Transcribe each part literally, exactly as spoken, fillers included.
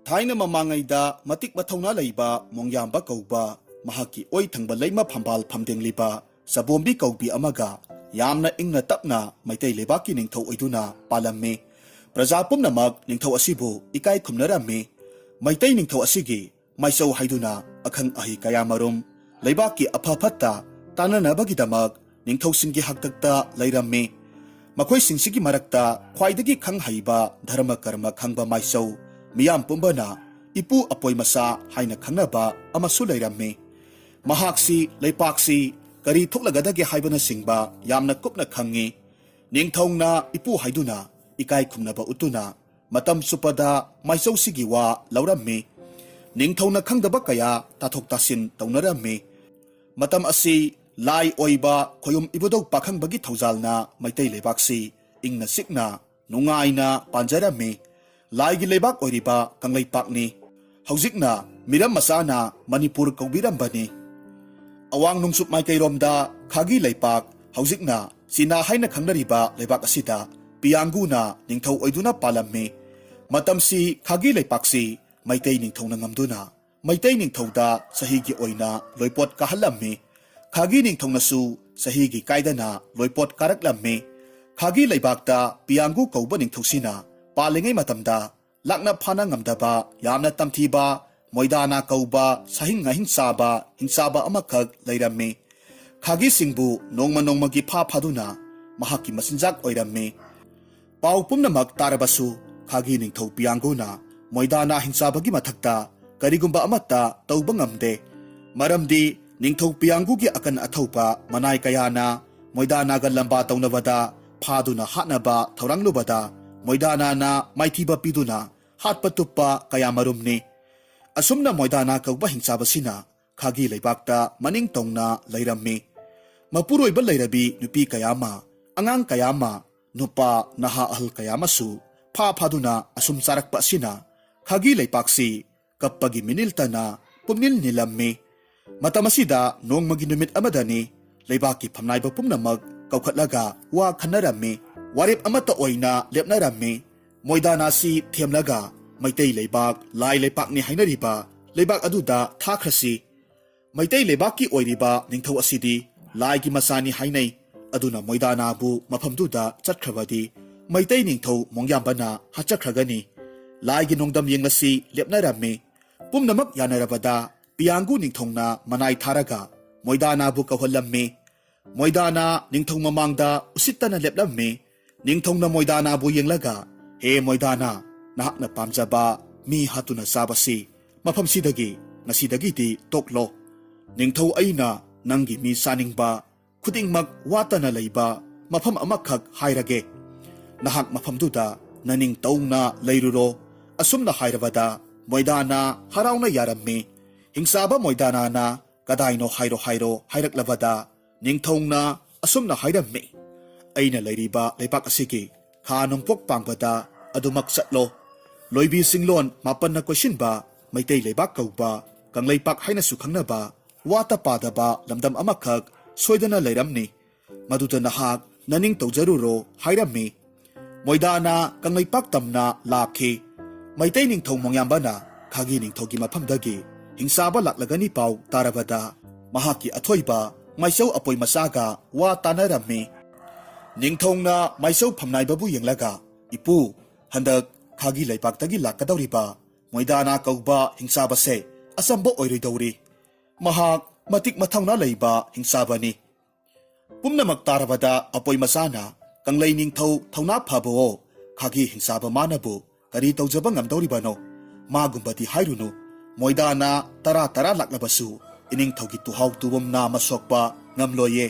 ꯊꯥꯏꯅ ꯃꯃꯥꯡꯉꯩꯗ ꯃꯇꯤꯛ ꯃꯊꯧꯅꯥ ꯂꯩꯕ ꯃꯣꯡꯌꯥꯝꯕ ꯀꯧꯕ ꯃꯍꯥꯛꯀꯤ ꯑꯣꯏ ꯊꯪꯕ ꯂꯩꯃ ꯐꯝꯕꯥꯜ ꯐꯝꯗꯦꯡꯂꯤꯕ ꯆꯕꯣꯝꯕꯤ ꯀꯧꯕꯤ ꯑꯃꯒ ꯌꯥꯝꯅ ꯏꯪꯅ ꯇꯞꯅ ꯃꯩꯇꯩ ꯂꯩꯕꯥꯛꯀꯤ ꯅꯤꯡꯊꯧ ꯑꯣꯏꯗꯨꯅ ꯄꯥꯜꯂꯝꯃꯤ꯫ ꯄ꯭ꯔꯖꯥ ꯄꯨꯝꯅꯃꯛ ꯅꯤꯡꯊꯧ ꯑꯁꯤꯕꯨ ꯏꯀꯥꯏ ꯈꯨꯝꯅꯔꯝꯃꯤ꯫ ꯃꯩꯇꯩ ꯅꯤꯡꯊꯧ ꯑꯁꯤꯒꯤ ꯃꯥꯏꯆꯧ ꯍꯥꯏꯗꯨꯅ ꯑꯈꯪ ꯑꯍꯩ ꯀꯌꯥꯃꯔꯨꯝ ꯂꯩꯕꯥꯛꯀꯤ ꯑꯐ ꯐꯠꯇ ꯇꯥꯟꯅꯅꯕꯒꯤꯗꯃꯛ ꯅꯤꯡꯊꯧꯁꯤꯡꯒꯤ ꯍꯥꯛꯇꯛꯇ ꯂꯩꯔꯝꯃꯤ꯫ ꯃꯈꯣꯏꯁꯤꯡꯁꯤꯒꯤ ꯃꯔꯛꯇ ꯈ꯭ꯋꯥꯏꯗꯒꯤ ꯈꯪ ꯍꯩꯕ ꯙꯔꯃ ꯀꯔꯃ ꯈꯪꯕ ꯃꯥꯏꯆꯧ ꯃꯤꯌꯥꯝ ꯄꯨꯝꯕꯅ ꯏꯄꯨ ꯑꯄꯣꯏ ꯃꯆꯥ ꯍꯥꯏꯅ ꯈꯪꯅꯕ ꯑꯃꯁꯨ ꯂꯩꯔꯝꯃꯤ꯫ ꯃꯍꯥꯛꯁꯤ ꯂꯩꯄꯥꯛꯁꯤ ꯀꯔꯤ ꯊꯣꯛꯂꯒꯗꯒꯦ ꯍꯥꯏꯕꯅꯆꯤꯡꯕ ꯌꯥꯝꯅ ꯀꯨꯞꯅ ꯈꯪꯉꯤ꯫ ꯅꯤꯡꯊꯧꯅ ꯏꯄꯨ ꯍꯥꯏꯗꯨꯅ ꯏꯀꯥꯏ ꯈꯨꯝꯅꯕ ꯎꯠꯇꯨꯅ ꯃꯇꯝ ꯆꯨꯞꯄꯗ ꯃꯥꯏꯆꯧꯁꯤꯒꯤ ꯋꯥ ꯂꯧꯔꯝꯃꯤ꯫ ꯅꯤꯡꯊꯧꯅ ꯈꯪꯗꯕ ꯀꯌꯥ ꯇꯥꯊꯣꯛ ꯇꯥꯁꯤꯟ ꯇꯧꯅꯔꯝꯃꯤ꯫ ꯃꯇꯝ ꯑꯁꯤ ꯂꯥꯏ ꯑꯣꯏꯕ ꯈꯣꯌꯨꯝ ꯏꯕꯨꯙꯧ ꯄꯥꯈꯪꯕꯒꯤ ꯊꯧꯖꯥꯜꯅ ꯃꯩꯇꯩ ꯂꯩꯕꯥꯛꯁꯤ ꯏꯪꯅ ꯆꯤꯛꯅ ꯅꯨꯡꯉꯥꯏꯅ ꯄꯥꯟꯖꯔꯝꯃꯤ꯫ ꯂꯥꯏꯒꯤ ꯂꯩꯕꯥꯛ ꯑꯣꯏꯔꯤꯕ ꯀꯪꯂꯩꯄꯥꯛꯅꯤ꯫ ꯍꯧꯖꯤꯛꯅ ꯃꯤꯔꯝ ꯃꯆꯥꯅ ꯃꯅꯤꯄꯨꯔ ꯀꯧꯕꯤꯔꯝꯕꯅꯤ꯫ ꯑꯋꯥꯡ ꯅꯣꯡꯆꯨꯞ ꯃꯥꯏꯀꯩꯔꯣꯝꯗ ꯈꯥꯒꯤ ꯂꯩꯄꯥꯛ, ꯍꯧꯖꯤꯛꯅ ꯆꯤꯅꯥ ꯍꯥꯏꯅ ꯈꯪꯅꯔꯤꯕ ꯂꯩꯕꯥꯛ ꯑꯁꯤꯗ ꯄꯤꯌꯥꯡꯒꯨꯅ ꯅꯤꯡꯊꯧ ꯑꯣꯏꯗꯨꯅ ꯄꯥꯜꯂꯝꯃꯤ꯫ ꯃꯇꯝꯁꯤ ꯈꯥꯒꯤ ꯂꯩꯄꯥꯛꯁꯤ ꯃꯩꯇꯩ ꯅꯤꯡꯊꯧꯅ ꯉꯝꯗꯨꯅ ꯃꯩꯇꯩ ꯅꯤꯡꯊꯧꯗ ꯆꯍꯤꯒꯤ ꯑꯣꯏꯅ ꯂꯣꯏꯄꯣꯠ ꯀꯥꯍꯜꯂꯝꯃꯤ꯫ ꯈꯥꯒꯤ ꯅꯤꯡꯊꯧꯅꯁꯨ ꯆꯍꯤꯒꯤ ꯀꯥꯏꯗꯅ ꯂꯣꯏꯄꯣꯠ ꯀꯥꯔꯛꯂꯝꯃꯤ꯫ ꯈꯥꯒꯤ ꯂꯩꯕꯥꯛꯇ ꯄꯤꯌꯥꯡꯒꯨ ꯀꯧꯕ ꯅꯤꯡꯊꯧꯁꯤꯅ ꯄꯥꯜꯂꯤꯉꯩ ꯃꯇꯝꯗ ꯂꯥꯛꯅ ꯐꯥꯅ ꯉꯝꯗꯕ, ꯌꯥꯝꯅ ꯇꯝꯊꯤꯕ, ꯃꯣꯏꯗꯥꯅꯥ ꯀꯧꯕ ꯁꯥꯍꯤꯡ ꯉꯥꯍꯤꯡ ꯆꯥꯕ ꯍꯤꯡꯆꯥꯕ ꯑꯃꯈꯛ ꯂꯩꯔꯝꯃꯤ꯫ ꯈꯥꯒꯤꯁꯤꯡꯕꯨ ꯅꯣꯡꯃ ꯅꯣꯡꯃꯒꯤ ꯐꯥ ꯐꯥꯗꯨꯅ ꯃꯍꯥꯛꯀꯤ ꯃꯆꯤꯟꯖꯥꯛ ꯑꯣꯏꯔꯝꯃꯤ꯫ ꯄꯥꯎ ꯄꯨꯝꯅꯃꯛ ꯇꯥꯔꯕꯁꯨ ꯈꯥꯒꯤ ꯅꯤꯡꯊꯧ ꯄꯤꯌꯥꯡꯒꯨꯅ ꯃꯣꯏꯗꯥꯅꯥ ꯍꯤꯡꯆꯥꯕꯒꯤ ꯃꯊꯛꯇ ꯀꯔꯤꯒꯨꯝꯕ ꯑꯃꯠꯇ ꯇꯧꯕ ꯉꯝꯗꯦ꯫ ꯃꯔꯝꯗꯤ ꯅꯤꯡꯊꯧ ꯄꯤꯌꯥꯡꯒꯨꯒꯤ ꯑꯀꯟ ꯑꯊꯧꯕ ꯃꯅꯥꯏ ꯀꯌꯥꯅ ꯃꯣꯏꯗꯥꯅꯥꯒ ꯂꯝꯕꯥ ꯇꯧꯅꯕꯗ ꯐꯥꯗꯨꯅ ꯍꯥꯠꯅꯕ ꯊꯧꯔꯥꯡꯂꯨꯕꯗ ꯃꯣꯏꯗꯥꯅꯥꯅ ꯃꯥꯏꯊꯤꯕ ꯄꯤꯗꯨꯅ ꯍꯥꯠꯄ ꯇꯨꯞꯄ ꯀꯌꯥ ꯃꯔꯨꯝꯅꯤ꯫ ꯑꯁꯨꯝꯅ ꯃꯣꯏꯗꯥꯅꯥ ꯀꯧꯕ ꯍꯤꯡꯆꯥꯕꯁꯤꯅ ꯈꯥꯒꯤ ꯂꯩꯕꯥꯛꯇ ꯃꯅꯤꯡ ꯇꯧꯅ ꯂꯩꯔꯝꯃꯤ꯫ ꯃꯄꯨꯔꯣꯏꯕ ꯂꯩꯔꯕꯤ ꯅꯨꯄꯤ ꯀꯌꯥ ꯑꯃ, ꯑꯉꯥꯡ ꯀꯌꯥ ꯑꯃ, ꯅꯨꯄꯥ ꯅꯍꯥ ꯑꯍꯜ ꯀꯌꯥ ꯑꯃꯁꯨ ꯐꯥ ꯐꯥꯗꯨꯅ ꯑꯁꯨꯝ ꯆꯥꯔꯛꯄ ꯑꯁꯤꯅ ꯈꯥꯒꯤ ꯂꯩꯄꯥꯛꯁꯤ ꯀꯞꯄꯒꯤ ꯃꯤꯅꯤꯜꯇꯅ ꯄꯨꯝꯅꯤꯜ ꯅꯤꯜꯂꯝꯃꯤ꯫ ꯃꯇꯝ ꯑꯁꯤꯗ ꯅꯣꯡꯃꯒꯤ ꯅꯨꯃꯤꯠ ꯑꯃꯗꯅꯤ ꯂꯩꯕꯥꯛꯀꯤ ꯐꯝꯅꯥꯏꯕ ꯄꯨꯝꯅꯃꯛ ꯀꯧꯈꯠꯂꯒ ꯋꯥ ꯈꯟꯅꯔꯝꯃꯤ꯫ ꯋꯥꯔꯦꯞ ꯑꯃꯠꯇ ꯑꯣꯏꯅ ꯂꯦꯞꯅꯔꯝꯃꯤ꯫ ꯃꯣꯏꯗꯥꯅꯥꯁꯤ ꯊꯦꯝꯂꯒ ꯃꯩꯇꯩ ꯂꯩꯕꯥꯛ, ꯂꯥꯏ ꯂꯩꯄꯥꯛꯅꯤ ꯍꯥꯏꯅꯔꯤꯕ ꯂꯩꯕꯥꯛ ꯑꯗꯨꯗ ꯊꯥꯈ꯭ꯔꯁꯤ꯫ ꯃꯩꯇꯩ ꯂꯩꯕꯥꯛꯀꯤ ꯑꯣꯏꯔꯤꯕ ꯅꯤꯡꯊꯧ ꯑꯁꯤꯗꯤ ꯂꯥꯏꯒꯤ ꯃꯆꯥꯅꯤ ꯍꯥꯏꯅꯩ꯫ ꯑꯗꯨꯅ ꯃꯣꯏꯗꯥꯅꯥꯕꯨ ꯃꯐꯝꯗꯨꯗ ꯆꯠꯈ꯭ꯔꯕꯗꯤ ꯃꯩꯇꯩ ꯅꯤꯡꯊꯧ ꯃꯣꯡꯌꯥꯝꯕꯅ ꯍꯥꯠꯆꯈ꯭ꯔꯒꯅꯤ꯫ ꯂꯥꯏꯒꯤ ꯅꯣꯡꯗꯝ ꯌꯦꯡꯂꯁꯤ ꯂꯦꯞꯅꯔꯝꯃꯤ꯫ ꯄꯨꯝꯅꯃꯛ ꯌꯥꯅꯔꯕꯗ ꯄꯤꯌꯥꯡꯒꯨ ꯅꯤꯡꯊꯧꯅ ꯃꯅꯥꯏ ꯊꯥꯔꯒ ꯃꯣꯏꯗꯥꯅꯥꯕꯨ ꯀꯧꯍꯜꯂꯝꯃꯤ꯫ ꯃꯣꯏꯗꯥꯅꯥ ꯅꯤꯡꯊꯧ ꯃꯃꯥꯡꯗ ꯎꯁꯤꯠꯇꯅ ꯂꯦꯞꯂꯝꯃꯤ꯫ ꯅꯤꯡꯊꯧꯅ ꯃꯣꯏꯗꯥꯅꯥꯕꯨ ꯌꯦꯡꯂꯒ, "ꯍꯦ ꯃꯣꯏꯗꯥꯅꯥ, ꯅꯍꯥꯛꯅ ꯄꯥꯝꯖꯕ ꯃꯤ ꯍꯥꯠꯇꯨꯅ ꯆꯥꯕꯁꯤ ꯃꯐꯝꯁꯤꯗꯒꯤ ꯉꯁꯤꯗꯒꯤꯗꯤ ꯇꯣꯛꯂꯣ꯫ ꯅꯤꯡꯊꯧ ꯑꯩꯅ ꯅꯪꯒꯤ ꯃꯤ ꯆꯥꯅꯤꯡꯕ ꯈꯨꯗꯤꯡꯃꯛ ꯋꯥꯠꯇꯅ ꯂꯩꯕ ꯃꯐꯝ ꯑꯃꯈꯛ ꯍꯥꯏꯔꯒꯦ꯫ ꯅꯍꯥꯛ ꯃꯐꯝꯗꯨꯗ ꯅꯅꯤꯡꯇꯧꯅ ꯂꯩꯔꯨꯔꯣ"꯫ ꯑꯁꯨꯝꯅ ꯍꯥꯏꯔꯕꯗ ꯃꯣꯏꯗꯥꯅꯥ ꯍꯔꯥꯎꯅ ꯌꯥꯔꯝꯃꯤ꯫ ꯍꯤꯡꯆꯥꯕ ꯃꯣꯏꯗꯥꯅꯥꯅ "ꯀꯗꯥꯏꯅꯣ ꯍꯥꯏꯔꯣ ꯍꯥꯏꯔꯣ" ꯍꯥꯏꯔꯛꯂꯕꯗ ꯅꯤꯡꯊꯧꯅ ꯑꯁꯨꯝꯅ ꯍꯥꯏꯔꯝꯃꯤ, "ꯑꯩꯅ ꯂꯩꯔꯤꯕ ꯂꯩꯕꯥꯛ ꯑꯁꯤꯒꯤ ꯈꯥ ꯅꯣꯡꯄꯣꯛ ꯄꯥꯡꯕꯗ ꯑꯗꯨꯃꯛ ꯆꯠꯂꯣ꯫ ꯂꯣꯏꯕꯤ ꯆꯤꯡꯂꯣꯟ ꯃꯥꯄꯟꯅ ꯀꯣꯏꯁꯤꯟꯕ ꯃꯩꯇꯩ ꯂꯩꯕꯥꯛ ꯀꯧꯕ ꯀꯪꯂꯩꯄꯥꯛ ꯍꯥꯏꯅꯁꯨ ꯈꯪꯅꯕ ꯋꯥꯠꯇ ꯄꯥꯗꯕ ꯂꯝꯗꯝ ꯑꯃꯈꯛ ꯁꯣꯏꯗꯅ ꯂꯩꯔꯝꯅꯤ꯫ ꯃꯗꯨꯗ ꯅꯍꯥꯛ ꯅꯅꯤꯡ ꯇꯧꯖꯔꯨꯔꯣ" ꯍꯥꯏꯔꯝꯃꯤ꯫ ꯃꯣꯏꯗꯥꯅ ꯀꯪꯂꯩꯄꯥꯛ ꯇꯝꯅ ꯂꯥꯛꯈꯤ꯫ ꯃꯩꯇꯩ ꯅꯤꯡꯊꯧ ꯃꯣꯡꯌꯥꯝꯕꯅ ꯈꯥꯒꯤ ꯅꯤꯡꯊꯧꯒꯤ ꯃꯐꯝꯗꯒꯤ ꯍꯤꯡꯆꯥꯕ ꯂꯥꯛꯂꯒꯅꯤ ꯄꯥꯎ ꯇꯥꯔꯕꯗ ꯃꯍꯥꯛꯀꯤ ꯑꯊꯣꯏꯕ ꯃꯥꯏꯆꯧ ꯑꯄꯣꯏ ꯃꯆꯥꯒ ꯋꯥ ꯇꯥꯅꯔꯝꯃꯤ꯫ ꯅꯤꯡꯊꯧꯅ ꯃꯥꯏꯆꯧ ꯐꯝꯅꯥꯏꯕꯕꯨ ꯌꯦꯡꯂꯒ, "ꯏꯄꯨ, ꯍꯟꯗꯛ ꯈꯥꯒꯤ ꯂꯩꯄꯥꯛꯇꯒꯤ ꯂꯥꯛꯀꯗꯧꯔꯤꯕ ꯃꯣꯏꯗꯥꯅꯥ ꯀꯧꯕ ꯍꯤꯡꯆꯥꯕꯁꯦ ꯑꯆꯝꯕ ꯑꯣꯏꯔꯣꯏꯗꯧꯔꯤ꯫ ꯃꯍꯥꯛ ꯃꯇꯤꯛ ꯃꯊꯧꯅꯥ ꯂꯩꯕ ꯍꯤꯡꯆꯥꯕꯅꯤ"꯫ ꯄꯨꯝꯅꯃꯛ ꯇꯥꯔꯕꯗ ꯑꯄꯣꯏ ꯃꯆꯥꯅ, "ꯀꯪꯂꯩ ꯅꯤꯡꯊꯧ ꯊꯧꯅꯥ ꯐꯕꯑꯣ, ꯈꯥꯒꯤ ꯍꯤꯡꯆꯥꯕ ꯃꯥꯅꯕꯨ ꯀꯔꯤ ꯇꯧꯖꯕ ꯉꯝꯗꯧꯔꯤꯕꯅꯣ? ꯃꯥꯒꯨꯝꯕꯗꯤ ꯍꯥꯏꯔꯨꯅꯨ꯫ ꯃꯣꯏꯗꯥꯅ ꯇꯔꯥ ꯇꯔꯥ ꯂꯥꯛꯂꯕꯁꯨ ꯏꯅꯤꯡꯊꯧꯒꯤ ꯇꯨꯍꯥꯎ ꯇꯨꯕꯝ ꯅꯥꯝꯃ ꯁꯣꯛꯄ ꯉꯝꯂꯣꯏꯌꯦ"꯫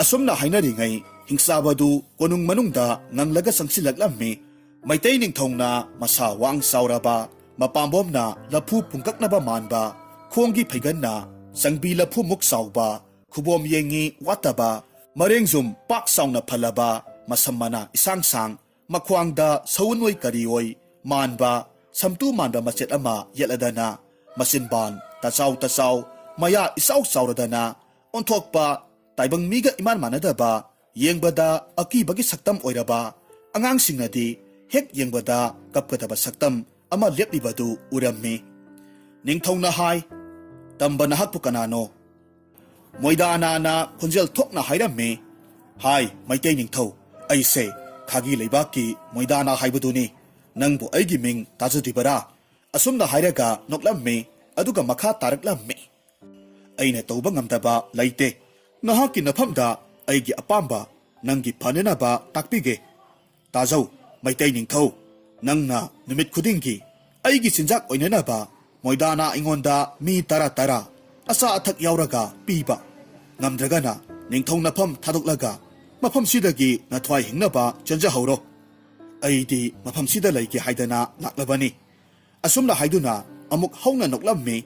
ꯑꯁꯨꯝꯅ ꯍꯥꯏꯅꯔꯤꯉꯩ ꯍꯤꯡꯆꯥꯕꯗꯨ ꯀꯣꯅꯨꯡ ꯃꯅꯨꯡꯗ ꯉꯪꯂꯒ ꯆꯪꯁꯤꯜꯂꯛꯂꯝꯃꯤ꯫ ꯃꯩꯇꯩ ꯅꯤꯡꯊꯧꯅ ꯃꯁꯥ ꯋꯥꯡ ꯆꯥꯎꯔꯕ, ꯃꯄꯥꯝꯕꯣꯝꯅ ꯂꯐꯨ ꯄꯨꯡꯀꯛꯅꯕ ꯃꯥꯟꯕ, ꯈꯣꯡꯒꯤ ꯐꯩꯒꯟꯅ ꯆꯪꯕꯤ ꯂꯐꯨꯃꯨꯛ ꯆꯥꯎꯕ, ꯈꯨꯕꯣꯝ ꯌꯦꯡꯉꯤ ꯋꯥꯠꯇꯕ, ꯃꯔꯦꯡꯖꯨꯝ ꯄꯥꯛ ꯆꯥꯎꯅ ꯐꯜꯂꯕ, ꯃꯁꯝ ꯃꯅꯥ ꯏꯁꯥꯡ ꯁꯥꯡ, ꯃꯈ꯭ꯋꯥꯡꯗ ꯁꯎꯟꯑꯣꯏ ꯀꯔꯤꯑꯣꯏ ꯃꯥꯟꯕ, ꯁꯝꯇꯨ ꯃꯥꯟꯕ ꯃꯆꯦꯠ ꯑꯃ ꯌꯦꯠꯂꯗꯅ, ꯃꯆꯤꯟꯕꯥꯟ ꯇꯆꯥꯎ ꯇꯆꯥꯎ, ꯃꯌꯥ ꯏꯆꯥꯎ ꯆꯥꯎꯔꯗꯅ, ꯑꯣꯟꯊꯣꯛꯄ ꯇꯥꯏꯕꯪ ꯃꯤꯒ ꯏꯃꯥꯟ ꯃꯥꯟꯅꯗꯕ, ꯌꯦꯡꯕꯗ ꯑꯀꯤꯕꯒꯤ ꯁꯛꯇꯝ ꯑꯣꯏꯔꯕ, ꯑꯉꯥꯡꯁꯤꯡꯅꯗꯤ ꯍꯦꯛ ꯌꯦꯡꯕꯗ ꯀꯞꯀꯗꯕ ꯁꯛꯇꯝ ꯑꯃ ꯂꯦꯞꯂꯤꯕꯗꯨ ꯎꯔꯝꯃꯤ꯫ ꯅꯤꯡꯊꯧꯅ ꯍꯥꯏ, "ꯇꯝꯕ ꯅꯍꯥꯛꯄꯨ ꯀꯅꯥꯅꯣ?" ꯃꯣꯏꯗꯥꯅꯥꯅ ꯈꯣꯟꯖꯦꯜ ꯊꯣꯛꯅ ꯍꯥꯏꯔꯝꯃꯤ, "ꯍꯥꯏ, ꯃꯩꯇꯩ ꯅꯤꯡꯊꯧ, ꯑꯩꯁꯦ ꯈꯥꯒꯤ ꯂꯩꯕꯥꯛꯀꯤ ꯃꯣꯏꯗꯥꯅꯥ ꯍꯥꯏꯕꯗꯨꯅꯤ꯫ ꯅꯪꯕꯨ ꯑꯩꯒꯤ ꯃꯤꯡ ꯇꯥꯖꯗ꯭ꯔꯤꯕꯔꯥ?" ꯑꯁꯨꯝꯅ ꯍꯥꯏꯔꯒ ꯅꯣꯛꯂꯝꯃꯤ, ꯑꯗꯨꯒ ꯃꯈꯥ ꯇꯥꯔꯛꯂꯝꯃꯤ, "ꯑꯩꯅ ꯇꯧꯕ ꯉꯝꯗꯕ ꯂꯩꯇꯦ꯫ ꯅꯍꯥꯛꯀꯤ ꯅꯐꯝꯗ ꯑꯩꯒꯤ ꯑꯄꯥꯝꯕ ꯅꯪꯒꯤ ꯐꯅꯅꯕ ꯇꯥꯛꯄꯤꯒꯦ꯫ ꯇꯥꯖꯧ, ꯃꯩꯇꯩ ꯅꯤꯡꯊꯧ, ꯅꯪꯅ ꯅꯨꯃꯤꯠ ꯈꯨꯗꯤꯡꯒꯤ ꯑꯩꯒꯤ ꯆꯤꯟꯖꯥꯛ ꯑꯣꯏꯅꯅꯕ ꯃꯣꯏꯗꯥꯅ ꯑꯩꯉꯣꯟꯗ ꯃꯤ ꯇꯔꯥ ꯇꯔꯥ ꯑꯆꯥ ꯑꯊꯛ ꯌꯥꯎꯔꯒ ꯄꯤꯕ꯫ ꯉꯝꯗ꯭ꯔꯒꯅ ꯅꯤꯡꯊꯧ ꯅꯐꯝ ꯊꯥꯗꯣꯛꯂꯒ ꯃꯐꯝꯁꯤꯗꯒꯤ ꯅꯊ꯭ꯋꯥꯏ ꯍꯤꯡꯅꯕ ꯆꯦꯟꯖꯍꯧꯔꯣ꯫ ꯑꯩꯗꯤ ꯃꯐꯝꯁꯤꯗ ꯂꯩꯒꯦ ꯍꯥꯏꯗꯅ ꯂꯥꯛꯂꯕꯅꯤ꯫" ꯑꯁꯨꯝꯅ ꯍꯥꯏꯗꯨꯅ ꯑꯃꯨꯛ ꯍꯧꯅ ꯅꯣꯛꯂꯝꯃꯤ꯫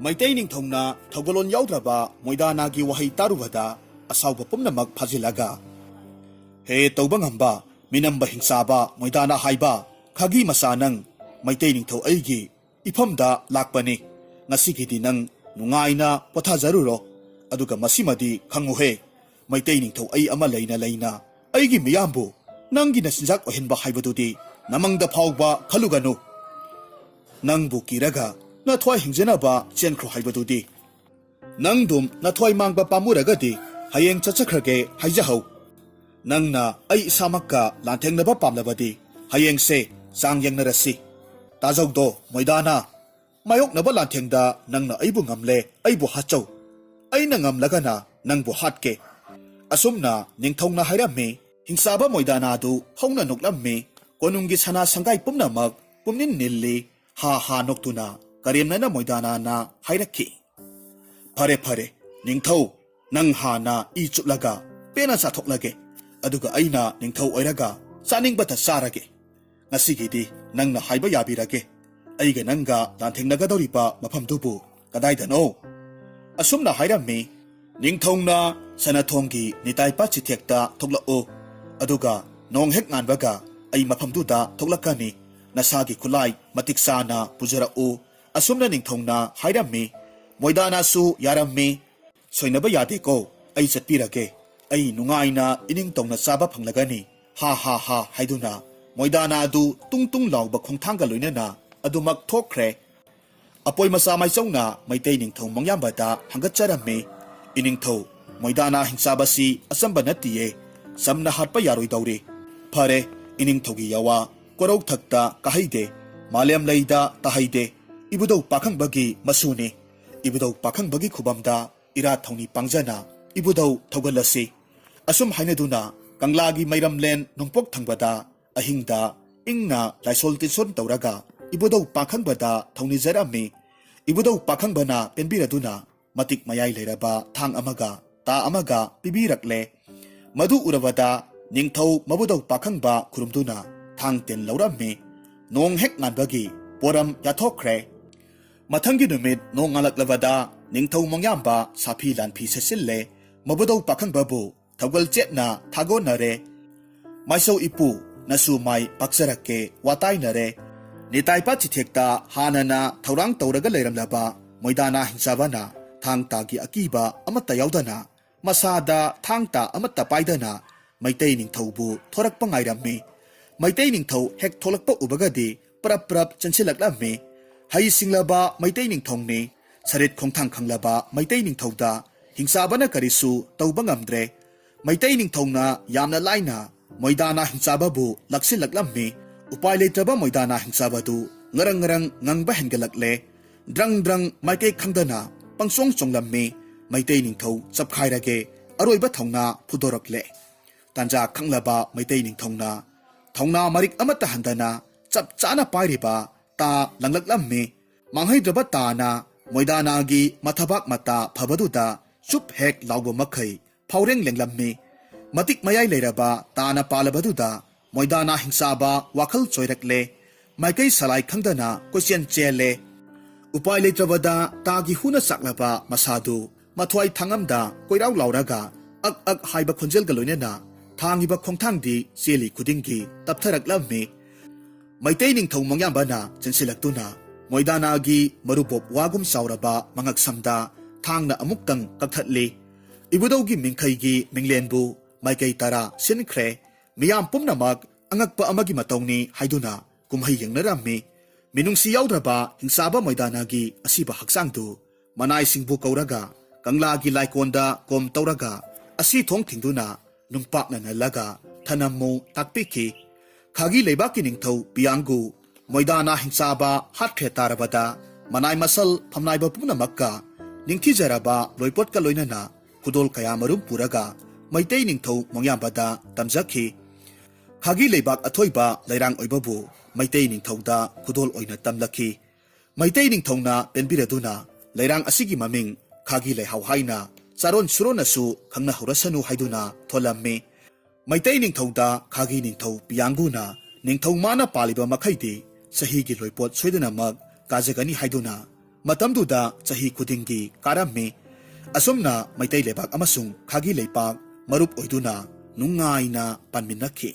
ꯃꯩꯇꯩ ꯅꯤꯡꯊꯧꯅ ꯊꯧꯒꯜꯂꯣꯟ ꯌꯥꯎꯗ꯭ꯔꯕ ꯃꯣꯏꯗꯥꯅꯥꯒꯤ ꯋꯥꯍꯩ ꯇꯥꯔꯨꯕꯗ ꯑꯁꯥꯎꯕ ꯄꯨꯝꯅꯃꯛ ꯐꯥꯖꯤꯜꯂꯒ, "ꯍꯦ ꯇꯧꯕ ꯉꯝꯕ, ꯃꯤꯅꯝꯕ ꯍꯤꯡꯆꯥꯕ ꯃꯣꯏꯗꯥꯅꯥ ꯍꯥꯏꯕ ꯈꯥꯒꯤ ꯃꯆꯥ ꯅꯪ, ꯃꯩꯇꯩ ꯅꯤꯡꯊꯧ ꯑꯩꯒꯤ ꯏꯐꯝꯗ ꯂꯥꯛꯄꯅꯤ꯫ ꯉꯁꯤꯒꯤꯗꯤ ꯅꯪ ꯅꯨꯡꯉꯥꯏꯅ ꯄꯣꯊꯥꯖꯔꯨꯔꯣ꯫ ꯑꯗꯨꯒ ꯃꯁꯤꯃꯗꯤ ꯈꯪꯉꯨꯍꯦ, ꯃꯩꯇꯩ ꯅꯤꯡꯊꯧ ꯑꯩ ꯑꯃ ꯂꯩꯅ ꯂꯩꯅ ꯑꯩꯒꯤ ꯃꯤꯌꯥꯝꯕꯨ ꯅꯪꯒꯤ ꯅꯆꯤꯟꯖꯥꯛ ꯑꯣꯏꯍꯟꯕ ꯍꯥꯏꯕꯗꯨꯗꯤ ꯅꯃꯪꯗ ꯐꯥꯎꯕ ꯈꯜꯂꯨꯒꯅꯨ꯫ ꯅꯪꯕꯨ ꯀꯤꯔꯒ ꯅꯊ꯭ꯋꯥꯏ ꯍꯤꯡꯖꯅꯕ ꯆꯦꯟꯈ꯭ꯔꯣ ꯍꯥꯏꯕꯗꯨꯗꯤ꯫ ꯅꯪꯗꯨꯝ ꯅꯊ꯭ꯋꯥꯏ ꯃꯥꯡꯕ ꯄꯥꯝꯃꯨꯔꯒꯗꯤ ꯍꯌꯦꯡ ꯆꯠꯆꯈ꯭ꯔꯒꯦ ꯍꯥꯏꯖꯍꯧ꯫ ꯅꯪꯅ ꯑꯩ ꯏꯁꯥꯃꯛꯀ ꯂꯥꯟꯊꯦꯡꯅꯕ ꯄꯥꯝꯂꯕꯗꯤ ꯍꯌꯦꯡꯁꯦ ꯆꯥꯡ ꯌꯦꯡꯅꯔꯁꯤ꯫ ꯇꯥꯖꯧꯗꯣ ꯃꯣꯏꯗꯥꯅ, ꯃꯥꯌꯣꯛꯅꯕ ꯂꯥꯟꯊꯦꯡꯗ ꯅꯪꯅ ꯑꯩꯕꯨ ꯉꯝꯂꯦ, ꯑꯩꯕꯨ ꯍꯥꯠꯆꯧ꯫ ꯑꯩꯅ ꯉꯝꯂꯒꯅ ꯅꯪꯕꯨ ꯍꯥꯠꯀꯦ꯫" ꯑꯁꯨꯝꯅ ꯅꯤꯡꯊꯧꯅ ꯍꯥꯏꯔꯝꯃꯤ꯫ ꯍꯤꯡꯆꯥꯕ ꯃꯣꯏꯗꯥꯅꯥꯗꯨ ꯍꯧꯅ ꯅꯣꯛꯂꯝꯃꯤ꯫ ꯀꯣꯅꯨꯡꯒꯤ ꯁꯅꯥ ꯁꯪꯒꯥꯏ ꯄꯨꯝꯅꯃꯛ ꯄꯨꯝꯅꯤꯟ ꯅꯤꯜꯂꯤ꯫ ꯍꯥ ꯍꯥ ꯅꯣꯛꯇꯨꯅ ꯀꯔꯦꯝꯅꯅ ꯃꯣꯏꯗꯥꯅꯥꯅ ꯍꯥꯏꯔꯛꯈꯤ, "ꯐꯔꯦ, ꯐꯔꯦ, ꯅꯤꯡꯊꯧ, ꯅꯪ ꯍꯥꯟꯅ ꯏ ꯆꯨꯞꯂꯒ ꯄꯦꯟꯅ ꯆꯥꯊꯣꯛꯂꯒꯦ, ꯑꯗꯨꯒ ꯑꯩꯅ ꯅꯤꯡꯊꯧ ꯑꯣꯏꯔꯒ ꯆꯥꯅꯤꯡꯕꯇ ꯆꯥꯔꯒꯦ꯫ ꯉꯁꯤꯒꯤꯗꯤ ꯅꯪꯅ ꯍꯥꯏꯕ ꯌꯥꯕꯤꯔꯒꯦ, ꯑꯩꯒ ꯅꯪꯒ ꯂꯥꯟꯊꯦꯡꯅꯒꯗꯧꯔꯤꯕ ꯃꯐꯝꯗꯨꯕꯨ ꯀꯗꯥꯏꯗꯅꯣ?" ꯑꯁꯨꯝꯅ ꯍꯥꯏꯔꯝꯃꯤ꯫ ꯅꯤꯡꯊꯧꯅ ꯁꯅꯥꯊꯣꯡꯒꯤ ꯅꯤꯇꯥꯏ ꯄꯥꯠ ꯆꯤꯊꯦꯛꯇ ꯊꯣꯛꯂꯛꯎ, ꯑꯗꯨꯒ ꯅꯣꯡ ꯍꯦꯛ ꯉꯥꯟꯕꯒ ꯑꯩ ꯃꯐꯝꯗꯨꯗ ꯊꯣꯛꯂꯛꯀꯅꯤ꯫ ꯅꯁꯥꯒꯤ ꯈꯨꯠꯂꯥꯏ ꯃꯇꯤꯛ ꯆꯥꯅ ꯄꯨꯖꯔꯛꯎ꯫ ꯑꯁꯨꯝꯅ ꯅꯤꯡꯊꯧꯅ ꯍꯥꯏꯔꯝꯃꯤ꯫ ꯃꯣꯏꯗꯥꯅꯥꯁꯨ ꯌꯥꯔꯝꯃꯤ꯫ "ꯁꯣꯏꯅꯕ ꯌꯥꯗꯦꯀꯣ, ꯑꯩ ꯆꯠꯄꯤꯔꯒꯦ꯫ ꯑꯩ ꯅꯨꯡꯉꯥꯏꯅ ꯏꯅꯤꯡ ꯇꯧꯅ ꯆꯥꯕ ꯐꯪꯂꯒꯅꯤ, ꯍꯥ ꯍꯥ ꯍꯥ" ꯍꯥꯏꯗꯨꯅ ꯃꯣꯏꯗꯥꯅꯥ ꯑꯗꯨ ꯇꯨꯡ ꯇꯨꯡ ꯂꯥꯎꯕ ꯈꯣꯡꯊꯥꯡꯒ ꯂꯣꯏꯅꯅ ꯑꯗꯨꯃꯛ ꯊꯣꯛꯈ꯭ꯔꯦ꯫ ꯑꯄꯣꯏ ꯃꯆꯥ ꯃꯥꯏꯆꯧꯅ ꯃꯩꯇꯩ ꯅꯤꯡꯊꯧ ꯃꯣꯡꯌꯥꯝꯕꯗ ꯍꯪꯒꯠꯆꯔꯝꯃꯤ, "ꯏꯅꯤꯡꯊꯧ, ꯃꯣꯏꯗꯥꯅꯥ ꯍꯤꯡꯆꯥꯕꯁꯤ ꯑꯆꯝꯕ ꯅꯠꯇꯤꯌꯦ, ꯆꯝꯅ ꯍꯥꯠꯄ ꯌꯥꯔꯣꯏꯗꯧꯔꯤ꯫ ꯐꯔꯦ, ꯏꯅꯤꯡꯊꯧꯒꯤ ꯌꯥꯋꯥ ꯀꯣꯔꯧꯊꯛꯇ ꯀꯥꯍꯩꯗꯦ, ꯃꯥꯂꯦꯝ ꯂꯩꯗ ꯇꯥꯍꯩꯗꯦ, ꯏꯕꯨꯙꯧ ꯄꯥꯈꯪꯕꯒꯤ ꯃꯁꯨꯅꯤ꯫ ꯏꯕꯨꯙꯧ ꯄꯥꯈꯪꯕꯒꯤ ꯈꯨꯕꯝꯗ ꯏꯔꯥꯠ ꯊꯧꯅꯤ ꯄꯥꯡꯖꯅ ꯏꯕꯨꯙꯧ ꯊꯧꯒꯠꯂꯁꯤ"꯫ ꯑꯁꯨꯝ ꯍꯥꯏꯅꯗꯨꯅ ꯀꯪꯂꯥꯒꯤ ꯃꯩꯔꯝꯂꯦꯟ ꯅꯣꯡꯄꯣꯛ ꯊꯪꯕꯗ ꯑꯍꯤꯡꯗ ꯏꯪꯅ ꯂꯥꯏꯁꯣꯜ ꯇꯤꯟꯁꯣꯟ ꯇꯧꯔꯒ ꯏꯕꯨꯙꯧ ꯄꯥꯈꯪꯕꯗ ꯊꯧꯅꯤꯖꯔꯝꯃꯤ꯫ ꯏꯕꯨꯙꯧ ꯄꯥꯈꯪꯕꯅ ꯄꯦꯟꯕꯤꯔꯗꯨꯅ ꯃꯇꯤꯛ ꯃꯌꯥꯏ ꯂꯩꯔꯕ ꯊꯥꯡ ꯑꯃꯒ ꯇꯥ ꯑꯃꯒ ꯄꯤꯕꯤꯔꯛꯂꯦ꯫ ꯃꯗꯨ ꯎꯔꯕꯗ ꯅꯤꯡꯊꯧ ꯃꯕꯨꯙꯧ ꯄꯥꯈꯪꯕ ꯈꯨꯔꯨꯝꯗꯨꯅ ꯊꯥꯡ ꯇꯦꯟ ꯂꯧꯔꯝꯃꯤ꯫ ꯅꯣꯡ ꯍꯦꯛ ꯉꯥꯟꯕꯒꯤ ꯄꯣꯔꯝ ꯌꯥꯊꯣꯛꯈ꯭ꯔꯦ꯫ ꯃꯊꯪꯒꯤ ꯅꯨꯃꯤꯠ ꯅꯣꯡ ꯉꯥꯜꯂꯛꯂꯕꯗ ꯅꯤꯡꯊꯧ ꯃꯣꯡꯌꯥꯝꯕ ꯁꯥꯐꯤ ꯂꯥꯟꯐꯤ ꯁꯦꯠꯆꯤꯜꯂꯦ꯫ ꯃꯕꯨꯙꯧ ꯄꯥꯈꯪꯕꯕꯨ ꯊꯧꯒꯜ ꯆꯦꯠꯅ ꯊꯥꯒꯣꯟꯅꯔꯦ꯫ "ꯃꯥꯏꯁꯧ ꯏꯄꯨ, ꯅꯁꯨ ꯃꯥꯏ ꯄꯥꯛꯆꯔꯛꯀꯦ, ꯋꯥꯇꯥꯏꯅꯔꯦ"꯫ ꯅꯤꯇꯥꯏꯄꯥ ꯆꯤꯊꯦꯛꯇ ꯍꯥꯟꯅꯅ ꯊꯧꯔꯥꯡ ꯇꯧꯔꯒ ꯂꯩꯔꯝꯂꯕ ꯃꯣꯏꯗꯥꯅꯥ ꯍꯤꯡꯆꯥꯕꯅ ꯊꯥꯡ ꯇꯥꯒꯤ ꯑꯀꯤꯕ ꯑꯃꯠꯇ ꯌꯥꯎꯗꯅ ꯃꯁꯥꯗ ꯊꯥꯡ ꯇꯥ ꯑꯃꯠꯇ ꯄꯥꯏꯗꯅ ꯃꯩꯇꯩ ꯅꯤꯡꯊꯧꯕꯨ ꯊꯣꯔꯛꯄ ꯉꯥꯏꯔꯝꯃꯤ꯫ ꯃꯩꯇꯩ ꯅꯤꯡꯊꯧ ꯍꯦꯛ ꯊꯣꯛꯂꯛꯄ ꯎꯕꯒꯗꯤ ꯄ꯭ꯔꯞ ꯄ꯭ꯔꯞ ꯆꯦꯟꯁꯤꯜꯂꯛꯂꯝꯃꯤ꯫ ꯍꯩ ꯁꯤꯡꯂꯕ ꯃꯩꯇꯩ ꯅꯤꯡꯊꯧꯅꯤ꯫ ꯁꯔꯤꯠ ꯈꯣꯡꯊꯥꯡ ꯈꯪꯂꯕ ꯃꯩꯇꯩ ꯅꯤꯡꯊꯧꯗ ꯍꯤꯡꯆꯥꯕꯅ ꯀꯔꯤꯁꯨ ꯇꯧꯕ ꯉꯝꯗ꯭ꯔꯦ꯫ ꯃꯩꯇꯩ ꯅꯤꯡꯊꯧꯅ ꯌꯥꯝꯅ ꯂꯥꯏꯅ ꯃꯣꯏꯗꯥꯅꯥ ꯍꯤꯡꯆꯥꯕꯕꯨ ꯂꯥꯛꯁꯤꯜꯂꯛꯂꯝꯃꯤ꯫ ꯎꯄꯥꯏ ꯂꯩꯇ꯭ꯔꯕ ꯃꯣꯏꯗꯥꯅꯥ ꯍꯤꯡꯆꯥꯕꯗꯨ ꯉꯔꯪ ꯉꯔꯪ ꯉꯪꯕ ꯍꯦꯟꯒꯠꯂꯛꯂꯦ꯫ ꯗ꯭ꯔꯪ ꯗ꯭ꯔꯪ ꯃꯥꯏꯀꯩ ꯈꯪꯗꯅ ꯄꯪꯆꯣꯡ ꯆꯣꯡꯂꯝꯃꯤ꯫ "ꯃꯩꯇꯩ ꯅꯤꯡꯊꯧ ꯆꯞꯈꯥꯏꯔꯒꯦ, ꯑꯔꯣꯏꯕ ꯊꯧꯅꯥ ꯐꯨꯗꯣꯔꯛꯂꯦ"꯫ ꯇꯥꯟꯖꯥ ꯈꯪꯂꯕ ꯃꯩꯇꯩ ꯅꯤꯡꯊꯧꯅ ꯊꯧꯅꯥ ꯃꯔꯤꯛ ꯑꯃꯠꯇ ꯍꯟꯗꯅ ꯆꯞ ꯆꯥꯅ ꯄꯥꯏꯔꯤꯕ ꯇꯥ ꯂꯪꯂꯛꯂꯝꯃꯤ꯫ ꯃꯥꯡꯍꯩꯗ꯭ꯔꯕ ꯇꯥꯅ ꯃꯣꯏꯗꯥꯅꯥꯒꯤ ꯃꯊꯕꯥꯛ ꯃꯇꯥ ꯐꯕꯗꯨꯗ ꯆꯨꯞ ꯍꯦꯛ ꯂꯥꯎꯕ ꯃꯈꯩ ꯐꯥꯎꯔꯦꯡ ꯂꯦꯡꯂꯝꯃꯤ꯫ ꯃꯇꯤꯛ ꯃꯌꯥꯏ ꯂꯩꯔꯕ ꯇꯥꯅ ꯄꯥꯜꯂꯕꯗꯨꯗ ꯃꯣꯏꯗꯥꯅꯥ ꯍꯤꯡꯆꯥꯕ ꯋꯥꯈꯜ ꯆꯣꯏꯔꯛꯂꯦ꯫ ꯃꯥꯏꯀꯩ ꯁꯂꯥꯏ ꯈꯪꯗꯅ ꯀꯣꯏꯆꯦꯟ ꯆꯦꯜꯂꯦ꯫ ꯎꯄꯥꯏ ꯂꯩꯇ꯭ꯔꯕꯗ ꯇꯥꯒꯤ ꯍꯨꯅ ꯆꯥꯛꯂꯕ ꯃꯁꯥꯗꯨ ꯃꯊ꯭ꯋꯥꯏ ꯊꯥꯡꯉꯝꯗ ꯀꯣꯏꯔꯥꯎ ꯂꯥꯎꯔꯒ ꯑꯛ ꯑꯛ ꯍꯥꯏꯕ ꯈꯣꯟꯖꯦꯜꯒ ꯂꯣꯏꯅꯅ ꯊꯥꯡꯉꯤꯕ ꯈꯣꯡꯊꯥꯡꯗꯤ ꯆꯦꯜꯂꯤ ꯈꯨꯗꯤꯡꯒꯤ ꯇꯞꯊꯔꯛꯂꯝꯃꯤ꯫ ꯃꯩꯇꯩ ꯅꯤꯡꯊꯧ ꯃꯣꯡꯌꯥꯝꯕꯅ ꯆꯦꯟꯁꯤꯜꯂꯛꯇꯨꯅ ꯃꯣꯏꯗꯥꯅꯥꯒꯤ ꯃꯔꯨꯕꯣꯞ ꯋꯥꯒꯨꯝ ꯆꯥꯎꯔꯕ ꯃꯉꯛꯁꯝꯗ ꯊꯥꯡꯅ ꯑꯃꯨꯛꯇꯪ ꯀꯛꯊꯠꯂꯤ꯫ ꯏꯕꯨꯙꯧꯒꯤ ꯃꯤꯡꯈꯩꯒꯤ ꯃꯤꯡꯂꯦꯟꯕꯨ ꯃꯥꯏꯀꯩ ꯇꯔꯥ ꯁꯤꯟꯈ꯭ꯔꯦ꯫ ꯃꯤꯌꯥꯝ ꯄꯨꯝꯅꯃꯛ ꯑꯉꯛꯄ ꯑꯃꯒꯤ ꯃꯇꯧꯅꯤ ꯍꯥꯏꯗꯨꯅ ꯀꯨꯝꯍꯩ ꯌꯦꯡꯅꯔꯝꯃꯤ꯫ ꯃꯤꯅꯨꯡꯁꯤ ꯌꯥꯎꯗ꯭ꯔꯕ ꯍꯤꯡꯆꯥꯕ ꯃꯣꯏꯗꯥꯅꯥꯒꯤ ꯑꯁꯤꯕ ꯍꯛꯆꯥꯡꯗꯨ ꯃꯅꯥꯏꯁꯤꯡꯕꯨ ꯀꯧꯔꯒ ꯀꯪꯂꯥꯒꯤ ꯂꯥꯏꯀꯣꯟꯗ ꯀꯣꯝ ꯇꯧꯔꯒ ꯑꯁꯤ ꯊꯣꯡ ꯊꯤꯡꯗꯨꯅ ꯅꯨꯡꯄꯥꯛꯅ ꯅꯜꯂꯒ ꯊꯅꯝꯃꯨ ꯇꯥꯛꯄꯤꯈꯤ꯫ ꯈꯥꯒꯤ ꯂꯩꯕꯥꯛꯀꯤ ꯅꯤꯡꯊꯧ ꯄꯤꯌꯥꯡꯒꯨ ꯃꯣꯏꯗꯥꯅꯥ ꯍꯤꯡꯆꯥꯕ ꯍꯥꯠꯈ꯭ꯔꯦ ꯇꯥꯔꯕꯗ ꯃꯅꯥꯏ ꯃꯁꯜ ꯐꯝꯅꯥꯏꯕ ꯄꯨꯝꯅꯃꯛꯀ ꯅꯤꯡꯊꯤꯖꯔꯕ ꯂꯣꯏꯄꯣꯠꯀ ꯂꯣꯏꯅꯅ ꯈꯨꯗꯣꯜ ꯀꯌꯥ ꯃꯔꯨꯝ ꯄꯨꯔꯒ ꯃꯩꯇꯩ ꯅꯤꯡꯊꯧ ꯃꯣꯡꯌꯥꯝꯕꯗ ꯇꯝꯖꯈꯤ꯫ ꯈꯥꯒꯤ ꯂꯩꯕꯥꯛ ꯑꯊꯣꯏꯕ ꯂꯩꯔꯥꯡ ꯑꯣꯏꯕꯕꯨ ꯃꯩꯇꯩ ꯅꯤꯡꯊꯧꯗ ꯈꯨꯗꯣꯜ ꯑꯣꯏꯅ ꯇꯝꯂꯛꯈꯤ꯫ ꯃꯩꯇꯩ ꯅꯤꯡꯊꯧꯅ ꯄꯦꯟꯕꯤꯔꯗꯨꯅ ꯂꯩꯔꯥꯡ ꯑꯁꯤꯒꯤ ꯃꯃꯤꯡ ꯈꯥꯒꯤ ꯂꯩꯍꯥꯎ ꯍꯥꯏꯅ ꯆꯥꯔꯣꯟ ꯁꯨꯔꯣꯟꯅꯁꯨ ꯈꯪꯅꯍꯧꯔꯁꯅꯨ ꯍꯥꯏꯗꯨꯅ ꯊꯣꯜꯂꯝꯃꯤ꯫ ꯃꯩꯇꯩ ꯅꯤꯡꯊꯧꯗ ꯈꯥꯒꯤ ꯅꯤꯡꯊꯧ ꯄꯤꯌꯥꯡꯒꯨꯅ ꯅꯤꯡꯊꯧ ꯃꯥꯅ ꯄꯥꯜꯂꯤꯕ ꯃꯈꯩꯗꯤ ꯆꯍꯤꯒꯤ ꯂꯣꯏꯄꯣꯠ ꯁꯣꯏꯗꯅꯃꯛ ꯀꯥꯖꯒꯅꯤ ꯍꯥꯏꯗꯨꯅ ꯃꯇꯝꯗꯨꯗ ꯆꯍꯤ ꯈꯨꯗꯤꯡꯒꯤ ꯀꯥꯔꯝꯃꯤ꯫ ꯑꯁꯨꯝꯅ ꯃꯩꯇꯩ ꯂꯩꯕꯥꯛ ꯑꯃꯁꯨꯡ ꯈꯥꯒꯤ ꯂꯩꯄꯥꯛ ꯃꯔꯨꯞ ꯑꯣꯏꯗꯨꯅ ꯅꯨꯡꯉꯥꯏꯅ ꯄꯥꯟꯃꯤꯟꯅꯈꯤ꯫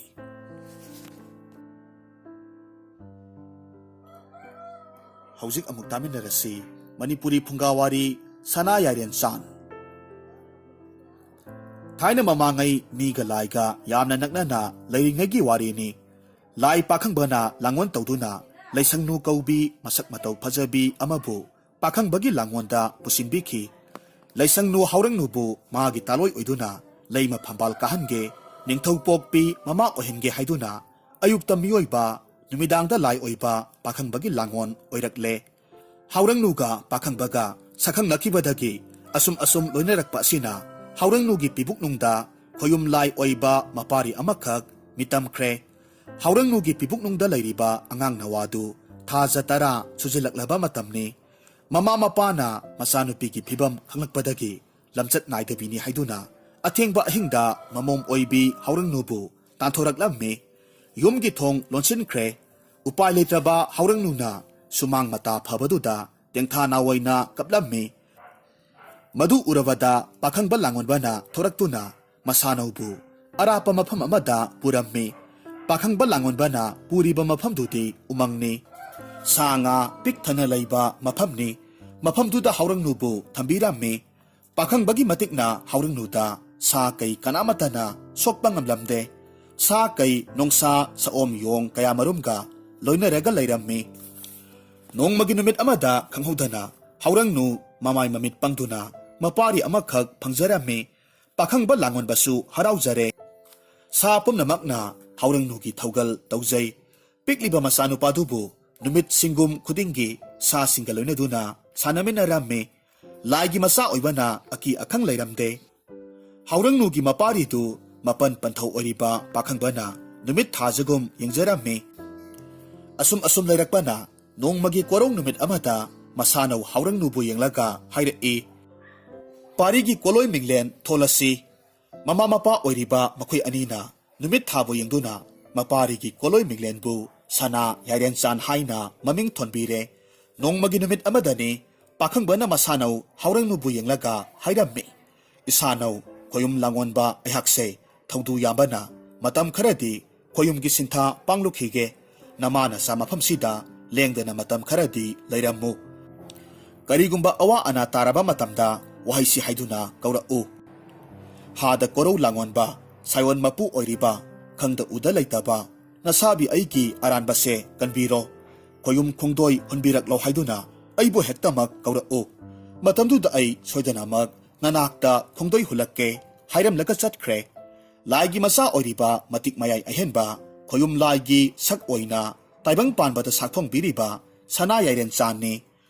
ꯍꯧꯖꯤꯛ ꯑꯃꯨꯛ ꯇꯥꯃꯤꯟꯅꯔꯁꯤ ꯃꯅꯤꯄꯨꯔꯤ ꯐꯨꯡꯒꯥꯋꯥꯔꯤ ꯁꯅꯥ ꯌꯥꯏꯔꯦꯟ ꯆꯥꯟ꯫ ꯊꯥꯏꯅ ꯃꯃꯥꯡꯉꯩ ꯃꯤꯒ ꯂꯥꯏꯒ ꯌꯥꯝꯅ ꯅꯛꯅꯅ ꯂꯩꯔꯤꯉꯩꯒꯤ ꯋꯥꯔꯤꯅꯤ꯫ ꯂꯥꯏ ꯄꯥꯈꯪꯕꯅ ꯂꯥꯡꯑꯣꯟ ꯇꯧꯗꯨꯅ ꯂꯩꯁꯪꯅꯨ ꯀꯧꯕꯤ ꯃꯁꯛ ꯃꯇꯧ ꯐꯖꯕꯤ ꯑꯃꯕꯨ ꯄꯥꯈꯪꯕꯒꯤ ꯂꯥꯡꯑꯣꯟꯗ ꯄꯨꯁꯤꯟꯕꯤꯈꯤ꯫ ꯂꯩꯁꯪꯅꯨ ꯍꯥꯎꯔꯪꯅꯨꯕꯨ ꯃꯥꯒꯤ ꯇꯥꯂꯣꯏ ꯑꯣꯏꯗꯨꯅ ꯂꯩꯃ ꯐꯝꯕꯥꯜ ꯀꯥꯍꯟꯒꯦ, ꯅꯤꯡꯊꯧ ꯄꯣꯛꯄꯤ ꯃꯃꯥ ꯑꯣꯏꯍꯟꯒꯦ ꯍꯥꯏꯗꯨꯅ ꯑꯌꯨꯛꯇ ꯃꯤꯑꯣꯏꯕ, ꯅꯨꯃꯤꯗꯥꯡꯗ ꯂꯥꯏ ꯑꯣꯏꯕ ꯄꯥꯈꯪꯕꯒꯤ ꯂꯥꯡꯑꯣꯟ ꯑꯣꯏꯔꯛꯂꯦ꯫ ꯍꯥꯎꯔꯪꯅꯨꯒ ꯄꯥꯈꯪꯕꯒ ꯁꯛꯈꯪꯅꯈꯤꯕꯗꯒꯤ ꯑꯁꯨꯝ ꯑꯁꯨꯝ ꯂꯣꯏꯅꯔꯛꯄ ꯑꯁꯤꯅ ꯍꯥꯎꯔꯪꯅꯨꯒꯤ ꯄꯤꯕꯨꯛꯅꯨꯡꯗ ꯈꯣꯌꯨꯝ ꯂꯥꯏ ꯑꯣꯏꯕ ꯃꯄꯥꯔꯤ ꯑꯃꯈꯛ ꯃꯤꯇꯝꯈ꯭ꯔꯦ꯫ ꯍꯥꯎꯔꯪꯅꯨꯒꯤ ꯄꯤꯕꯨꯛꯅꯨꯡꯗ ꯂꯩꯔꯤꯕ ꯑꯉꯥꯡ ꯅꯋꯥꯗꯨ ꯊꯥꯖ ꯇꯔꯥ ꯁꯨꯖꯤꯜꯂꯛꯂꯕ ꯃꯇꯝꯅꯤ꯫ ꯃꯃꯥ ꯃꯄꯥꯅ ꯃꯆꯥꯅꯨꯄꯤꯒꯤ ꯐꯤꯕꯝ ꯈꯪꯂꯛꯄꯗꯒꯤ ꯂꯝꯆꯠ ꯅꯥꯏꯗꯕꯤꯅꯤ ꯍꯥꯏꯗꯨꯅ ꯑꯊꯦꯡꯕ ꯑꯍꯤꯡꯗ ꯃꯃꯣꯝ ꯑꯣꯏꯕꯤ ꯍꯥꯎꯔꯪꯅꯨꯕꯨ ꯇꯥꯟꯊꯣꯔꯛꯂꯝꯃꯤ꯫ ꯌꯨꯝꯒꯤ ꯊꯣꯡ ꯂꯣꯟꯁꯤꯟꯈ꯭ꯔꯦ꯫ ꯎꯄꯥꯏ ꯂꯩꯇ꯭ꯔꯕ ꯍꯥꯎꯔꯪꯅꯨꯅ ꯁꯨꯃꯥꯡ ꯃꯇꯥ ꯐꯕꯗꯨꯗ ꯇꯦꯡꯊꯥ ꯅꯥꯑꯣꯏꯅ ꯀꯞꯂꯝꯃꯤ꯫ ꯃꯗꯨ ꯎꯔꯕꯗ ꯄꯥꯈꯪꯕ ꯂꯥꯡꯑꯣꯟꯕꯅ ꯊꯣꯔꯛꯇꯨꯅ ꯃꯁꯥꯅꯧꯕꯨ ꯑꯔꯥꯞꯄ ꯃꯐꯝ ꯑꯃꯗ ꯄꯨꯔꯝꯃꯤ꯫ ꯄꯥꯈꯪꯕ ꯂꯥꯡꯑꯣꯟꯕꯅ ꯄꯨꯔꯤꯕ ꯃꯐꯝꯗꯨꯗꯤ ꯎꯃꯪꯅꯤ꯫ ꯁꯥ ꯉꯥ ꯄꯤꯛ ꯊꯟꯅ ꯂꯩꯕ ꯃꯐꯝꯅꯤ꯫ ꯃꯐꯝꯗꯨꯗ ꯍꯥꯎꯔꯪꯅꯨꯕꯨ ꯊꯝꯕꯤꯔꯝꯃꯤ꯫ ꯄꯥꯈꯪꯕꯒꯤ ꯃꯇꯤꯛꯅ ꯍꯥꯎꯔꯪꯅꯨꯗ ꯁꯥ ꯀꯩ ꯀꯅꯥꯃꯠꯇꯅ ꯁꯣꯛꯄ ꯉꯝꯂꯝꯗꯦ꯫ ꯁꯥ ꯀꯩ, ꯅꯣꯡꯁꯥ, ꯁꯑꯣꯝ ꯌꯣꯡ ꯀꯌꯥꯃꯔꯨꯝꯒ ꯂꯣꯏꯅꯔꯒ ꯂꯩꯔꯝꯃꯤ꯫ ꯅꯣꯡꯃꯒꯤ ꯅꯨꯃꯤꯠ ꯑꯃꯗ ꯈꯪꯍꯧꯗꯅ ꯍꯥꯎꯔꯪꯅꯨ ꯃꯃꯥꯏ ꯃꯃꯤꯠ ꯄꯪꯗꯨꯅ ꯃꯄꯥꯔꯤ ꯑꯃꯈꯛ ꯐꯪꯖꯔꯝꯃꯤ꯫ ꯄꯥꯈꯪꯕ ꯂꯥꯡꯑꯣꯟꯕꯁꯨ ꯍꯔꯥꯎꯖꯔꯦ꯫ ꯁꯥ ꯄꯨꯝꯅꯃꯛꯅ ꯍꯥꯎꯔꯪꯅꯨꯒꯤ ꯊꯧꯒꯜ ꯇꯧꯖꯩ꯫ ꯄꯤꯛꯂꯤꯕ ꯃꯆꯥꯅꯨꯄꯥꯗꯨꯕꯨ ꯅꯨꯃꯤꯠ ꯁꯤꯡꯒꯨꯝ ꯈꯨꯗꯤꯡꯒꯤ ꯁꯥꯁꯤꯡꯒ ꯂꯣꯏꯅꯗꯨꯅ ꯁꯥꯟꯅꯃꯤꯟꯅꯔꯝꯃꯤ꯫ ꯂꯥꯏꯒꯤ ꯃꯆꯥ ꯑꯣꯏꯕꯅ ꯑꯀꯤ ꯑꯈꯪ ꯂꯩꯔꯝꯗꯦ꯫ ꯍꯥꯎꯔꯪꯅꯨꯒꯤ ꯃꯄꯥꯔꯤꯗꯨ ꯃꯄꯟ ꯄꯟꯊꯧ ꯑꯣꯏꯔꯤꯕ ꯄꯥꯈꯪꯕꯅ ꯅꯨꯃꯤꯠ ꯊꯥꯖꯒꯨꯝ ꯌꯦꯡꯖꯔꯝꯃꯤ꯫ ꯑꯁꯨꯝ ꯑꯁꯨꯝ ꯂꯩꯔꯛꯄꯅ ꯅꯣꯡꯃꯒꯤ ꯀꯣꯔꯧ ꯅꯨꯃꯤꯠ ꯑꯃꯗ ꯃꯁꯥꯅꯧ ꯍꯥꯎꯔꯪꯅꯨꯕꯨ ꯌꯦꯡꯂꯒ ꯍꯥꯏꯔꯛꯏ, "ꯄꯥꯔꯤꯒꯤ ꯀꯣꯂꯣꯏ ꯃꯤꯡꯂꯦꯟ ꯊꯣꯜꯂꯁꯤ"꯫ ꯃꯃꯥ ꯃꯄꯥ ꯑꯣꯏꯔꯤꯕ ꯃꯈꯣꯏ ꯑꯅꯤꯅ ꯅꯨꯃꯤꯠ ꯊꯥꯕꯨ ꯌꯦꯡꯗꯨꯅ ꯃꯄꯥꯔꯤꯒꯤ ꯀꯣꯂꯣꯏ ꯃꯤꯡꯂꯦꯟꯕꯨ ꯁꯅꯥ ꯌꯥꯏꯔꯦꯟꯆꯥꯟ ꯍꯥꯏꯅ ꯃꯃꯤꯡ ꯊꯣꯟꯕꯤꯔꯦ꯫ ꯅꯣꯡꯃꯒꯤ ꯅꯨꯃꯤꯠ ꯑꯃꯗꯅꯤ ꯄꯥꯈꯪꯕꯅ ꯃꯁꯥꯅꯧ ꯍꯥꯎꯔꯪꯅꯨꯕꯨ ꯌꯦꯡꯂꯒ ꯍꯥꯏꯔꯝꯃꯤ, "ꯏꯁꯥꯅꯧ ꯈꯣꯌꯨꯝ ꯂꯥꯡꯑꯣꯟꯕ ꯑꯩꯍꯥꯛꯁꯦ ꯊꯧꯗꯨ ꯌꯥꯝꯕꯅ ꯃꯇꯝ ꯈꯔꯗꯤ ꯈꯣꯌꯨꯝꯒꯤ ꯁꯤꯟꯊꯥ ꯄꯥꯡꯂꯨꯈꯤꯒꯦ꯫ ꯅꯃꯥ ꯅꯆꯥ ꯃꯐꯝꯁꯤꯗ ꯂꯦꯡꯗꯅ ꯃꯇꯝ ꯈꯔꯗꯤ ꯂꯩꯔꯝꯃꯨ꯫ ꯀꯔꯤꯒꯨꯝꯕ ꯑꯋꯥ ꯑꯅꯥ ꯇꯥꯔꯕ ꯃꯇꯝꯗ ꯋꯥꯍꯩꯁꯤ ꯍꯥꯏꯗꯨꯅ ꯀꯧꯔꯛꯎ"꯫ ꯍꯥꯗ ꯀꯣꯔꯧ ꯂꯥꯡꯑꯣꯟꯕ, ꯁꯥꯏꯑꯣꯟ ꯃꯄꯨ ꯑꯣꯏꯔꯤꯕ, ꯈꯪꯗ ꯎꯗ ꯂꯩꯇꯕ ꯅꯁꯥꯕꯤ ꯑꯩꯒꯤ ꯑꯔꯥꯟꯕꯁꯦ ꯀꯟꯕꯤꯔꯣ꯫ ꯈꯣꯌꯨꯝ ꯈꯣꯡꯗꯣꯏ ꯍꯨꯟꯕꯤꯔꯛꯂꯣ ꯍꯥꯏꯗꯨꯅ ꯑꯩꯕꯨ ꯍꯦꯛꯇꯃꯛ ꯀꯧꯔꯛꯎ꯫ ꯃꯇꯝꯗꯨꯗ ꯑꯩ ꯁꯣꯏꯗꯅꯃꯛ ꯅꯅꯥꯛꯇ ꯈꯣꯡꯗꯣꯏ ꯍꯨꯜꯂꯛꯀꯦ ꯍꯥꯏꯔꯝꯂꯒ ꯆꯠꯈ꯭ꯔꯦ꯫ ꯂꯥꯏꯒꯤ ꯃꯆꯥ ꯑꯣꯏꯔꯤꯕ ꯃꯇꯤꯛ ꯃꯌꯥꯏ ꯑꯍꯦꯟꯕ ꯈꯣꯌꯨꯝ ꯂꯥꯏꯒꯤ ꯁꯛ ꯑꯣꯏꯅ ꯇꯥꯏꯕꯪ ꯄꯥꯟꯕꯗ ꯁꯥꯛꯐꯣꯡꯕꯤꯔꯤꯕ ꯁꯅꯥ ꯌꯥꯏꯔꯦꯟ ꯆꯥꯟꯅꯤ꯫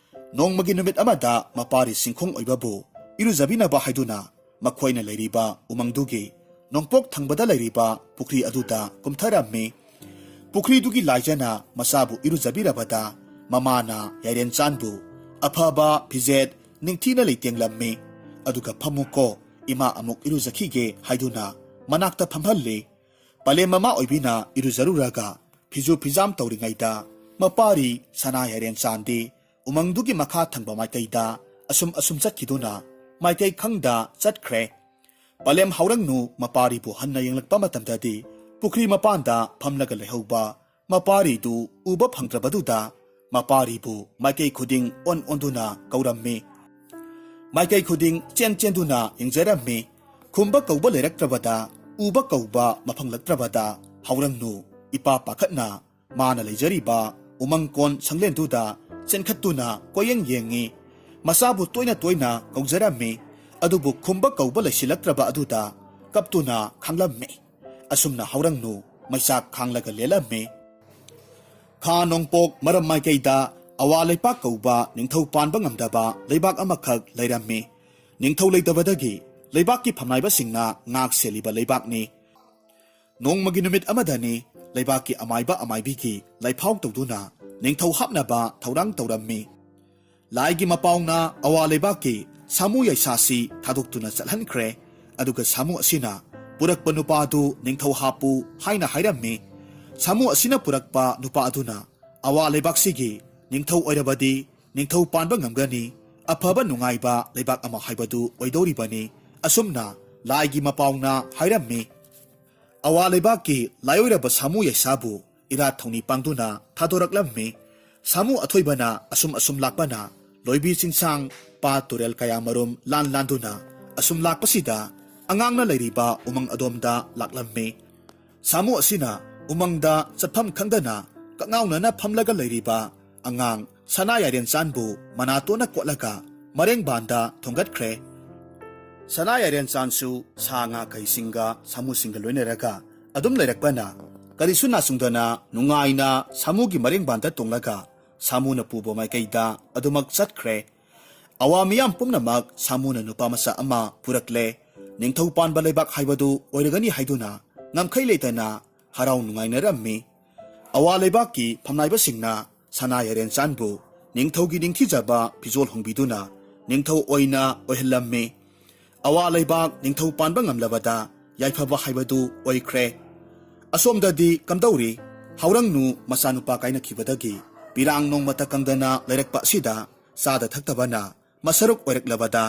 ꯅꯣꯡꯃꯒꯤ ꯅꯨꯃꯤꯠ ꯑꯃꯗ ꯃꯄꯥꯔꯤ ꯁꯤꯡꯈꯣꯡ ꯑꯣꯏꯕꯕꯨ ꯏꯔꯨꯖꯕꯤꯅꯕ ꯍꯥꯏꯗꯨꯅ ꯃꯈꯣꯏꯅ ꯂꯩꯔꯤꯕ ꯎꯃꯪꯗꯨꯒꯤ ꯅꯣꯡꯄꯣꯛ ꯊꯪꯕꯗ ꯂꯩꯔꯤꯕ ꯄꯨꯈ꯭ꯔꯤ ꯑꯗꯨꯗ ꯀꯨꯝꯊꯔꯝꯃꯤ꯫ ꯄꯨꯈ꯭ꯔꯤꯗꯨꯒꯤ ꯂꯥꯏꯖꯅ ꯃꯆꯥꯕꯨ ꯏꯔꯨꯖꯕꯤꯔꯕꯗ ꯃꯃꯥꯅ ꯌꯥꯏꯔꯦꯟ ꯆꯥꯟꯕꯨ ꯑꯐꯕ ꯐꯤꯖꯦꯠ ꯅꯤꯡꯊꯤꯅ ꯂꯩꯇꯦꯡꯂꯝꯃꯤ꯫ ꯑꯗꯨꯒ "ꯐꯝꯃꯨꯀꯣ, ꯏꯃꯥ ꯑꯃꯨꯛ ꯏꯔꯨꯖꯈꯤꯒꯦ" ꯍꯥꯏꯗꯨꯅ ꯃꯅꯥꯛꯇ ꯐꯝꯍꯜꯂꯤ꯫ ꯄꯂꯦꯝ ꯃꯃꯥ ꯑꯣꯏꯕꯤꯅ ꯏꯔꯨꯖꯔꯨꯔꯒ ꯐꯤꯖꯨ ꯐꯤꯖꯥꯝ ꯇꯧꯔꯤꯉꯩꯗ ꯃꯄꯥꯔꯤ ꯁꯅꯥ ꯌꯥꯏꯔꯦꯟ ꯆꯥꯟꯗꯤ ꯎꯃꯪꯗꯨꯒꯤ ꯃꯈꯥ ꯊꯪꯕ ꯃꯥꯏꯀꯩꯗ ꯑꯁꯨꯝ ꯑꯁꯨꯝ ꯆꯠꯈꯤꯗꯨꯅ ꯃꯥꯏꯀꯩ ꯈꯪꯗ ꯆꯠꯈ꯭ꯔꯦ꯫ ꯄꯂꯦꯝ ꯍꯥꯎꯔꯪꯅꯨ ꯃꯄꯥꯔꯤꯕꯨ ꯍꯟꯅ ꯌꯦꯡꯂꯛꯄ ꯃꯇꯝꯗꯗꯤ ꯄꯨꯈ꯭ꯔꯤ ꯃꯄꯥꯟꯗ ꯐꯝꯂꯒ ꯂꯩꯍꯧꯕ ꯃꯄꯥꯔꯤꯗꯨ ꯎꯕ ꯐꯪꯗ꯭ꯔꯕꯗꯨꯗ ꯃꯄꯥꯔꯤꯕꯨ ꯃꯥꯏꯀꯩ ꯈꯨꯗꯤꯡ ꯑꯣꯟ ꯑꯣꯟꯗꯨꯅ ꯀꯧꯔꯝꯃꯤ꯫ ꯃꯥꯏꯀꯩ ꯈꯨꯗꯤꯡ ꯆꯦꯟ ꯆꯦꯟꯗꯨꯅ ꯌꯦꯡꯖꯔꯝꯃꯤ꯫ ꯈꯨꯝꯕ ꯀꯧꯕ ꯂꯩꯔꯛꯇ꯭ꯔꯕꯗ ꯎꯕ ꯀꯧꯕ ꯃꯐꯪꯂꯛꯇ꯭ꯔꯕꯗ ꯍꯥꯎꯔꯪꯅꯨ ꯏꯄꯥ ꯄꯥꯈꯠꯅ ꯃꯥꯅ ꯂꯩꯖꯔꯤꯕ ꯎꯃꯪꯀꯣꯟ ꯁꯪꯂꯦꯟꯗꯨꯗ ꯆꯦꯟꯈꯠꯇꯨꯅ ꯀꯣꯏꯌꯦꯡ ꯌꯦꯡꯉꯤ꯫ ꯃꯆꯥꯕꯨ ꯇꯣꯏꯅ ꯇꯣꯏꯅ ꯀꯧꯖꯔꯝꯃꯤ꯫ ꯑꯗꯨꯕꯨ ꯈꯨꯝꯕ ꯀꯧꯕ ꯂꯩꯁꯤꯜꯂꯛꯇ꯭ꯔꯕ ꯑꯗꯨꯗ ꯀꯞꯇꯨꯅ ꯈꯥꯡꯂꯝꯃꯤ꯫ ꯑꯁꯨꯝꯅ ꯍꯥꯎꯔꯪꯅꯨ ꯃꯩꯆꯥꯛ ꯈꯥꯡꯂꯒ ꯂꯦꯜꯂꯝꯃꯤ꯫ ꯈꯥ ꯅꯣꯡꯄꯣꯛ ꯃꯔꯝ ꯃꯥꯏꯀꯩꯗ ꯑꯋꯥ ꯂꯩꯄꯥꯛ ꯀꯧꯕ ꯅꯤꯡꯊꯧ ꯄꯥꯟꯕ ꯉꯝꯗꯕ ꯂꯩꯕꯥꯛ ꯑꯃꯈꯛ ꯂꯩꯔꯝꯃꯤ꯫ ꯅꯤꯡꯊꯧ ꯂꯩꯇꯕꯗꯒꯤ ꯂꯩꯕꯥꯛꯀꯤ ꯐꯝꯅꯥꯏꯕꯁꯤꯡꯅ ꯉꯥꯛ ꯁꯦꯜꯂꯤꯕ ꯂꯩꯕꯥꯛꯅꯤ꯫ ꯅꯣꯡꯃꯒꯤ ꯅꯨꯃꯤꯠ ꯑꯃꯗꯅꯤ ꯂꯩꯕꯥꯛꯀꯤ ꯑꯃꯥꯏꯕ ꯑꯃꯥꯏꯕꯤꯒꯤ ꯂꯥꯏꯐꯥꯎ ꯇꯧꯗꯨꯅ ꯅꯤꯡꯊꯧ ꯍꯥꯞꯅꯕ ꯊꯧꯔꯥꯡ ꯇꯧꯔꯝꯃꯤ꯫ ꯂꯥꯏꯒꯤ ꯃꯄꯥꯎꯅ ꯑꯋꯥ ꯂꯩꯕꯥꯛꯀꯤ ꯁꯥꯃꯨ ꯌꯥꯏꯁꯥꯁꯤ ꯊꯥꯗꯣꯛꯇꯨꯅ ꯆꯠꯍꯟꯈ꯭ꯔꯦ꯫ ꯑꯗꯨꯒ ꯁꯥꯃꯨ ꯑꯁꯤꯅ ꯄꯨꯔꯛꯄ ꯅꯨꯄꯥ ꯑꯗꯨ ꯅꯤꯡꯊꯧ ꯍꯥꯞꯄꯨ ꯍꯥꯏꯅ ꯍꯥꯏꯔꯝꯃꯤ꯫ ꯁꯥꯃꯨ ꯑꯁꯤꯅ ꯄꯨꯔꯛꯄ ꯅꯨꯄꯥ ꯑꯗꯨꯅ ꯑꯋꯥ ꯂꯩꯕꯥꯛꯁꯤꯒꯤ ꯅꯤꯡꯊꯧ ꯑꯣꯏꯔꯕꯗꯤ ꯅꯤꯡꯊꯧ ꯄꯥꯟꯕ ꯉꯝꯒꯅꯤ, ꯑꯐꯕ ꯅꯨꯡꯉꯥꯏꯕ ꯂꯩꯕꯥꯛ ꯑꯃ ꯍꯥꯏꯕꯗꯨ ꯑꯣꯏꯗꯧꯔꯤꯕꯅꯤ꯫ ꯑꯁꯨꯝꯅ ꯂꯥꯏꯒꯤ ꯃꯄꯥꯎꯅ ꯍꯥꯏꯔꯝꯃꯤ꯫ ꯑꯋꯥ ꯂꯩꯕꯥꯛꯀꯤ ꯂꯥꯏꯑꯣꯏꯔꯕ ꯁꯥꯃꯨ ꯌꯥꯏꯁꯥꯕꯨ ꯏꯔꯥꯠ ꯊꯧꯅꯤ ꯄꯥꯡꯗꯨꯅ ꯊꯥꯗꯣꯔꯛꯂꯝꯃꯤ꯫ ꯁꯥꯃꯨ ꯑꯊꯣꯏꯕꯅ ꯑꯁꯨꯝ ꯑꯁꯨꯝ ꯂꯥꯛꯄꯅ ꯂꯣꯏꯕꯤ ꯆꯤꯡꯁꯥꯡ, ꯄꯥꯠ ꯇꯨꯔꯦꯜ ꯀꯌꯥꯃꯔꯨꯝ ꯂꯥꯟ ꯂꯥꯟꯗꯨꯅ ꯑꯁꯨꯝ ꯂꯥꯛꯄꯁꯤꯗ ꯑꯉꯥꯡꯅ ꯂꯩꯔꯤꯕ ꯎꯃꯪ ꯑꯗꯣꯝꯗ ꯂꯥꯛꯂꯝꯃꯤ꯫ ꯁꯥꯃꯨ ꯑꯁꯤꯅ ꯎꯃꯪꯗ ꯆꯠꯐꯝ ꯈꯪꯗꯅ ꯀꯛꯉꯥꯎꯅꯅ ꯐꯝꯂꯒ ꯂꯩꯔꯤꯕ ꯑꯉꯥꯡ ꯁꯅꯥ ꯌꯥꯏꯔꯦꯟꯆꯥꯟꯕꯨ ꯃꯅꯥꯇꯣꯟꯅ ꯀꯣꯠꯂꯒ ꯃꯔꯦꯡꯕꯥꯟꯗ ꯊꯣꯡꯒꯠꯈ꯭ꯔꯦ꯫ ꯁꯅꯥ ꯌꯥꯏꯔꯦꯟꯆꯥꯟꯁꯨ ꯁꯥ ꯉꯥ ꯀꯩꯁꯤꯡꯒ ꯁꯥꯃꯨꯁꯤꯡꯒ ꯂꯣꯏꯅꯔꯒ ꯑꯗꯨꯝ ꯂꯩꯔꯛꯄꯅ ꯀꯔꯤꯁꯨ ꯅꯥꯆꯨꯡꯗꯅ ꯅꯨꯡꯉꯥꯏꯅ ꯁꯥꯃꯨꯒꯤ ꯃꯔꯦꯡꯕꯥꯟꯗ ꯇꯣꯡꯂꯒ ꯁꯥꯃꯨꯅ ꯄꯨꯕ ꯃꯥꯏꯀꯩꯗ ꯑꯗꯨꯃꯛ ꯆꯠꯈ꯭ꯔꯦ꯫ ꯑꯋꯥ ꯃꯤꯌꯥꯝ ꯄꯨꯝꯅꯃꯛ ꯁꯥꯃꯨꯅ ꯅꯨꯄꯥ ꯃꯆꯥ ꯑꯃ ꯄꯨꯔꯛꯂꯦ, ꯅꯤꯡꯊꯧ ꯄꯥꯟꯕ ꯂꯩꯕꯥꯛ ꯍꯥꯏꯕꯗꯨ ꯑꯣꯏꯔꯒꯅꯤ ꯍꯥꯏꯗꯨꯅ ꯉꯝꯈꯩ ꯂꯩꯇꯅ ꯍꯔꯥꯎ ꯅꯨꯡꯉꯥꯏꯅꯔꯝꯃꯤ꯫ ꯑꯋꯥ ꯂꯩꯕꯥꯛꯀꯤ ꯐꯝꯅꯥꯏꯕꯁꯤꯡꯅ ꯁꯅꯥ ꯌꯥꯏꯔꯦꯟꯆꯥꯟꯕꯨ ꯅꯤꯡꯊꯧꯒꯤ ꯅꯤꯡꯊꯤꯖꯕ ꯐꯤꯖꯣꯜ ꯍꯣꯡꯕꯤꯗꯨꯅ ꯅꯤꯡꯊꯧ ꯑꯣꯏꯅ ꯑꯣꯏꯍꯜꯂꯝꯃꯤ꯫ ꯑꯋꯥ ꯂꯩꯕꯥꯛ ꯅꯤꯡꯊꯧ ꯄꯥꯟꯕ ꯉꯝꯂꯕꯗ ꯌꯥꯏꯐꯕ ꯍꯥꯏꯕꯗꯨ ꯑꯣꯏꯈ꯭ꯔꯦ꯫ ꯑꯁꯣꯝꯗꯗꯤ ꯀꯝꯗꯧꯔꯤ? ꯍꯥꯎꯔꯪꯅꯨ ꯃꯆꯥꯅꯨꯄꯥ ꯀꯥꯏꯅꯈꯤꯕꯗꯒꯤ ꯄꯤꯔꯥꯡ ꯅꯣꯡꯃꯇ ꯀꯪꯗꯅ ꯂꯩꯔꯛꯄ ꯑꯁꯤꯗ ꯆꯥꯗ ꯊꯛꯇꯕꯅ ꯃꯁꯔꯨꯛ ꯑꯣꯏꯔꯛꯂꯕꯗ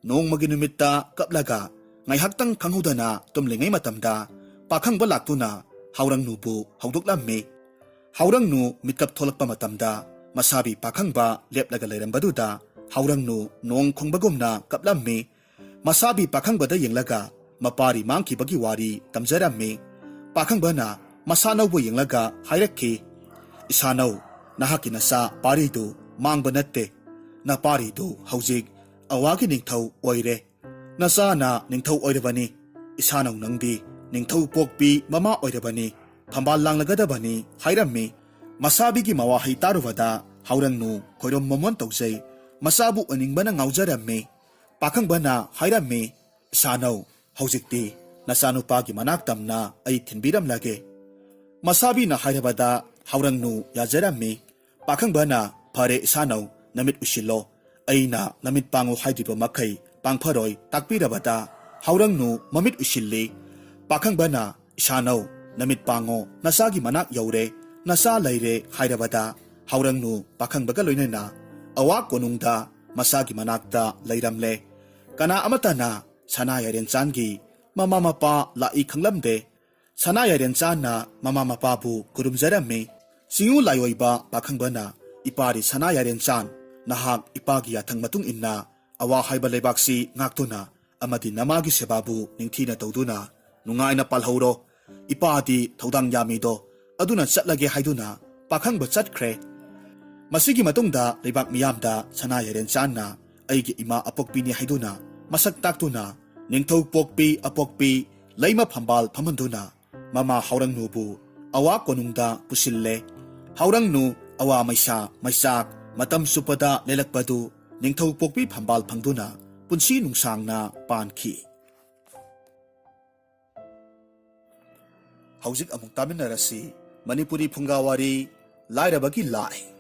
ꯅꯣꯡꯃꯒꯤ ꯅꯨꯃꯤꯠꯇ ꯀꯞꯂꯒ ꯉꯥꯏꯍꯥꯛꯇꯪ ꯈꯪꯍꯧꯗꯅ ꯇꯨꯝꯂꯤꯉꯩ ꯃꯇꯝꯗ ꯄꯥꯈꯪꯕ ꯂꯥꯛꯇꯨꯅ ꯍꯥꯎꯔꯪꯅꯨꯕꯨ ꯍꯧꯗꯣꯛꯂꯝꯃꯤ꯫ ꯍꯥꯎꯔꯪꯅꯨ ꯃꯤꯠꯀꯞ ꯊꯣꯛꯂꯛꯄ ꯃꯇꯝꯗ ꯃꯁꯥꯕꯤ ꯄꯥꯈꯪꯕ ꯂꯦꯞꯂꯒ ꯂꯩꯔꯝꯕꯗꯨꯗ ꯍꯥꯎꯔꯪꯅꯨ ꯅꯣꯡ ꯈꯣꯡꯕꯒꯨꯝꯅ ꯀꯞꯂꯝꯃꯤ꯫ ꯃꯁꯥꯕꯤ ꯄꯥꯈꯪꯕꯗ ꯌꯦꯡꯂꯒ ꯃꯄꯥꯔꯤ ꯃꯥꯡꯈꯤꯕꯒꯤ ꯋꯥꯔꯤ ꯇꯝꯖꯔꯝꯃꯤ꯫ ꯄꯥꯈꯪꯕꯅ ꯃꯁꯥꯅꯧꯕꯨ ꯌꯦꯡꯂꯒ ꯍꯥꯏꯔꯛꯈꯤ, "ꯏꯁꯥꯅꯧ, ꯅꯍꯥꯛꯀꯤ ꯅꯆꯥ ꯄꯥꯔꯤꯗꯨ ꯃꯥꯡꯕ ꯅꯠꯇꯦ꯫ ꯅꯄꯥꯔꯤꯗꯨ ꯍꯧꯖꯤꯛ ꯑꯋꯥꯒꯤ ꯅꯤꯡꯊꯧ ꯑꯣꯏꯔꯦ꯫ ꯅꯆꯥꯅ ꯅꯤꯡꯊꯧ ꯑꯣꯏꯔꯕꯅꯤ꯫ ꯏꯁꯥꯅꯧ ꯅꯪꯗꯤ ꯅꯤꯡꯊꯧ ꯄꯣꯛꯄꯤ ꯃꯃꯥ ꯑꯣꯏꯔꯕꯅꯤ꯫ ꯐꯝꯕꯥꯜ ꯂꯥꯡꯂꯒꯗꯕꯅꯤ" ꯍꯥꯏꯔꯝꯃꯤ꯫ ꯃꯁꯥꯕꯤꯒꯤ ꯃꯋꯥꯍꯩ ꯇꯥꯔꯨꯕꯗ ꯍꯥꯎꯔꯪꯅꯨ ꯈꯣꯏꯔꯣꯝ ꯃꯣꯃꯣꯟ ꯇꯧꯖꯩ꯫ ꯃꯆꯥꯕꯨ ꯑꯣꯏꯅꯤꯡꯕꯅ ꯉꯥꯎꯖꯔꯝꯃꯤ꯫ ꯄꯥꯈꯪꯕꯅ ꯍꯥꯏꯔꯝꯃꯤ, "ꯏꯁꯥꯅꯧ, ꯍꯧꯖꯤꯛꯇꯤ ꯅꯆꯥꯅꯨꯄꯥꯒꯤ ꯃꯅꯥꯛ ꯇꯝꯅ ꯑꯩ ꯊꯤꯟꯕꯤꯔꯝꯂꯒꯦ"꯫ ꯃꯁꯥꯕꯤꯅ ꯍꯥꯏꯔꯕꯗ ꯍꯥꯎꯔꯪꯅꯨ ꯌꯥꯖꯔꯝꯃꯤ꯫ ꯄꯥꯈꯪꯕꯅ, "ꯐꯔꯦ ꯏꯁꯥꯅꯧ, ꯅꯃꯤꯠ ꯎꯏꯁꯤꯜꯂꯣ꯫ ꯑꯩꯅ ꯅꯃꯤꯠ ꯄꯥꯡꯉꯨ ꯍꯥꯏꯗ꯭ꯔꯤꯕ ꯃꯈꯩ ꯄꯥꯡꯐꯔꯣꯏ" ꯇꯥꯛꯄꯤꯔꯕꯗ ꯍꯥꯎꯔꯪꯅꯨ ꯃꯃꯤꯠ ꯎꯏꯁꯤꯜꯂꯤ꯫ ꯄꯥꯈꯪꯕꯅ, "ꯏꯁꯥꯅꯧ, ꯅꯃꯤꯠ ꯄꯥꯡꯉꯣ, ꯅꯆꯥꯒꯤ ꯃꯅꯥꯛ ꯌꯧꯔꯦ, ꯅꯆꯥ ꯂꯩꯔꯦ" ꯍꯥꯏꯔꯕꯗ ꯍꯥꯎꯔꯪꯅꯨ ꯄꯥꯈꯪꯕꯒ ꯂꯣꯏꯅꯅ ꯑꯋꯥ ꯀꯣꯅꯨꯡꯗ ꯃꯆꯥꯒꯤ ꯃꯅꯥꯛꯇ ꯂꯩꯔꯝꯂꯦ꯫ ꯀꯅꯥ ꯑꯃꯠꯇꯅ ꯁꯅꯥ ꯌꯥꯏꯔꯦꯟꯆꯥꯟꯒꯤ ꯃꯃꯥ ꯃꯄꯥ ꯂꯥꯛꯏ ꯈꯪꯂꯝꯗꯦ꯫ ꯁꯅꯥ ꯌꯥꯏꯔꯦꯟꯆꯥꯟꯅ ꯃꯃꯥ ꯃꯄꯥꯕꯨ ꯈꯨꯔꯨꯝꯖꯔꯝꯃꯤ꯫ ꯆꯤꯡꯉꯨ ꯂꯥꯏꯑꯣꯏꯕ ꯄꯥꯈꯪꯕꯅ, "ꯏꯄꯥꯗꯤ ꯁꯅꯥ ꯌꯥꯏꯔꯦꯟꯆꯥꯟ, ꯅꯍꯥꯛ ꯏꯄꯥꯒꯤ ꯌꯥꯊꯪ ꯃꯇꯨꯡ ꯏꯟꯅ ꯑꯋꯥ ꯍꯥꯏꯕ ꯂꯩꯕꯥꯛꯁꯤ ꯉꯥꯛꯇꯨꯅ ꯑꯃꯗꯤ ꯅꯃꯥꯒꯤ ꯁꯦꯕꯥꯕꯨ ꯅꯤꯡꯊꯤꯅ ꯇꯧꯗꯨꯅ ꯅꯨꯡꯉꯥꯏꯅ ꯄꯥꯜꯍꯧꯔꯣ꯫ ꯏꯄꯥꯗꯤ ꯊꯧꯗꯥꯡ ꯌꯥꯝꯃꯤꯗꯣ, ꯑꯗꯨꯅ ꯆꯠꯂꯒꯦ" ꯍꯥꯏꯗꯨꯅ ꯄꯥꯈꯪꯕ ꯆꯠꯈ꯭ꯔꯦ꯫ ꯃꯁꯤꯒꯤ ꯃꯇꯨꯡꯗ ꯂꯩꯕꯥꯛ ꯃꯤꯌꯥꯝꯗ ꯁꯅꯥ ꯌꯥꯏꯔꯦꯟꯆꯥꯟꯅ ꯑꯩꯒꯤ ꯏꯃꯥ ꯑꯄꯣꯛꯄꯤꯅꯤ ꯍꯥꯏꯗꯨꯅ ꯃꯁꯛ ꯇꯥꯛꯇꯨꯅ ꯅꯤꯡꯊꯧ ꯄꯣꯛꯄꯤ ꯑꯄꯣꯛꯄꯤ ꯂꯩꯃ ꯐꯝꯕꯥꯜ ꯐꯝꯍꯟꯗꯨꯅ ꯃꯃꯥ ꯍꯥꯎꯔꯪꯅꯨꯕꯨ ꯑꯋꯥ ꯀꯣꯅꯨꯡꯗ ꯄꯨꯁꯤꯜꯂꯦ꯫ ꯍꯥꯎꯔꯪꯅꯨ ꯑꯋꯥ ꯃꯩꯁꯥ ꯃꯩꯆꯥꯛ ꯃꯇꯝ ꯆꯨꯞꯄꯗ ꯂꯦꯜꯂꯛꯄꯗꯨ ꯅꯤꯡꯊꯧ ꯄꯣꯛꯄꯤ ꯐꯝꯕꯥꯜ ꯐꯪꯗꯨꯅ ꯄꯨꯟꯁꯤ ꯅꯨꯡꯁꯥꯡꯅ ꯄꯥꯟꯈꯤ꯫ ꯍꯧꯖꯤꯛ ꯑꯃꯨꯛ ꯇꯥꯃꯤꯟꯅꯔꯁꯤ ꯃꯅꯤꯄꯨꯔꯤ ꯐꯨꯡꯒꯥ ꯋꯥꯔꯤ, ꯂꯥꯏꯔꯕꯒꯤ ꯂꯥꯏ꯫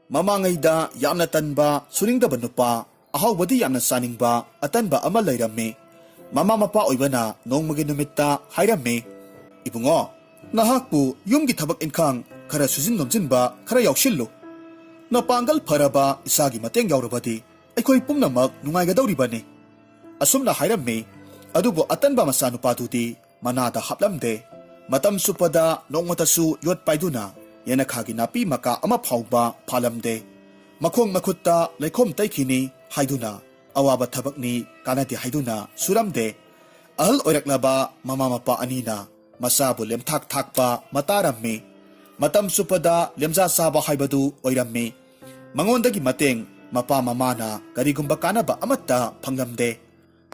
ꯃꯃꯥꯡꯉꯩꯗ ꯌꯥꯝꯅ ꯇꯟꯕ, ꯁꯨꯅꯤꯡꯗꯕ ꯅꯨꯄꯥ, ꯑꯍꯥꯎꯕꯗꯤ ꯌꯥꯝꯅ ꯆꯥꯅꯤꯡꯕ ꯑꯇꯟꯕ ꯑꯃ ꯂꯩꯔꯝꯃꯤ꯫ ꯃꯃꯥ ꯃꯄꯥ ꯑꯣꯏꯕꯅ ꯅꯣꯡꯃꯒꯤ ꯅꯨꯃꯤꯠꯇ ꯍꯥꯏꯔꯝꯃꯤ, "ꯏꯕꯨꯡꯉꯣ, ꯅꯍꯥꯛꯄꯨ ꯌꯨꯝꯒꯤ ꯊꯕꯛ ꯏꯟꯈꯥꯡ ꯈꯔ ꯁꯨꯖꯤꯟ ꯅꯣꯝꯖꯤꯟꯕ ꯈꯔ ꯌꯥꯎꯁꯤꯜꯂꯨ꯫ ꯅꯄꯥꯡꯒꯜ ꯐꯔꯕ ꯏꯆꯥꯒꯤ ꯃꯇꯦꯡ ꯌꯥꯎꯔꯕꯗꯤ ꯑꯩꯈꯣꯏ ꯄꯨꯝꯅꯃꯛ ꯅꯨꯡꯉꯥꯏꯒꯗꯧꯔꯤꯕꯅꯤ"꯫ ꯑꯁꯨꯝꯅ ꯍꯥꯏꯔꯝꯃꯤ꯫ ꯑꯗꯨꯕꯨ ꯑꯇꯟꯕ ꯃꯆꯥꯅꯨꯄꯥꯗꯨꯗꯤ ꯃꯅꯥꯗ ꯍꯥꯞꯂꯝꯗꯦ꯫ ꯃꯇꯝ ꯆꯨꯞꯄꯗ ꯅꯣꯡꯃꯇꯁꯨ ꯌꯣꯠ ꯄꯥꯏꯗꯨꯅ ꯌꯦꯅꯈꯥꯒꯤ ꯅꯥꯄꯤ ꯃꯀꯥ ꯑꯃ ꯐꯥꯎꯕ ꯐꯥꯜꯂꯝꯗꯦ꯫ ꯃꯈꯣꯡ ꯃꯈꯨꯠꯇ ꯂꯩꯈꯣꯝ ꯇꯩꯈꯤꯅꯤ ꯍꯥꯏꯗꯨꯅ ꯑꯋꯥꯕ ꯊꯕꯛꯅꯤ, ꯀꯥꯟꯅꯗꯦ ꯍꯥꯏꯗꯨꯅ ꯁꯨꯔꯝꯗꯦ꯫ ꯑꯍꯜ ꯑꯣꯏꯔꯛꯂꯕ ꯃꯃꯥ ꯃꯄꯥ ꯑꯅꯤꯅ ꯃꯆꯥꯕꯨ ꯂꯦꯝꯊꯥꯛ ꯊꯥꯛꯄ ꯃꯇꯥꯔꯝꯃꯤ꯫ ꯃꯇꯝ ꯆꯨꯞꯄꯗ ꯂꯦꯝꯖꯥ ꯆꯥꯕ ꯍꯥꯏꯕꯗꯨ ꯑꯣꯏꯔꯝꯃꯤ꯫ ꯃꯉꯣꯟꯗꯒꯤ ꯃꯇꯦꯡ ꯃꯄꯥ ꯃꯃꯥꯅ ꯀꯔꯤꯒꯨꯝꯕ ꯀꯥꯟꯅꯕ ꯑꯃꯠꯇ ꯐꯪꯂꯝꯗꯦ꯫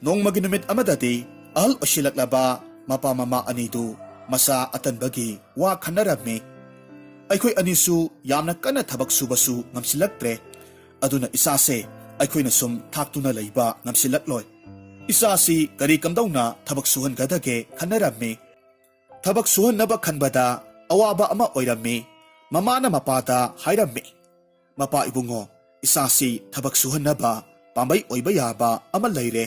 ꯅꯣꯡꯃꯒꯤ ꯅꯨꯃꯤꯠ ꯑꯃꯗꯗꯤ ꯑꯍꯜ ꯑꯣꯏꯁꯤꯜꯂꯛꯂꯕ ꯃꯄꯥ ꯃꯃꯥ ꯑꯅꯤꯗꯨ ꯃꯆꯥ ꯑꯇꯟꯕꯒꯤ ꯋꯥ ꯈꯟꯅꯔꯝꯃꯤ꯫ "ꯑꯩꯈꯣꯏ ꯑꯅꯤꯁꯨ ꯌꯥꯝꯅ ꯀꯟꯅ ꯊꯕꯛ ꯁꯨꯕꯁꯨ ꯉꯝꯁꯤꯜꯂꯛꯇ꯭ꯔꯦ, ꯑꯗꯨꯅ ꯏꯆꯥꯁꯦ ꯑꯩꯈꯣꯏꯅ ꯁꯨꯝ ꯊꯥꯛꯇꯨꯅ ꯂꯩꯕ ꯉꯝꯁꯤꯜꯂꯛꯂꯣꯏ꯫ ꯏꯆꯥꯁꯤ ꯀꯔꯤ ꯀꯝꯗꯧꯅ ꯊꯕꯛ ꯁꯨꯍꯟꯒꯗꯒꯦ?" ꯈꯟꯅꯔꯝꯃꯤ꯫ ꯊꯕꯛ ꯁꯨꯍꯟꯅꯕ ꯈꯟꯕꯗ ꯑꯋꯥꯕ ꯑꯃ ꯑꯣꯏꯔꯝꯃꯤ꯫ ꯃꯃꯥꯅ ꯃꯄꯥꯗ ꯍꯥꯏꯔꯝꯃꯤ, "ꯃꯄꯥ ꯏꯕꯨꯡꯉꯣ, ꯏꯆꯥꯁꯤ ꯊꯕꯛ ꯁꯨꯍꯟꯅꯕ ꯄꯥꯝꯕꯩ ꯑꯣꯏꯕ ꯌꯥꯕ ꯑꯃ ꯂꯩꯔꯦ꯫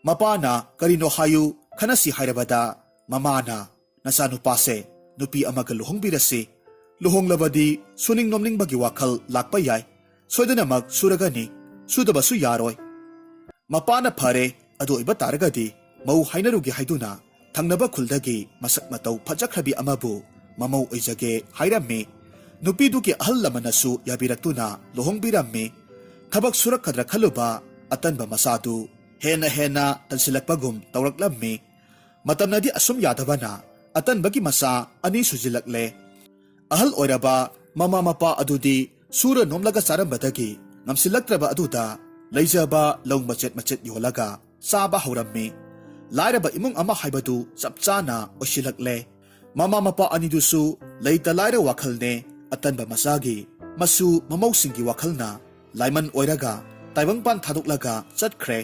ꯃꯄꯥꯅ ꯀꯔꯤꯅꯣ ꯍꯥꯏꯌꯨ, ꯈꯟꯅꯁꯤ ꯍꯥꯏꯔꯕꯗ ꯃꯃꯥꯅ, 'ꯅꯆꯥꯅꯨꯄꯥꯁꯦ ꯅꯨꯄꯤ ꯑꯃꯒ ꯂꯨꯍꯣꯡꯕꯤꯔꯁꯤ꯫ ꯂꯨꯍꯣꯡꯂꯕꯗꯤ ꯁꯨꯅꯤꯡ ꯅꯣꯝꯅꯤꯡꯕꯒꯤ ꯋꯥꯈꯜ ꯂꯥꯛꯄ ꯌꯥꯏ꯫ ꯁꯣꯏꯗꯅꯃꯛ ꯁꯨꯔꯒꯅꯤ, ꯁꯨꯗꯕꯁꯨ ꯌꯥꯔꯣꯏ꯫ ꯃꯄꯥꯅ ꯐꯔꯦ, ꯑꯗꯨ ꯑꯣꯏꯕ ꯇꯥꯔꯒꯗꯤ ꯃꯧ ꯍꯥꯏꯅꯔꯨꯒꯦ' ꯍꯥꯏꯗꯨꯅ ꯊꯪꯅꯕ ꯈꯨꯜꯗꯒꯤ ꯃꯁꯛ ꯃꯇꯧ ꯐꯖꯈ꯭ꯔꯕꯤ ꯑꯃꯕꯨ ꯃꯃꯧ ꯑꯣꯏꯖꯒꯦ ꯍꯥꯏꯔꯝꯃꯤ꯫ ꯅꯨꯄꯤꯗꯨꯒꯤ ꯑꯍꯜ ꯂꯃꯟꯅꯁꯨ ꯌꯥꯕꯤꯔꯛꯇꯨꯅ ꯂꯨꯍꯣꯡꯕꯤꯔꯝꯃꯤ꯫ ꯊꯕꯛ ꯁꯨꯔꯛꯀꯗ꯭ꯔꯥ ꯈꯜꯂꯨꯕ ꯑꯇꯟꯕ ꯃꯆꯥꯗꯨ ꯍꯦꯟꯅ ꯍꯦꯟꯅ ꯇꯟꯁꯤꯜꯂꯛꯄꯒꯨꯝ ꯇꯧꯔꯛꯂꯝꯃꯤ꯫ ꯃꯇꯝꯅꯗꯤ ꯑꯁꯨꯝ ꯌꯥꯗꯕꯅ ꯑꯇꯟꯕꯒꯤ ꯃꯆꯥ ꯑꯅꯤ ꯁꯨꯖꯤꯜꯂꯛꯂꯦ꯫ ꯑꯍꯜ ꯑꯣꯏꯔꯕ ꯃꯃꯥ ꯃꯄꯥ ꯑꯗꯨꯗꯤ ꯁꯨꯔ ꯅꯣꯝꯂꯒ ꯆꯥꯔꯝꯕꯗꯒꯤ ꯉꯝꯁꯤꯜꯂꯛꯇ꯭ꯔꯕ ꯑꯗꯨꯗ ꯂꯩꯖꯕ ꯂꯧ ꯃꯆꯦꯠ ꯃꯆꯦꯠ ꯌꯣꯜꯂꯒ ꯆꯥꯕ ꯍꯧꯔꯝꯃꯤ꯫ ꯂꯥꯏꯔꯕ ꯏꯃꯨꯡ ꯑꯃ ꯍꯥꯏꯕꯗꯨ ꯆꯞ ꯆꯥꯅ ꯑꯣꯏꯁꯤꯜꯂꯛꯂꯦ꯫ ꯃꯃꯥ ꯃꯄꯥ ꯑꯅꯤꯗꯨꯁꯨ ꯂꯩꯇ ꯂꯥꯏꯔ ꯋꯥꯈꯜꯅꯦ ꯑꯇꯟꯕ ꯃꯆꯥꯒꯤ꯫ ꯃꯁꯨ ꯃꯃꯧꯁꯤꯡꯒꯤ ꯋꯥꯈꯜꯅ ꯂꯥꯏꯃꯟ ꯑꯣꯏꯔꯒ ꯇꯥꯏꯕꯪꯄꯥꯟ ꯊꯥꯗꯣꯛꯂꯒ ꯆꯠꯈ꯭ꯔꯦ꯫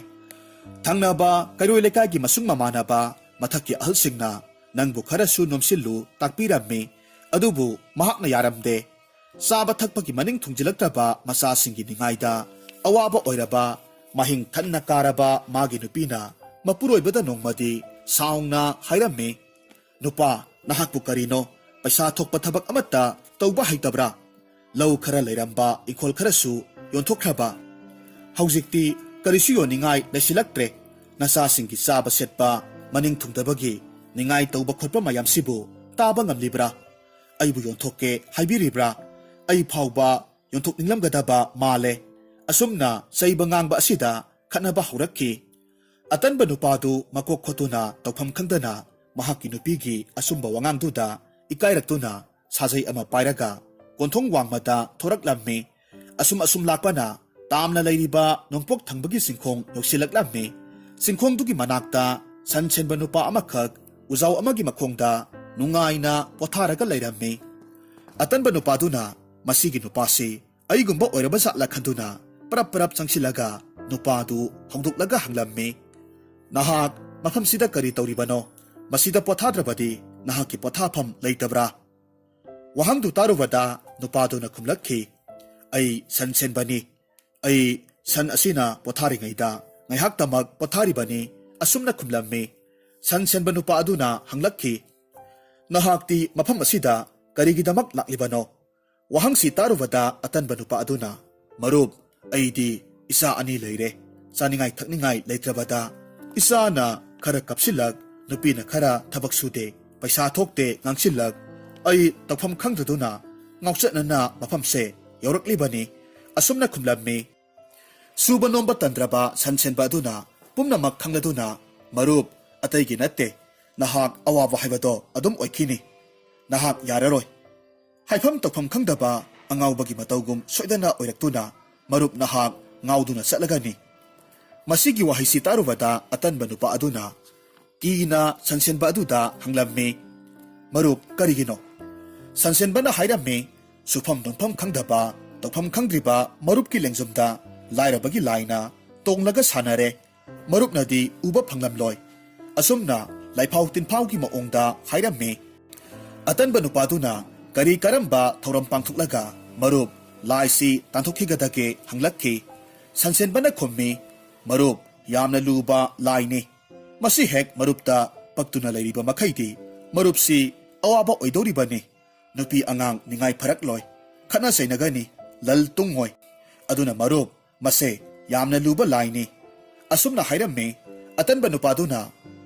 ꯊꯪꯅꯕ ꯀꯩꯔꯣꯏ ꯂꯩꯀꯥꯏꯒꯤ ꯃꯁꯨꯡ ꯃꯃꯥꯟꯅꯕ ꯃꯊꯛꯀꯤ ꯑꯍꯜꯁꯤꯡꯅ ꯅꯪꯕꯨ ꯈꯔꯁꯨ ꯅꯣꯝꯁꯤꯜꯂꯨ ꯇꯥꯛꯄꯤꯔꯝꯃꯤ꯫ ꯑꯗꯨꯕꯨ ꯃꯍꯥꯛꯅ ꯌꯥꯔꯝꯗꯦ꯫ ꯆꯥꯕ ꯊꯛꯄꯒꯤ ꯃꯅꯤꯡ ꯊꯨꯡꯖꯤꯜꯂꯛꯇ꯭ꯔꯕ ꯃꯆꯥꯁꯤꯡꯒꯤ ꯅꯤꯡꯉꯥꯏꯗ ꯑꯋꯥꯕ ꯑꯣꯏꯔꯕ ꯃꯍꯤꯡ ꯊꯟꯅ ꯀꯥꯔꯕ ꯃꯥꯒꯤ ꯅꯨꯄꯤꯅ ꯃꯄꯨꯔꯣꯏꯕꯗ ꯅꯣꯡꯃꯗꯤ ꯁꯥꯎꯅ ꯍꯥꯏꯔꯝꯃꯤ, "ꯅꯨꯄꯥ, ꯅꯍꯥꯛꯄꯨ ꯀꯔꯤꯅꯣ? ꯄꯩꯁꯥ ꯊꯣꯛꯄ ꯊꯕꯛ ꯑꯃꯠꯇ ꯇꯧꯕ ꯍꯩꯇꯕ꯭ꯔꯥ? ꯂꯧ ꯈꯔ ꯂꯩꯔꯝꯕ, ꯏꯪꯈꯣꯜ ꯈꯔꯁꯨ ꯌꯣꯟꯊꯣꯛꯈ꯭ꯔꯕ꯫ ꯍꯧꯖꯤꯛꯇꯤ ꯀꯔꯤꯁꯨ ꯌꯣꯟꯅꯤꯡꯉꯥꯏ ꯂꯩꯁꯤꯜꯂꯛꯇ꯭ꯔꯦ꯫ ꯅꯆꯥꯁꯤꯡꯒꯤ ꯆꯥꯕ ꯁꯦꯠꯄ ꯃꯅꯤꯡ ꯊꯨꯡꯗꯕꯒꯤ ꯅꯤꯡꯉꯥꯏ ꯇꯧꯕ ꯈꯣꯠꯄ ꯃꯌꯥꯝꯁꯤꯕꯨ ꯇꯥꯕ ꯉꯝꯂꯤꯕ꯭ꯔꯥ? ꯑꯩꯕꯨ ꯌꯣꯟꯊꯣꯛꯀꯦ ꯍꯥꯏꯕꯤꯔꯤꯕ꯭ꯔꯥ? ꯑꯩ ꯐꯥꯎꯕ ꯌꯣꯟꯊꯣꯛꯅꯤꯡꯂꯝꯒꯗꯕ ꯃꯥꯜꯂꯦ꯫ ꯑꯁꯨꯝꯅ ꯆꯩꯕ ꯉꯥꯡꯕ ꯑꯁꯤꯗ ꯈꯠꯅꯕ ꯍꯧꯔꯛꯈꯤ꯫ ꯑꯇꯟꯕ ꯅꯨꯄꯥꯗꯨ ꯃꯀꯣꯛ ꯈꯣꯠꯇꯨꯅ ꯇꯧꯐꯝ ꯈꯪꯗꯅ ꯃꯍꯥꯛꯀꯤ ꯅꯨꯄꯤꯒꯤ ꯑꯆꯨꯝꯕ ꯋꯥꯉꯥꯡꯗꯨꯗ ꯏꯀꯥꯏꯔꯛꯇꯨꯅ ꯁꯥꯖꯩ ꯑꯃ ꯄꯥꯏꯔꯒ ꯀꯣꯟꯊꯣꯡ ꯋꯥꯡꯃꯗ ꯊꯣꯔꯛꯂꯝꯃꯤ꯫ ꯑꯁꯨꯝ ꯑꯁꯨꯝ ꯂꯥꯛꯄꯅ ꯇꯥꯝꯅ ꯂꯩꯔꯤꯕ ꯅꯣꯡꯄꯣꯛ ꯊꯪꯕꯒꯤ ꯆꯤꯡꯈꯣꯡ ꯌꯧꯁꯤꯜꯂꯛꯂꯝꯃꯤ꯫ ꯆꯤꯡꯈꯣꯡꯗꯨꯒꯤ ꯃꯅꯥꯛꯇ ꯁꯟ ꯁꯦꯟꯕ ꯅꯨꯄꯥ ꯑꯃꯈꯛ ꯎꯖꯥꯎ ꯑꯃꯒꯤ ꯃꯈꯣꯡꯗ ꯅꯨꯡꯉꯥꯏꯅ ꯄꯣꯊꯥꯔꯒ ꯂꯩꯔꯝꯃꯤ꯫ ꯑꯇꯟꯕ ꯅꯨꯄꯥꯗꯨꯅ ꯃꯁꯤꯒꯤ ꯅꯨꯄꯥꯁꯤ ꯑꯩꯒꯨꯝꯕ ꯑꯣꯏꯔꯕ ꯖꯥꯠꯂ ꯈꯟꯗꯨꯅ ꯄꯔꯞ ꯄꯔꯞ ꯆꯪꯁꯤꯜꯂꯒ ꯅꯨꯄꯥꯗꯨ ꯍꯧꯗꯣꯛꯂꯒ ꯍꯪꯂꯝꯃꯤ, "ꯅꯍꯥꯛ ꯃꯐꯝꯁꯤꯗ ꯀꯔꯤ ꯇꯧꯔꯤꯕꯅꯣ? ꯃꯁꯤꯗ ꯄꯣꯊꯥꯗ꯭ꯔꯕꯗꯤ ꯅꯍꯥꯛꯀꯤ ꯄꯣꯊꯥꯐꯝ ꯂꯩꯇꯕ꯭ꯔꯥ?" ꯋꯥꯍꯪꯗꯨ ꯇꯥꯔꯨꯕꯗ ꯅꯨꯄꯥꯗꯨꯅ ꯈꯨꯝꯂꯛꯈꯤ, "ꯑꯩ ꯁꯟ ꯁꯦꯟꯕꯅꯤ꯫ ꯑꯩ ꯁꯟ ꯑꯁꯤꯅ ꯄꯣꯊꯥꯔꯤꯉꯩꯗ ꯉꯥꯏꯍꯥꯛꯇꯃꯛ ꯄꯣꯊꯥꯔꯤꯕꯅꯤ," ꯑꯁꯨꯝꯅ ꯈꯨꯝꯂꯝꯃꯤ꯫ ꯁꯟ ꯁꯦꯟꯕ ꯅꯨꯄꯥ ꯑꯗꯨꯅ ꯍꯪꯂꯛꯈꯤ, "ꯅꯍꯥꯛꯇꯤ ꯃꯐꯝ ꯑꯁꯤꯗ ꯀꯔꯤꯒꯤꯗꯃꯛ ꯂꯥꯛꯂꯤꯕꯅꯣ?" ꯋꯥꯍꯪꯁꯤ ꯇꯥꯔꯨꯕꯗ ꯑꯇꯟꯕ ꯅꯨꯄꯥ ꯑꯗꯨꯅ, "ꯃꯔꯨꯞ, ꯑꯩꯗꯤ ꯏꯆꯥ ꯑꯅꯤ ꯂꯩꯔꯦ꯫ ꯆꯥꯅꯤꯡꯉꯥꯏ ꯊꯛꯅꯤꯡꯉꯥꯏ ꯂꯩꯇ꯭ꯔꯕꯗ ꯏꯆꯥꯅ ꯈꯔ ꯀꯞꯁꯤꯜꯂꯛ, ꯅꯨꯄꯤꯅ ꯈꯔ ꯊꯕꯛ ꯁꯨꯗꯦ, ꯄꯩꯁꯥ ꯊꯣꯛꯇꯦ ꯉꯥꯡꯁꯤꯜꯂꯛ, ꯑꯩ ꯇꯧꯐꯝ ꯈꯪꯗꯗꯨꯅ ꯉꯥꯎꯆꯠꯅꯅ ꯃꯐꯝꯁꯦ ꯌꯧꯔꯛꯂꯤꯕꯅꯤ," ꯑꯁꯨꯝꯅ ꯈꯨꯝꯂꯝꯃꯤ꯫ ꯁꯨꯕ ꯅꯣꯝꯕ ꯇꯟꯗ꯭ꯔꯕ ꯁꯟ ꯁꯦꯟꯕ ꯑꯗꯨꯅ ꯄꯨꯝꯅꯃꯛ ꯈꯪꯂꯗꯨꯅ, "ꯃꯔꯨꯞ, ꯑꯇꯩꯒꯤ ꯅꯠꯇꯦ, ꯅꯍꯥꯛ ꯑꯋꯥꯕ ꯍꯥꯏꯕꯗꯣ ꯑꯗꯨꯝ ꯑꯣꯏꯈꯤꯅꯤ꯫ ꯅꯍꯥꯛ ꯌꯥꯔꯔꯣꯏ꯫ ꯍꯥꯏꯐꯝ ꯇꯧꯐꯝ ꯈꯪꯗꯕ ꯑꯉꯥꯎꯕꯒꯤ ꯃꯇꯧꯒꯨꯝ ꯁꯣꯏꯗꯅ ꯑꯣꯏꯔꯛꯇꯨꯅ ꯃꯔꯨꯞ ꯅꯍꯥꯛ ꯉꯥꯎꯗꯨꯅ ꯆꯠꯂꯒꯅꯤ꯫ ꯃꯁꯤꯒꯤ ꯋꯥꯍꯩꯁꯤ ꯇꯥꯔꯨꯕꯗ ꯑꯇꯟꯕ ꯅꯨꯄꯥ ꯑꯗꯨꯅ ꯀꯤꯅ ꯁꯟꯁꯦꯟꯕ ꯑꯗꯨꯗ ꯍꯪꯂꯝꯃꯤ, "ꯃꯔꯨꯞ, ꯀꯔꯤꯒꯤꯅꯣ?" ꯁꯟꯁꯦꯟꯕꯅ ꯍꯥꯏꯔꯝꯃꯤ, "ꯁꯨꯐꯝ ꯅꯣꯝꯐꯝ ꯈꯪꯗꯕ, ꯇꯧꯐꯝ ꯈꯪꯗ꯭ꯔꯤꯕ ꯃꯔꯨꯞꯀꯤ ꯂꯦꯡꯖꯨꯝꯗ ꯂꯥꯏꯔꯕꯒꯤ ꯂꯥꯏꯅ ꯇꯣꯡꯂꯒ ꯁꯥꯟꯅꯔꯦ꯫ ꯃꯔꯨꯞꯅꯗꯤ ꯎꯕ ꯐꯪꯂꯝꯂꯣꯏ꯫" ꯑꯁꯨꯝꯅ ꯂꯥꯏꯐꯥꯎ ꯇꯤꯟꯐꯥꯎꯒꯤ ꯃꯑꯣꯡꯗ ꯍꯥꯏꯔꯝꯃꯤ꯫ ꯑꯇꯟꯕ ꯅꯨꯄꯥꯗꯨꯅ ꯀꯔꯤ ꯀꯔꯝꯕ ꯊꯧꯔꯝ ꯄꯥꯡꯊꯣꯛꯂꯒ ꯃꯔꯨꯞ ꯂꯥꯏꯁꯤ ꯇꯥꯟꯊꯣꯛꯈꯤꯒꯗꯒꯦ ꯍꯪꯂꯛꯈꯤ꯫ ꯁꯟꯁꯦꯟꯕꯅ ꯈꯨꯝꯃꯤ, "ꯃꯔꯨꯞ, ꯌꯥꯝꯅ ꯂꯨꯕ ꯂꯥꯏꯅꯤ꯫ ꯃꯁꯤ ꯍꯦꯛ ꯃꯔꯨꯞꯇ ꯄꯛꯇꯨꯅ ꯂꯩꯔꯤꯕ ꯃꯈꯩꯗꯤ ꯃꯔꯨꯞꯁꯤ ꯑꯋꯥꯕ ꯑꯣꯏꯗꯧꯔꯤꯕꯅꯤ꯫ ꯅꯨꯄꯤ ꯑꯉꯥꯡ ꯅꯤꯡꯉꯥꯏ ꯐꯔꯛꯂꯣꯏ, ꯈꯠꯅ ꯆꯩꯅꯒꯅꯤ, ꯂꯜ ꯇꯨꯡꯉꯣꯏ꯫ ꯑꯗꯨꯅ ꯃꯔꯨꯞ, ꯃꯁꯦ ꯌꯥꯝꯅ ꯂꯨꯕ ꯂꯥꯏꯅꯤ꯫" ꯑꯁꯨꯝꯅ ꯍꯥꯏꯔꯝꯃꯤ꯫ ꯑꯇꯟꯕ ꯅꯨꯄꯥꯗꯨꯅ,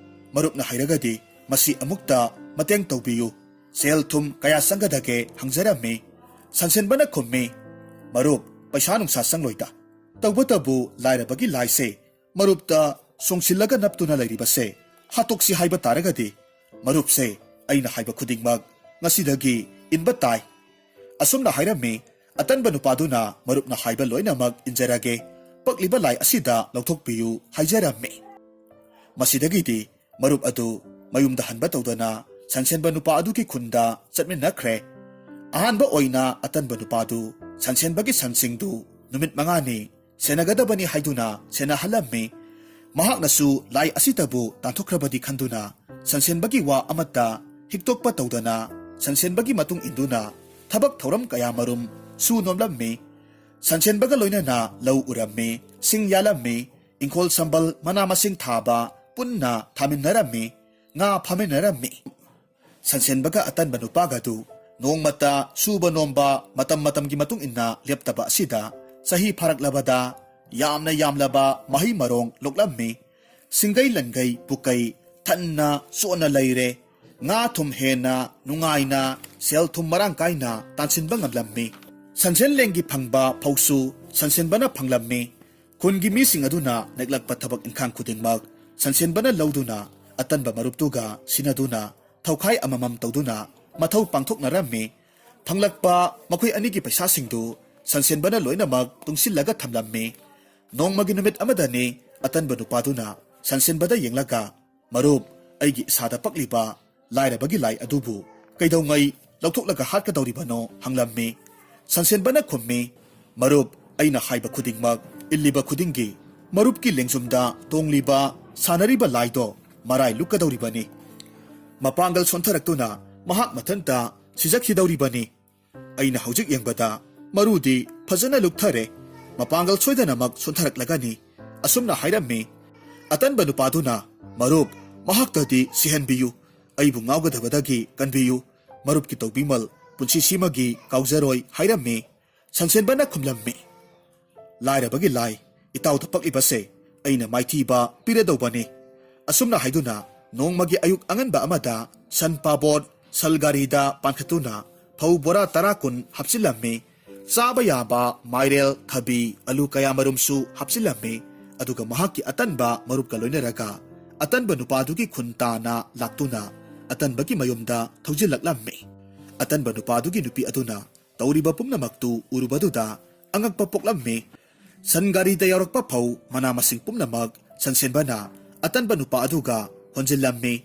"ꯃꯔꯨꯞꯅ ꯍꯩꯔꯒꯗꯤ ꯃꯁꯤ ꯑꯃꯨꯛꯇ ꯃꯇꯦꯡ ꯇꯧꯕꯤꯌꯨ꯫ ꯁꯦꯜ ꯊꯨꯝ ꯀꯌꯥ ꯆꯪꯒꯗꯒꯦ?" ꯍꯪꯖꯔꯝꯃꯤ꯫ ꯁꯟꯁꯦꯟꯕꯅ ꯈꯨꯝꯃꯤ, "ꯃꯔꯨꯞ, ꯄꯩꯁꯥ ꯅꯨꯡꯁꯥ ꯆꯪꯂꯣꯏꯗ꯫ ꯇꯧꯕꯇꯕꯨ ꯂꯥꯏꯔꯕꯒꯤ ꯂꯥꯏꯁꯦ ꯃꯔꯨꯞꯇ ꯆꯣꯡꯁꯤꯜꯂꯒ ꯅꯞꯇꯨꯅ ꯂꯩꯔꯤꯕꯁꯦ ꯍꯥꯠꯇꯣꯛꯁꯤ ꯍꯥꯏꯕ ꯇꯥꯔꯒꯗꯤ, ꯃꯔꯨꯞꯁꯦ ꯑꯩꯅ ꯍꯥꯏꯕ ꯈꯨꯗꯤꯡꯃꯛ ꯉꯁꯤꯗꯒꯤ ꯏꯟꯕ ꯇꯥꯏ꯫ ꯑꯁꯨꯝꯅ ꯍꯥꯏꯔꯝꯃꯤ꯫ ꯑꯇꯟꯕ ꯅꯨꯄꯥꯗꯨꯅ ꯃꯔꯨꯞꯅ ꯍꯥꯏꯕ ꯂꯣꯏꯅꯃꯛ ꯏꯟꯖꯔꯒꯦ, ꯄꯛꯂꯤꯕ ꯂꯥꯏ ꯑꯁꯤꯗ ꯂꯧꯊꯣꯛꯄꯤꯌꯨ ꯍꯥꯏꯖꯔꯝꯃꯤ꯫ ꯃꯁꯤꯗꯒꯤꯗꯤ ꯃꯔꯨꯞ ꯑꯗꯨ ꯃꯌꯨꯝꯗ ꯍꯟꯕ ꯇꯧꯗꯅ ꯁꯟꯁꯦꯟꯕ ꯅꯨꯄꯥ ꯑꯗꯨꯒꯤ ꯈꯨꯟꯗ ꯆꯠꯃꯤꯟꯅꯈ꯭ꯔꯦ꯫ ꯑꯍꯥꯟꯕ ꯑꯣꯏꯅ ꯑꯇꯟꯕ ꯅꯨꯄꯥꯗꯨ ꯁꯟꯁꯦꯟꯕꯒꯤ ꯁꯟꯁꯤꯡꯗꯨ ꯅꯨꯃꯤꯠ ꯃꯉꯥꯅꯤ ꯁꯦꯟꯅꯒꯗꯕꯅꯤ ꯍꯥꯏꯗꯨꯅ ꯁꯦꯟꯅꯍꯜꯂꯝꯃꯤ꯫ ꯃꯍꯥꯛꯅꯁꯨ ꯂꯥꯏ ꯑꯁꯤꯗꯕꯨ ꯇꯥꯟꯊꯣꯛꯈ꯭ꯔꯕꯗꯤ ꯈꯟꯗꯨꯅ ꯁꯟꯁꯦꯟꯕꯒꯤ ꯋꯥ ꯑꯃꯠꯇ ꯍꯤꯛꯇꯣꯛꯄ ꯇꯧꯗꯅ ꯁꯟꯁꯦꯟꯕꯒꯤ ꯃꯇꯨꯡ ꯏꯟꯗꯨꯅ ꯊꯕꯛ ꯊꯧꯔꯝ ꯀꯌꯥꯃꯔꯨꯝ ꯁꯨ ꯅꯣꯝꯂꯝꯃꯤ꯫ ꯁꯟꯁꯦꯟꯕꯒ ꯂꯣꯏꯅꯅ ꯂꯧ ꯎꯔꯝꯃꯤ, ꯁꯤꯡ ꯌꯥꯜꯂꯝꯃꯤ, ꯏꯪꯈꯣꯜ ꯁꯝꯕꯜ ꯃꯅꯥ ꯃꯁꯤꯡ ꯊꯥꯕ ꯄꯨꯟꯅ ꯊꯥꯃꯤꯟꯅꯔꯝꯃꯤ, ꯉꯥ ꯐꯥꯃꯤꯟꯅꯔꯝꯃꯤ꯫ ꯁꯟꯁꯦꯟꯕꯒ ꯑꯇꯟꯕ ꯅꯨꯄꯥꯒꯗꯨ ꯅꯣꯡꯃꯇ ꯁꯨꯕ ꯅꯣꯝꯕ ꯃꯇꯝ ꯃꯇꯝꯒꯤ ꯃꯇꯨꯡ ꯏꯟꯅ ꯂꯦꯞꯇꯕ ꯑꯁꯤꯗ ꯆꯍꯤ ꯐꯥꯔꯛꯂꯕꯗ ꯌꯥꯝꯅ ꯌꯥꯝꯂꯕ ꯃꯍꯩ ꯃꯔꯣꯡ ꯂꯣꯛꯂꯝꯃꯤ꯫ ꯁꯤꯡꯒꯩ ꯂꯟꯒꯩ ꯄꯨꯀꯩ ꯊꯟꯅ ꯆꯣꯠꯅ ꯂꯩꯔꯦ꯫ ꯉꯥ ꯊꯨꯝ ꯍꯦꯟꯅ ꯅꯨꯡꯉꯥꯏꯅ ꯁꯦꯜ ꯊꯨꯝ ꯃꯔꯥꯡ ꯀꯥꯏꯅ ꯇꯥꯟꯁꯤꯟꯕ ꯉꯝꯂꯝꯃꯤ꯫ ꯁꯟꯁꯦꯟꯂꯦꯡꯒꯤ ꯐꯪꯕ ꯐꯧꯁꯨ ꯁꯟꯁꯦꯟꯕꯅ ꯐꯪꯂꯝꯃꯤ꯫ ꯈꯨꯟꯒꯤ ꯃꯤꯁꯤꯡ ꯑꯗꯨꯅ ꯅꯦꯛꯂꯛꯄ ꯊꯕꯛ ꯏꯪꯈꯥꯡ ꯈꯨꯗꯤꯡꯃꯛ ꯁꯟꯁꯦꯟꯕꯅ ꯂꯧꯗꯨꯅ ꯑꯇꯟꯕ ꯃꯔꯨꯞꯇꯨꯒ ꯁꯤꯟꯅꯗꯨꯅ ꯊꯧꯈꯥꯏ ꯑꯃꯃꯝ ꯇꯧꯗꯨꯅ ꯃꯊꯧ ꯄꯥꯡꯊꯣꯛꯅꯔꯝꯃꯤ꯫ ꯐꯪꯂꯛꯄ ꯃꯈꯣꯏ ꯑꯅꯤꯒꯤ ꯄꯩꯁꯥꯁꯤꯡꯗꯨ ꯁꯟꯁꯦꯟꯕꯅ ꯂꯣꯏꯅꯃꯛ ꯇꯨꯡꯁꯤꯜꯂꯒ ꯊꯝꯂꯝꯃꯤ꯫ ꯅꯣꯡꯃꯒꯤ ꯅꯨꯃꯤꯠ ꯑꯃꯗꯅꯤ ꯑꯇꯟꯕ ꯅꯨꯄꯥꯗꯨꯅ ꯁꯟꯁꯦꯟꯕꯗ ꯌꯦꯡꯂꯒ, "ꯃꯔꯨꯞ, ꯑꯩꯒꯤ ꯏꯁꯥꯗ ꯄꯛꯂꯤꯕ ꯂꯥꯏꯔꯕꯒꯤ ꯂꯥꯏ ꯑꯗꯨꯕꯨ ꯀꯩꯗꯧꯉꯩ ꯂꯧꯊꯣꯛꯂꯒ ꯍꯥꯠꯀꯗꯧꯔꯤꯕꯅꯣ?" ꯍꯪꯂꯝꯃꯤ꯫ ꯁꯟꯁꯦꯟꯕꯅ ꯈꯨꯝꯃꯤ, "ꯃꯔꯨꯞ, ꯑꯩꯅ ꯍꯥꯏꯕ ꯈꯨꯗꯤꯡꯃꯛ ꯏꯜꯂꯤꯕ ꯈꯨꯗꯤꯡꯒꯤ ꯃꯔꯨꯞꯀꯤ ꯂꯦꯡꯖꯨꯝꯗ ꯇꯣꯡꯂꯤꯕ ꯁꯥꯟꯅꯔꯤꯕ ꯂꯥꯏꯗꯣ ꯃꯔꯥꯏ ꯂꯨꯛꯀꯗꯧꯔꯤꯕꯅꯤ꯫ ꯃꯄꯥꯡꯒꯜ ꯁꯣꯟꯊꯔꯛꯇꯨꯅ ꯃꯍꯥꯛ ꯃꯊꯟꯇ ꯁꯤꯖꯈꯤꯗꯧꯔꯤꯕꯅꯤ꯫ ꯑꯩꯅ ꯍꯧꯖꯤꯛ ꯌꯦꯡꯕꯗ ꯃꯔꯨꯗꯤ ꯐꯖꯅ ꯂꯨꯛꯊꯔꯦ꯫ ꯃꯄꯥꯡꯒꯜ ꯁꯣꯏꯗꯅꯃꯛ ꯁꯣꯟꯊꯔꯛꯂꯒꯅꯤ꯫" ꯑꯁꯨꯝꯅ ꯍꯥꯏꯔꯝꯃꯤ꯫ ꯑꯇꯟꯕ ꯅꯨꯄꯥꯗꯨꯅ, "ꯃꯔꯨꯞ, ꯃꯍꯥꯛꯇꯗꯤ ꯁꯤꯍꯟꯕꯤꯌꯨ꯫ ꯑꯩꯕꯨ ꯉꯥꯎꯒꯗꯕꯗꯒꯤ ꯀꯟꯕꯤꯌꯨ꯫ ꯃꯔꯨꯞꯀꯤ ꯇꯧꯕꯤꯃꯜ ꯄꯨꯟꯁꯤꯁꯤꯃꯒꯤ ꯀꯥꯎꯖꯔꯣꯏ" ꯍꯥꯏꯔꯝꯃꯤ꯫ ꯁꯟꯁꯦꯟꯕꯅ ꯈꯨꯝꯂꯝꯃꯤ, "ꯂꯥꯏꯔꯕꯒꯤ ꯂꯥꯏ, ꯏꯇꯥꯎꯗ ꯄꯛꯂꯤꯕꯁꯦ ꯑꯩꯅ ꯃꯥꯏꯊꯤꯕ ꯄꯤꯔꯗꯧꯕꯅꯤ꯫" ꯑꯁꯨꯝꯅ ꯍꯥꯏꯗꯨꯅ ꯅꯣꯡꯃꯒꯤ ꯑꯌꯨꯛ ꯑꯉꯟꯕ ꯑꯃꯗ ꯁꯟ ꯄꯥꯕꯣꯠ ꯁꯜ ꯒꯥꯔꯤꯗ ꯄꯥꯟꯈꯠꯇꯨꯅ ꯐꯧ ꯕꯣꯔꯥ ꯇꯔꯥ ꯀꯨꯟ ꯍꯥꯞꯆꯤꯜꯂꯝꯃꯤ꯫ ꯆꯥꯕ ꯌꯥꯕ ꯃꯥꯏꯔꯦꯜ, ꯊꯕꯤ, ꯑꯂꯨ ꯀꯌꯥꯃꯔꯨꯝꯁꯨ ꯍꯥꯞꯆꯤꯜꯂꯝꯃꯤ꯫ ꯑꯗꯨꯒ ꯃꯍꯥꯛꯀꯤ ꯑꯇꯟꯕ ꯃꯔꯨꯞꯀ ꯂꯣꯏꯅꯔꯒ ꯑꯇꯟꯕ ꯅꯨꯄꯥꯗꯨꯒꯤ ꯈꯨꯟ ꯇꯥꯅ ꯂꯥꯛꯇꯨꯅ ꯑꯇꯟꯕꯒꯤ ꯃꯌꯨꯝꯗ ꯊꯧꯖꯤꯜꯂꯛꯂꯝꯃꯤ꯫ ꯑꯇꯟꯕ ꯅꯨꯄꯥꯗꯨꯒꯤ ꯅꯨꯄꯤ ꯑꯗꯨꯅ ꯇꯧꯔꯤꯕ ꯄꯨꯝꯅꯃꯛꯇꯨ ꯎꯔꯨꯕꯗꯨꯗ ꯑꯉꯛꯄ ꯄꯣꯛꯂꯝꯃꯤ꯫ ꯁꯟ ꯒꯥꯔꯤꯗ ꯌꯥꯎꯔꯛꯄ ꯐꯧ, ꯃꯅꯥ ꯃꯁꯤꯡ ꯄꯨꯝꯅꯃꯛ ꯁꯟꯁꯦꯟꯕꯅ ꯑꯇꯟꯕ ꯅꯨꯄꯥ ꯑꯗꯨꯒ ꯍꯣꯟꯖꯤꯜꯂꯝꯃꯤ꯫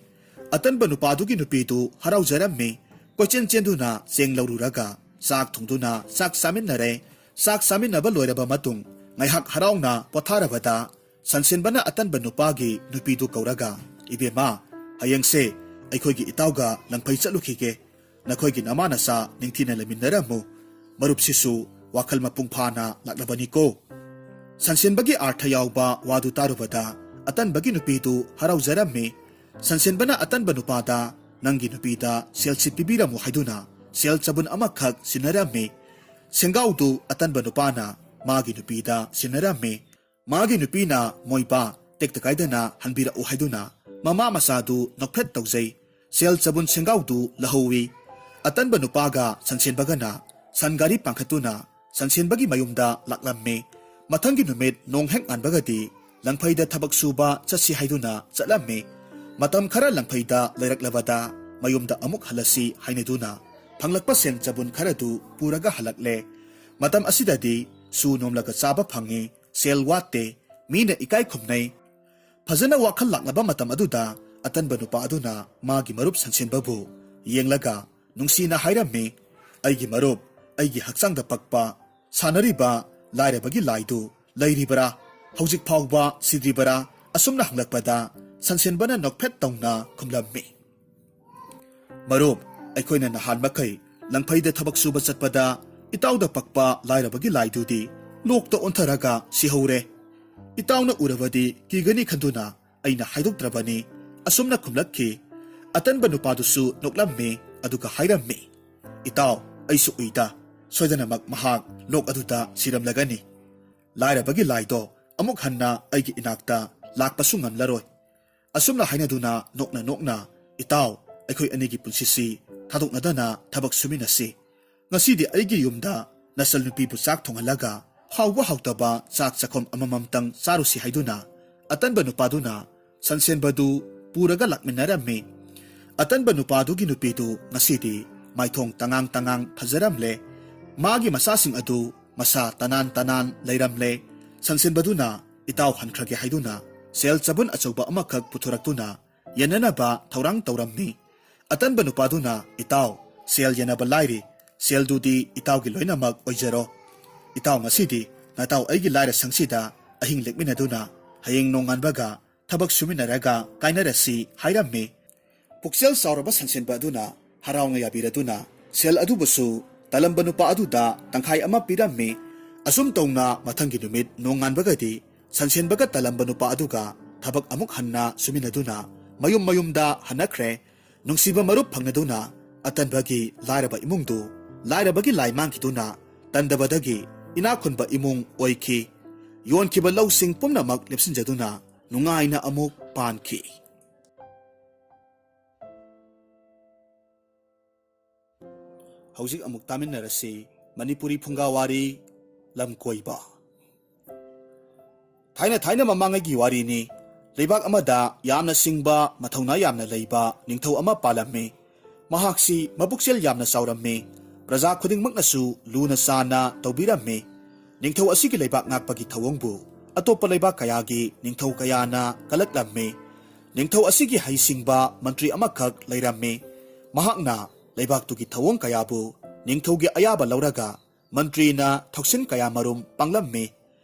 ꯑꯇꯟꯕ ꯅꯨꯄꯥꯗꯨꯒꯤ ꯅꯨꯄꯤꯗꯨ ꯍꯔꯥꯎꯖꯔꯝꯃꯤ꯫ ꯀꯣꯏꯆꯦꯟ ꯆꯦꯟꯗꯨꯅ ꯆꯦꯡ ꯂꯧꯔꯨꯔꯒ ꯆꯥꯛ ꯊꯣꯡꯗꯨꯅ ꯆꯥꯛ ꯆꯥꯃꯤꯟꯅꯔꯦ꯫ ꯆꯥꯛ ꯆꯥꯃꯤꯟꯅꯕ ꯂꯣꯏꯔꯕ ꯃꯇꯨꯡ ꯉꯥꯏꯍꯥꯛ ꯍꯔꯥꯎꯅ ꯄꯣꯊꯥꯔꯕꯗ ꯁꯟꯁꯦꯟꯕꯅ ꯑꯇꯟꯕ ꯅꯨꯄꯥꯒꯤ ꯅꯨꯄꯤꯗꯨ ꯀꯧꯔꯒ, "ꯏꯕꯦꯝꯃ, ꯍꯌꯦꯡꯁꯦ ꯑꯩꯈꯣꯏꯒꯤ ꯏꯇꯥꯎꯒ ꯂꯪꯐꯩ ꯆꯠꯂꯨꯈꯤꯒꯦ꯫ ꯅꯈꯣꯏꯒꯤ ꯅꯃꯥ ꯅꯆꯥ ꯅꯤꯡꯊꯤꯅ ꯂꯩꯃꯤꯟꯅꯔꯝꯃꯨ꯫ ꯃꯔꯨꯞꯁꯤꯁꯨ ꯋꯥꯈꯜ ꯃꯄꯨꯡ ꯐꯥꯅ ꯂꯥꯛꯂꯕꯅꯤꯀꯣ"꯫ ꯁꯟꯁꯦꯟꯕꯒꯤ ꯑꯥꯔꯊ ꯌꯥꯎꯕ ꯋꯥꯗꯨ ꯇꯥꯔꯨꯕꯗ ꯑꯇꯟꯕꯒꯤ ꯅꯨꯄꯤꯗꯨ ꯍꯔꯥꯎꯖꯔꯝꯃꯤ꯫ ꯁꯟꯁꯦꯟꯕꯅ ꯑꯇꯟꯕ ꯅꯨꯄꯥꯗ, "ꯅꯪꯒꯤ ꯅꯨꯄꯤꯗ ꯁꯦꯜꯁꯤ ꯄꯤꯕꯤꯔꯝꯃꯨ" ꯍꯥꯏꯗꯨꯅ ꯁꯦꯜ ꯆꯕꯨꯟ ꯑꯃꯈꯛ ꯁꯤꯟꯅꯔꯝꯃꯤ꯫ ꯁꯦꯡꯒꯥꯎꯗꯨ ꯑꯇꯟꯕ ꯅꯨꯄꯥꯅ ꯃꯥꯒꯤ ꯅꯨꯄꯤꯗ ꯁꯤꯟꯅꯔꯝꯃꯤ꯫ ꯃꯥꯒꯤ ꯅꯨꯄꯤꯅ ꯃꯣꯏꯕꯥ ꯇꯦꯛꯇ ꯀꯥꯏꯗꯅ ꯍꯟꯕꯤꯔꯛꯎ ꯍꯥꯏꯗꯨꯅ ꯃꯃꯥ ꯃꯆꯥꯗꯨ ꯅꯣꯛꯐꯦꯠ ꯇꯧꯖꯩ꯫ ꯁꯦꯜ ꯆꯕꯨꯟ ꯁꯦꯡꯒꯥꯎꯗꯨ ꯂꯧꯍꯧꯋꯤ꯫ ꯑꯇꯟꯕ ꯅꯨꯄꯥꯒ ꯁꯟꯁꯦꯟꯕꯒꯅ ꯁꯟ ꯒꯥꯔꯤ ꯄꯥꯡꯈꯠꯇꯨꯅ ꯁꯟꯁꯦꯟꯕꯒꯤ ꯃꯌꯨꯝꯗ ꯂꯥꯛꯂꯝꯃꯤ꯫ ꯃꯊꯪꯒꯤ ꯅꯨꯃꯤꯠ ꯅꯣꯡ ꯍꯦꯛ ꯉꯥꯟꯕꯒꯗꯤ ꯂꯪꯐꯩꯗ ꯊꯕꯛ ꯁꯨꯕ ꯆꯠꯁꯤ ꯍꯥꯏꯗꯨꯅ ꯆꯠꯂꯝꯃꯤ꯫ ꯃꯇꯝ ꯈꯔ ꯂꯪꯐꯩꯗ ꯂꯩꯔꯛꯂꯕꯗ ꯃꯌꯨꯝꯗ ꯑꯃꯨꯛ ꯍꯜꯂꯁꯤ ꯍꯥꯏꯅꯗꯨꯅ ꯐꯪꯂꯛꯄ ꯁꯦꯟ ꯆꯕꯨꯟ ꯈꯔꯗꯨ ꯄꯨꯔꯒ ꯍꯜꯂꯛꯂꯦ꯫ ꯃꯇꯝ ꯑꯁꯤꯗꯗꯤ ꯁꯨ ꯅꯣꯝꯂꯒ ꯆꯥꯕ ꯐꯪꯉꯤ, ꯁꯦꯜ ꯋꯥꯠꯇꯦ, ꯃꯤꯅ ꯏꯀꯥꯏ ꯈꯨꯝꯅꯩ꯫ ꯐꯖꯅ ꯋꯥꯈꯜ ꯂꯥꯛꯂꯕ ꯃꯇꯝ ꯑꯗꯨꯗ ꯑꯇꯟꯕ ꯅꯨꯄꯥ ꯑꯗꯨꯅ ꯃꯥꯒꯤ ꯃꯔꯨꯞ ꯁꯟꯁꯦꯟꯕꯕꯨ ꯌꯦꯡꯂꯒ ꯅꯨꯡꯁꯤꯅ ꯍꯥꯏꯔꯝꯃꯤ, "ꯑꯩꯒꯤ ꯃꯔꯨꯞ, ꯑꯩꯒꯤ ꯍꯛꯆꯥꯡꯗ ꯄꯛꯄ ꯁꯥꯟꯅꯔꯤꯕ ꯂꯥꯏꯔꯕꯒꯤ ꯂꯥꯏꯗꯨ ꯂꯩꯔꯤꯕꯔꯥ? ꯍꯧꯖꯤꯛ ꯐꯥꯎꯕ ꯁꯤꯗ꯭ꯔꯤꯕꯔꯥ?" ꯑꯁꯨꯝꯅ ꯍꯪꯂꯛꯄꯗ ꯁꯟꯁꯦꯟꯕꯅ ꯅꯣꯛꯐꯦꯠ ꯇꯧꯅ ꯈꯨꯝꯂꯝꯃꯤ, "ꯃꯔꯨꯞ, ꯑꯩꯈꯣꯏꯅ ꯅꯍꯥꯟ ꯃꯈꯩ ꯂꯪꯐꯩꯗ ꯊꯕꯛ ꯁꯨꯕ ꯆꯠꯄꯗ ꯏꯇꯥꯎꯗ ꯄꯛꯄ ꯂꯥꯏꯔꯕꯒꯤ ꯂꯥꯏꯗꯨꯗꯤ ꯂꯣꯛꯇ ꯑꯣꯟꯊꯔꯒ ꯁꯤꯍꯧꯔꯦ꯫ ꯏꯇꯥꯎꯅ ꯎꯔꯕꯗꯤ ꯀꯤꯒꯅꯤ ꯈꯟꯗꯨꯅ ꯑꯩꯅ ꯍꯥꯏꯗꯣꯛꯇ꯭ꯔꯕꯅꯤ"꯫ ꯑꯁꯨꯝꯅ ꯈꯨꯝꯂꯛꯈꯤ꯫ ꯑꯇꯟꯕ ꯅꯨꯄꯥꯗꯨꯁꯨ ꯅꯣꯛꯂꯝꯃꯤ, ꯑꯗꯨꯒ ꯍꯥꯏꯔꯝꯃꯤ, "ꯏꯇꯥꯎ, ꯑꯩꯁꯨ ꯎꯏꯗ, ꯁꯣꯏꯗꯅꯃꯛ ꯃꯍꯥꯛ ꯂꯣꯛ ꯑꯗꯨꯗ ꯁꯤꯔꯝꯂꯒꯅꯤ꯫ ꯂꯥꯏꯔꯕꯒꯤ ꯂꯥꯏꯗꯣ ꯑꯃꯨꯛ ꯍꯟꯅ ꯑꯩꯒꯤ ꯏꯅꯥꯛꯇ ꯂꯥꯛꯄꯁꯨ ꯉꯝꯂꯔꯣꯏ"꯫ ꯑꯁꯨꯝꯅ ꯍꯥꯏꯅꯗꯨꯅ ꯅꯣꯛꯅ ꯅꯣꯛꯅ, "ꯏꯇꯥꯎ, ꯑꯩꯈꯣꯏ ꯑꯅꯤꯒꯤ ꯄꯨꯟꯁꯤꯁꯤ ꯊꯥꯗꯣꯛꯅꯗꯅ ꯊꯕꯛ ꯁꯨꯃꯤꯟꯅꯁꯤ꯫ ꯉꯁꯤꯗꯤ ꯑꯩꯒꯤ ꯌꯨꯝꯗ ꯃꯆꯜ ꯅꯨꯄꯤꯕꯨ ꯆꯥꯛ ꯊꯣꯡꯍꯜꯂꯒ ꯍꯥꯎꯕ ꯍꯥꯎꯇꯕ ꯆꯥꯛ ꯆꯥꯛꯈꯨꯝ ꯑꯃꯃꯝꯇꯪ ꯆꯥꯔꯨꯁꯤ ꯍꯥꯏꯗꯨꯅ ꯑꯇꯟꯕ ꯅꯨꯄꯥꯗꯨꯅ ꯁꯟꯁꯦꯟꯕꯗꯨ ꯄꯨꯔꯒ ꯂꯥꯛꯃꯤꯟꯅꯔꯝꯃꯤ꯫ ꯑꯇꯟꯕ ꯅꯨꯄꯥꯗꯨꯒꯤ ꯅꯨꯄꯤꯗꯨ ꯉꯁꯤꯗꯤ ꯃꯥꯏꯊꯣꯡ ꯇꯉꯥꯡ ꯇꯉꯥꯡ ꯐꯖꯔꯝꯂꯦ꯫ ꯃꯥꯒꯤ ꯃꯆꯥꯁꯤꯡ ꯑꯗꯨ ꯃꯁꯥ ꯇꯅꯥꯟ ꯇꯅꯥꯟ ꯂꯩꯔꯝꯂꯦ꯫ ꯁꯟꯁꯦꯟꯕꯗꯨꯅ ꯏꯇꯥꯎ ꯍꯟꯈ꯭ꯔꯒꯦ ꯍꯥꯏꯗꯨꯅ ꯁꯦꯜ ꯆꯕꯨꯟ ꯑꯆꯧꯕ ꯑꯃꯈꯛ ꯄꯨꯊꯣꯔꯛꯇꯨꯅ ꯌꯦꯟꯅꯅꯕ ꯊꯧꯔꯥꯡ ꯇꯧꯔꯝꯃꯤ꯫ ꯑꯇꯟꯕ ꯅꯨꯄꯥꯗꯨꯅ, "ꯏꯇꯥꯎ, ꯁꯦꯜ ꯌꯦꯟꯅꯕ ꯂꯥꯏꯔꯤ, ꯁꯦꯜꯗꯨꯗꯤ ꯏꯇꯥꯎꯒꯤ ꯂꯣꯏꯅꯃꯛ ꯑꯣꯏꯖꯔꯣ꯫ ꯏꯇꯥꯎ, ꯉꯁꯤꯗꯤ ꯅꯇꯥꯎ ꯑꯩꯒꯤ ꯂꯥꯏꯔ ꯁꯪꯁꯤꯗ ꯑꯍꯤꯡ ꯂꯦꯛꯃꯤꯟꯅꯗꯨꯅ ꯍꯌꯦꯡ ꯅꯣꯡꯉꯥꯟꯕꯒ ꯊꯕꯛ ꯁꯨꯃꯤꯟꯅꯔꯒ ꯀꯥꯏꯅꯔꯁꯤ" ꯍꯥꯏꯔꯝꯃꯤ꯫ ꯄꯨꯛꯆꯦꯜ ꯆꯥꯎꯔꯕ ꯁꯟꯁꯦꯟꯕ ꯑꯗꯨꯅ ꯍꯔꯥꯎꯅ ꯌꯥꯕꯤꯔꯗꯨꯅ ꯁꯦꯜ ꯑꯗꯨꯕꯨꯁꯨ ꯇꯂꯝꯕ ꯅꯨꯄꯥ ꯑꯗꯨꯗ ꯇꯪꯈꯥꯏ ꯑꯃ ꯄꯤꯔꯝꯃꯤ꯫ ꯑꯁꯨꯝ ꯇꯧꯅ ꯃꯊꯪꯒꯤ ꯅꯨꯃꯤꯠ ꯅꯣꯡꯉꯥꯟꯕꯒꯗꯤ ꯁꯟꯁꯦꯟꯕꯒ ꯇꯂꯝꯕ ꯅꯨꯄꯥ ꯑꯗꯨꯒ ꯊꯕꯛ ꯑꯃꯨꯛ ꯍꯟꯅ ꯁꯨꯃꯤꯟꯅꯗꯨꯅ ꯃꯌꯨꯝ ꯃꯌꯨꯝꯗ ꯍꯟꯅꯈ꯭ꯔꯦ꯫ ꯅꯨꯡꯁꯤꯕ ꯃꯔꯨꯞ ꯐꯪꯅꯗꯨꯅ ꯑꯇꯟꯕꯒꯤ ꯂꯥꯏꯔꯕ ꯏꯃꯨꯡꯗꯨ ꯂꯥꯏꯔꯕꯒꯤ ꯂꯥꯏ ꯃꯥꯡꯈꯤꯗꯨꯅ ꯇꯟꯗꯕꯗꯒꯤ ꯏꯅꯥꯛ ꯈꯨꯟꯕ ꯏꯃꯨꯡ ꯑꯣꯏꯈꯤ꯫ ꯌꯣꯟꯈꯤꯕ ꯂꯧꯁꯤꯡ ꯄꯨꯝꯅꯃꯛ ꯂꯦꯞꯁꯤꯟꯖꯗꯨꯅ ꯅꯨꯡꯉꯥꯏꯅ ꯑꯃꯨꯛ ꯄꯥꯟꯈꯤ꯫ ꯍꯧꯖꯤꯛ ꯑꯃꯨꯛ ꯇꯥꯃꯤꯟꯅꯔꯁꯤ ꯃꯅꯤꯄꯨꯔꯤ ꯐꯨꯡꯒꯥ ꯋꯥꯔꯤ ꯂꯝꯀꯣꯏꯕ꯫ ꯊꯥꯏꯅ ꯊꯥꯏꯅ ꯃꯃꯥꯡꯉꯩꯒꯤ ꯋꯥꯔꯤꯅꯤ꯫ ꯂꯩꯕꯥꯛ ꯑꯃꯗ ꯌꯥꯝꯅ ꯁꯤꯡꯕ, ꯃꯊꯧꯅꯥ ꯌꯥꯝꯅ ꯂꯩꯕ ꯅꯤꯡꯊꯧ ꯑꯃ ꯄꯥꯜꯂꯝꯃꯤ꯫ ꯃꯍꯥꯛꯁꯤ ꯃꯄꯨꯛꯆꯦꯜ ꯌꯥꯝꯅ ꯆꯥꯎꯔꯝꯃꯤ꯫ ꯄ꯭ꯔꯖꯥ ꯈꯨꯗꯤꯡꯃꯛꯅꯁꯨ ꯂꯨꯅ ꯆꯥꯟꯅ ꯇꯧꯕꯤꯔꯝꯃꯤ꯫ ꯅꯤꯡꯊꯧ ꯑꯁꯤꯒꯤ ꯂꯩꯕꯥꯛ ꯉꯥꯛꯄꯒꯤ ꯊꯧꯑꯣꯡꯕꯨ ꯑꯇꯣꯞꯄ ꯂꯩꯕꯥꯛ ꯀꯌꯥꯒꯤ ꯅꯤꯡꯊꯧ ꯀꯌꯥꯅ ꯀꯜꯂꯛꯂꯝꯃꯤ꯫ ꯅꯤꯡꯊꯧ ꯑꯁꯤꯒꯤ ꯍꯩꯁꯤꯡꯕ ꯃꯟꯇ꯭ꯔꯤ ꯑꯃꯈꯛ ꯂꯩꯔꯝꯃꯤ꯫ ꯃꯍꯥꯛꯅ ꯂꯩꯕꯥꯛꯇꯨꯒꯤ ꯊꯧꯑꯣꯡ ꯀꯌꯥꯕꯨ ꯅꯤꯡꯊꯧꯒꯤ ꯑꯌꯥꯕ ꯂꯧꯔꯒ ꯃꯟꯇ꯭ꯔꯤꯅ ꯊꯧꯁꯤꯟ ꯀꯌꯥꯃꯔꯨꯝ ꯄꯥꯡꯂꯝꯃꯤ꯫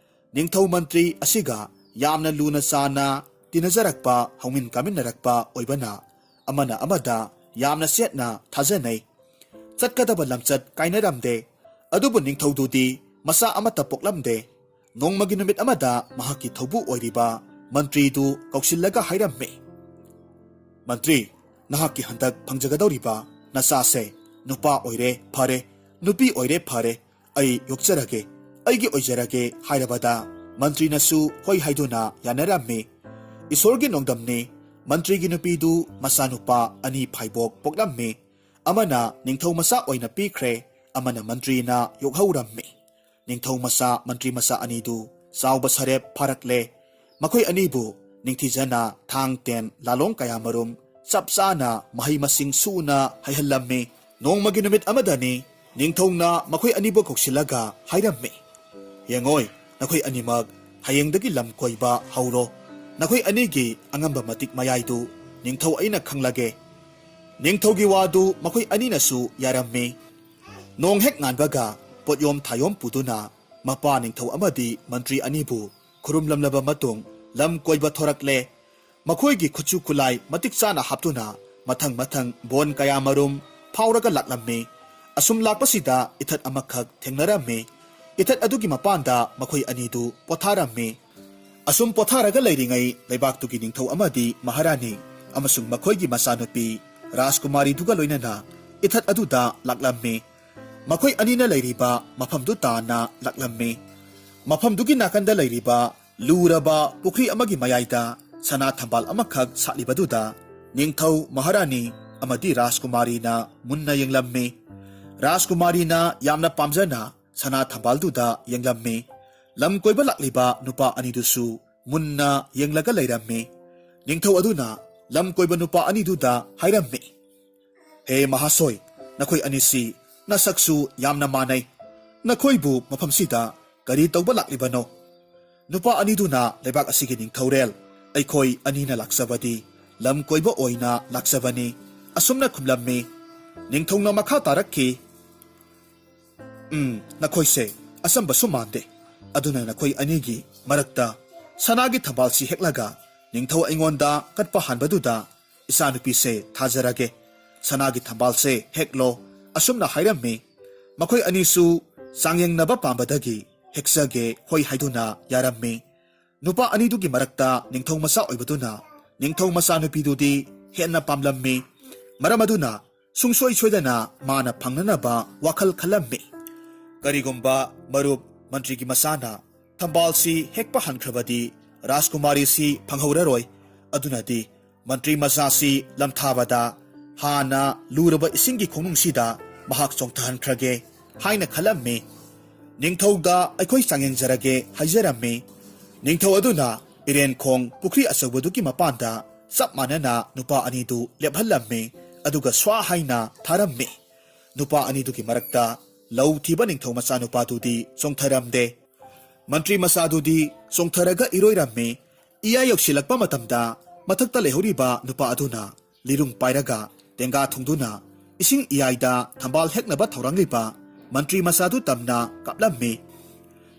ꯅꯤꯡꯊꯧ ꯃꯟꯇ꯭ꯔꯤ ꯑꯁꯤꯒ ꯌꯥꯝꯅ ꯂꯨꯅ ꯆꯥꯟꯅ ꯇꯤꯟꯅꯖꯔꯛꯄ, ꯍꯧꯃꯤꯟ ꯀꯥꯃꯤꯟꯅꯔꯛꯄ ꯑꯣꯏꯕꯅ ꯑꯃꯅ ꯑꯃꯗ ꯌꯥꯝꯅ ꯆꯦꯠꯅ ꯊꯥꯖꯅꯩ꯫ ꯆꯠꯀꯗꯕ ꯂꯝꯆꯠ ꯀꯥꯏꯅꯔꯝꯗꯦ꯫ ꯑꯗꯨꯕꯨ ꯅꯤꯡꯊꯧꯗꯨꯗꯤ ꯃꯆꯥ ꯑꯃꯠꯇ ꯄꯣꯛꯂꯝꯗꯦ꯫ ꯅꯣꯡꯃꯒꯤ ꯅꯨꯃꯤꯠ ꯑꯃꯗ ꯃꯍꯥꯛꯀꯤ ꯊꯧꯕꯨ ꯑꯣꯏꯔꯤꯕ ꯃꯟꯇ꯭ꯔꯤꯗꯨ ꯀꯧꯁꯤꯜꯂꯒ ꯍꯥꯏꯔꯝꯃꯤ, "ꯃꯟꯇ꯭ꯔꯤ, ꯅꯍꯥꯛꯀꯤ ꯍꯟꯗꯛ ꯐꯪꯖꯒꯗꯧꯔꯤꯕ ꯅꯆꯥꯁꯦ ꯅꯨꯄꯥ ꯑꯣꯏꯔꯦ ꯐꯔꯦ, ꯅꯨꯄꯤ ꯑꯣꯏꯔꯦ ꯐꯔꯦ, ꯑꯩ ꯌꯣꯛꯆꯔꯒꯦ, ꯑꯩꯒꯤ ꯑꯣꯏꯖꯔꯒꯦ" ꯍꯥꯏꯔꯕꯗ ꯃꯟꯇ꯭ꯔꯤꯅꯁꯨ ꯍꯣꯏ ꯍꯥꯏꯗꯨꯅ ꯌꯥꯅꯔꯝꯃꯤ꯫ ꯏꯁꯣꯔꯒꯤ ꯅꯣꯡꯗꯝꯅꯤ, ꯃꯟꯇ꯭ꯔꯤꯒꯤ ꯅꯨꯄꯤꯗꯨ ꯃꯆꯥꯅꯨꯄꯥ ꯑꯅꯤ ꯐꯥꯏꯕꯣꯛ ꯄꯣꯛꯂꯝꯃꯤ꯫ ꯑꯃꯅ ꯅꯤꯡꯊꯧ ꯃꯆꯥ ꯑꯣꯏꯅ ꯄꯤꯈ꯭ꯔꯦ, ꯑꯃꯅ ꯃꯟꯇ꯭ꯔꯤꯅ ꯌꯣꯛꯍꯧꯔꯝꯃꯤ꯫ ꯅꯤꯡꯊꯧ ꯃꯆꯥ ꯃꯟꯇ꯭ꯔꯤ ꯃꯆꯥ ꯑꯅꯤꯗꯨ ꯆꯥꯎꯕ ꯁꯔꯦꯞ ꯐꯥꯔꯛꯂꯦ꯫ ꯃꯈꯣꯏ ꯑꯅꯤꯕꯨ ꯅꯤꯡꯊꯤꯖꯅ ꯊꯥꯡ ꯇꯦꯟ ꯂꯥꯂꯣꯡ ꯀꯌꯥꯃꯔꯨꯝ ꯆꯞ ꯆꯥꯅ ꯃꯍꯩ ꯃꯁꯤꯡ ꯁꯨꯅ ꯍꯩꯍꯜꯂꯝꯃꯤ꯫ ꯅꯣꯡꯃꯒꯤ ꯅꯨꯃꯤꯠ ꯑꯃꯗꯅꯤ ꯅꯤꯡꯊꯧꯅ ꯃꯈꯣꯏ ꯑꯅꯤꯕꯨ ꯀꯧꯁꯤꯜꯂꯒ ꯍꯥꯏꯔꯝꯃꯤ, "ꯌꯦꯡꯉꯣꯏ, ꯅꯈꯣꯏ ꯑꯅꯤꯃꯛ ꯍꯌꯦꯡꯗꯒꯤ ꯂꯝ ꯀꯣꯏꯕ ꯍꯧꯔꯣ꯫ ꯅꯈꯣꯏ ꯑꯅꯤꯒꯤ ꯑꯉꯝꯕ ꯃꯇꯤꯛ ꯃꯌꯥꯏꯗꯨ ꯅꯤꯡꯊꯧ ꯑꯩꯅ ꯈꯪꯂꯒꯦ꯫" ꯅꯤꯡꯊꯧꯒꯤ ꯋꯥꯗꯨ ꯃꯈꯣꯏ ꯑꯅꯤꯅꯁꯨ ꯌꯥꯔꯝꯃꯤ꯫ ꯅꯣꯡ ꯍꯦꯛ ꯉꯥꯟꯕꯒ ꯄꯣꯠꯌꯣꯝ ꯊꯥꯌꯣꯝ ꯄꯨꯗꯨꯅ ꯃꯄꯥ ꯅꯤꯡꯊꯧ ꯑꯃꯗꯤ ꯃꯟꯇ꯭ꯔꯤ ꯑꯅꯤꯕꯨ ꯈꯨꯔꯨꯝꯂꯝꯂꯕ ꯃꯇꯨꯡ ꯂꯝ ꯀꯣꯏꯕ ꯊꯣꯔꯛꯂꯦ꯫ ꯃꯈꯣꯏꯒꯤ ꯈꯨꯠꯁꯨ ꯈꯨꯠꯂꯥꯏ ꯃꯇꯤꯛ ꯆꯥꯅ ꯍꯥꯞꯇꯨꯅ ꯃꯊꯪ ꯃꯊꯪ ꯕꯣꯟ ꯀꯌꯥꯃꯔꯨꯝ ꯐꯥꯎꯔꯒ ꯂꯥꯛꯂꯝꯃꯤ꯫ ꯑꯁꯨꯝ ꯂꯥꯛꯄꯁꯤꯗ ꯏꯊꯠ ꯑꯃꯈꯛ ꯊꯦꯡꯅꯔꯝꯃꯤ꯫ ꯏꯊꯠ ꯑꯗꯨꯒꯤ ꯃꯄꯥꯟꯗ ꯃꯈꯣꯏ ꯑꯅꯤꯗꯨ ꯄꯣꯊꯥꯔꯝꯃꯤ꯫ ꯑꯁꯨꯝ ꯄꯣꯊꯥꯔꯒ ꯂꯩꯔꯤꯉꯩ ꯂꯩꯕꯥꯛꯇꯨꯒꯤ ꯅꯤꯡꯊꯧ ꯑꯃꯗꯤ ꯃꯍꯥꯔꯥꯅꯤ ꯑꯃꯁꯨꯡ ꯃꯈꯣꯏꯒꯤ ꯃꯆꯥꯅꯨꯄꯤ ꯔꯥꯖꯀꯨꯃꯥꯔꯤꯗꯨꯒ ꯂꯣꯏꯅꯅ ꯏꯊꯠ ꯑꯗꯨꯗ ꯂꯥꯛꯂꯝꯃꯤ꯫ ꯃꯈꯣꯏ ꯑꯅꯤꯅ ꯂꯩꯔꯤꯕ ꯃꯐꯝꯗꯨ ꯇꯥꯟꯅ ꯂꯥꯛꯂꯝꯃꯤ꯫ ꯃꯐꯝꯗꯨꯒꯤ ꯅꯥꯀꯟꯗ ꯂꯩꯔꯤꯕ ꯂꯨꯔꯕ ꯄꯨꯈ꯭ꯔꯤ ꯑꯃꯒꯤ ꯃꯌꯥꯏꯗ ꯁꯅꯥ ꯊꯝꯕꯥꯜ ꯑꯃꯈꯛ ꯁꯥꯠꯂꯤꯕꯗꯨꯗ ꯅꯤꯡꯊꯧ ꯃꯍꯥꯔꯥꯅꯤ ꯑꯃꯗꯤ ꯔꯥꯖꯀꯨꯃꯥꯔꯤꯅ ꯃꯨꯟꯅ ꯌꯦꯡꯂꯝꯃꯤ꯫ ꯔꯥꯖꯀꯨꯃꯥꯔꯤꯅ ꯌꯥꯝꯅ ꯄꯥꯝꯖꯅ ꯁꯅꯥ ꯊꯝꯕꯥꯜꯗꯨꯗ ꯌꯦꯡꯂꯝꯃꯤ꯫ ꯂꯝ ꯀꯣꯏꯕ ꯂꯥꯛꯂꯤꯕ ꯅꯨꯄꯥ ꯑꯅꯤꯗꯨꯁꯨ ꯃꯨꯟꯅ ꯌꯦꯡꯂꯒ ꯂꯩꯔꯝꯃꯤ꯫ ꯅꯤꯡꯊꯧ ꯑꯗꯨꯅ ꯂꯝ ꯀꯣꯏꯕ ꯅꯨꯄꯥ ꯑꯅꯤꯗꯨꯗ ꯍꯥꯏꯔꯝꯃꯤ, "ꯍꯦ ꯃꯍꯥꯁꯣꯏ, ꯅꯈꯣꯏ ꯑꯅꯤꯁꯤ ꯅꯁꯛꯁꯨ ꯌꯥꯝꯅ ꯃꯥꯟꯅꯩ꯫ ꯅꯈꯣꯏꯕꯨ ꯃꯐꯝꯁꯤꯗ ꯀꯔꯤ ꯇꯧꯕ ꯂꯥꯛꯂꯤꯕꯅꯣ?" ꯅꯨꯄꯥ ꯑꯅꯤꯗꯨꯅ ꯂꯩꯕꯥꯛ ꯑꯁꯤꯒꯤ ꯅꯤꯡꯊꯧꯔꯦꯜ, ꯑꯩꯈꯣꯏ ꯑꯅꯤꯅ ꯂꯥꯛꯆꯕꯗꯤ ꯂꯝ ꯀꯣꯏꯕ ꯑꯣꯏꯅ ꯂꯥꯛꯆꯕꯅꯤ꯫ ꯑꯁꯨꯝꯅ ꯈꯨꯝꯂꯝꯃꯤ꯫ ꯅꯤꯡꯊꯧꯅ ꯃꯈꯥ ꯇꯥꯔꯛꯈꯤ, "ꯎꯝ, ꯅꯈꯣꯏꯁꯦ ꯑꯆꯝꯕꯁꯨ ꯃꯥꯟꯗꯦ꯫ ꯑꯗꯨꯅ ꯅꯈꯣꯏ ꯑꯅꯤꯒꯤ ꯃꯔꯛꯇ ꯁꯅꯥꯒꯤ ꯊꯝꯕꯥꯜꯁꯤ ꯍꯦꯛꯂꯒ ꯅꯤꯡꯊꯧ ꯑꯩꯉꯣꯟꯗ ꯀꯠꯄ ꯍꯥꯟꯕꯗꯨꯗ ꯏꯆꯥꯅꯨꯄꯤꯁꯦ ꯊꯥꯖꯔꯒꯦ꯫ ꯁꯅꯥꯒꯤ ꯊꯝꯕꯥꯜꯁꯦ ꯍꯦꯛꯂꯣ꯫" ꯑꯁꯨꯝꯅ ꯍꯥꯏꯔꯝꯃꯤ꯫ ꯃꯈꯣꯏ ꯑꯅꯤꯁꯨ ꯆꯥꯡꯌꯦꯡꯅꯕ ꯄꯥꯝꯕꯗꯒꯤ ꯍꯦꯛꯆꯒꯦ ꯍꯣꯏ ꯍꯥꯏꯗꯨꯅ ꯌꯥꯔꯝꯃꯤ꯫ ꯅꯨꯄꯥ ꯑꯅꯤꯗꯨꯒꯤ ꯃꯔꯛꯇ ꯅꯤꯡꯊꯧ ꯃꯆꯥ ꯑꯣꯏꯕꯗꯨꯅ ꯅꯤꯡꯊꯧ ꯃꯆꯥꯅꯨꯄꯤꯗꯨꯗꯤ ꯍꯦꯟꯅ ꯄꯥꯝꯂꯝꯃꯤ꯫ ꯃꯔꯝ ꯑꯗꯨꯅ ꯁꯨꯡꯁꯣꯏ ꯁꯣꯏꯗꯅ ꯃꯥꯅ ꯐꯪꯅꯅꯕ ꯋꯥꯈꯜ ꯈꯜꯂꯝꯃꯤ꯫ ꯀꯔꯤꯒꯨꯝꯕ ꯃꯔꯨꯞ ꯃꯟꯇ꯭ꯔꯤꯒꯤ ꯃꯆꯥꯅ ꯊꯝꯕꯥꯜꯁꯤ ꯍꯦꯛꯄ ꯍꯟꯈ꯭ꯔꯕꯗꯤ ꯔꯥꯖꯀꯨꯃꯥꯔꯤꯁꯤ ꯐꯪꯍꯧꯔꯔꯣꯏ꯫ ꯑꯗꯨꯅꯗꯤ ꯃꯟꯇ꯭ꯔꯤ ꯃꯆꯥꯁꯤ ꯂꯝꯊꯥꯕꯗ ꯍꯥꯟꯅ ꯂꯨꯔꯕ ꯏꯁꯤꯡꯒꯤ ꯈꯣꯡꯅꯨꯡꯁꯤꯗ ꯃꯍꯥꯛ ꯆꯣꯡꯊꯍꯟꯈ꯭ꯔꯒꯦ꯫ ꯍꯥꯏꯅ ꯈꯜꯂꯝꯃꯤ꯫ ꯅꯤꯡꯊꯧꯗ ꯑꯩꯈꯣꯏ ꯆꯥꯡꯌꯦꯡꯖꯔꯒꯦ ꯍꯥꯏꯖꯔꯝꯃꯤ꯫ ꯅꯤꯡꯊꯧ ꯑꯗꯨꯅ ꯏꯔꯦꯟꯈꯣꯡ ꯄꯨꯈ꯭ꯔꯤ ꯑꯆꯧꯕꯗꯨꯒꯤ ꯃꯄꯥꯟꯗ ꯆꯞ ꯃꯥꯟꯅꯅ ꯅꯨꯄꯥ ꯑꯅꯤꯗꯨ ꯂꯦꯞꯍꯜꯂꯝꯃꯤ, ꯑꯗꯨꯒ ꯁ꯭ꯋꯥ ꯍꯥꯏꯅ ꯊꯥꯔꯝꯃꯤ꯫ ꯅꯨꯄꯥ ꯑꯅꯤꯗꯨꯒꯤ ꯃꯔꯛꯇ ꯂꯧ ꯊꯤꯕ ꯅꯤꯡꯊꯧ ꯃꯆꯥꯅꯨꯄꯥꯗꯨꯗꯤ ꯆꯣꯡꯊꯔꯝꯗꯦ꯫ ꯃꯟꯇ꯭ꯔꯤ ꯃꯆꯥꯗꯨꯗꯤ ꯆꯣꯡꯊꯔꯒ ꯏꯔꯣꯏꯔꯝꯃꯤ꯫ ꯏꯌꯥ ꯌꯧꯁꯤꯜꯂꯛꯄ ꯃꯇꯝꯗ ꯃꯊꯛꯇ ꯂꯩꯍꯧꯔꯤꯕ ꯅꯨꯄꯥ ꯑꯗꯨꯅ ꯂꯤꯔꯨꯡ ꯄꯥꯏꯔꯒ ꯇꯦꯡꯒꯥ ꯊꯨꯡꯗꯨꯅ ꯏꯁꯤꯡ ꯏꯌꯥꯏꯗ ꯊꯝꯕꯥꯜ ꯍꯦꯛꯅꯕ ꯊꯧꯔꯥꯡꯂꯤꯕ ꯃꯟꯇ꯭ꯔꯤ ꯃꯆꯥꯗꯨ ꯇꯝꯅ ꯀꯥꯞꯂꯝꯃꯤ꯫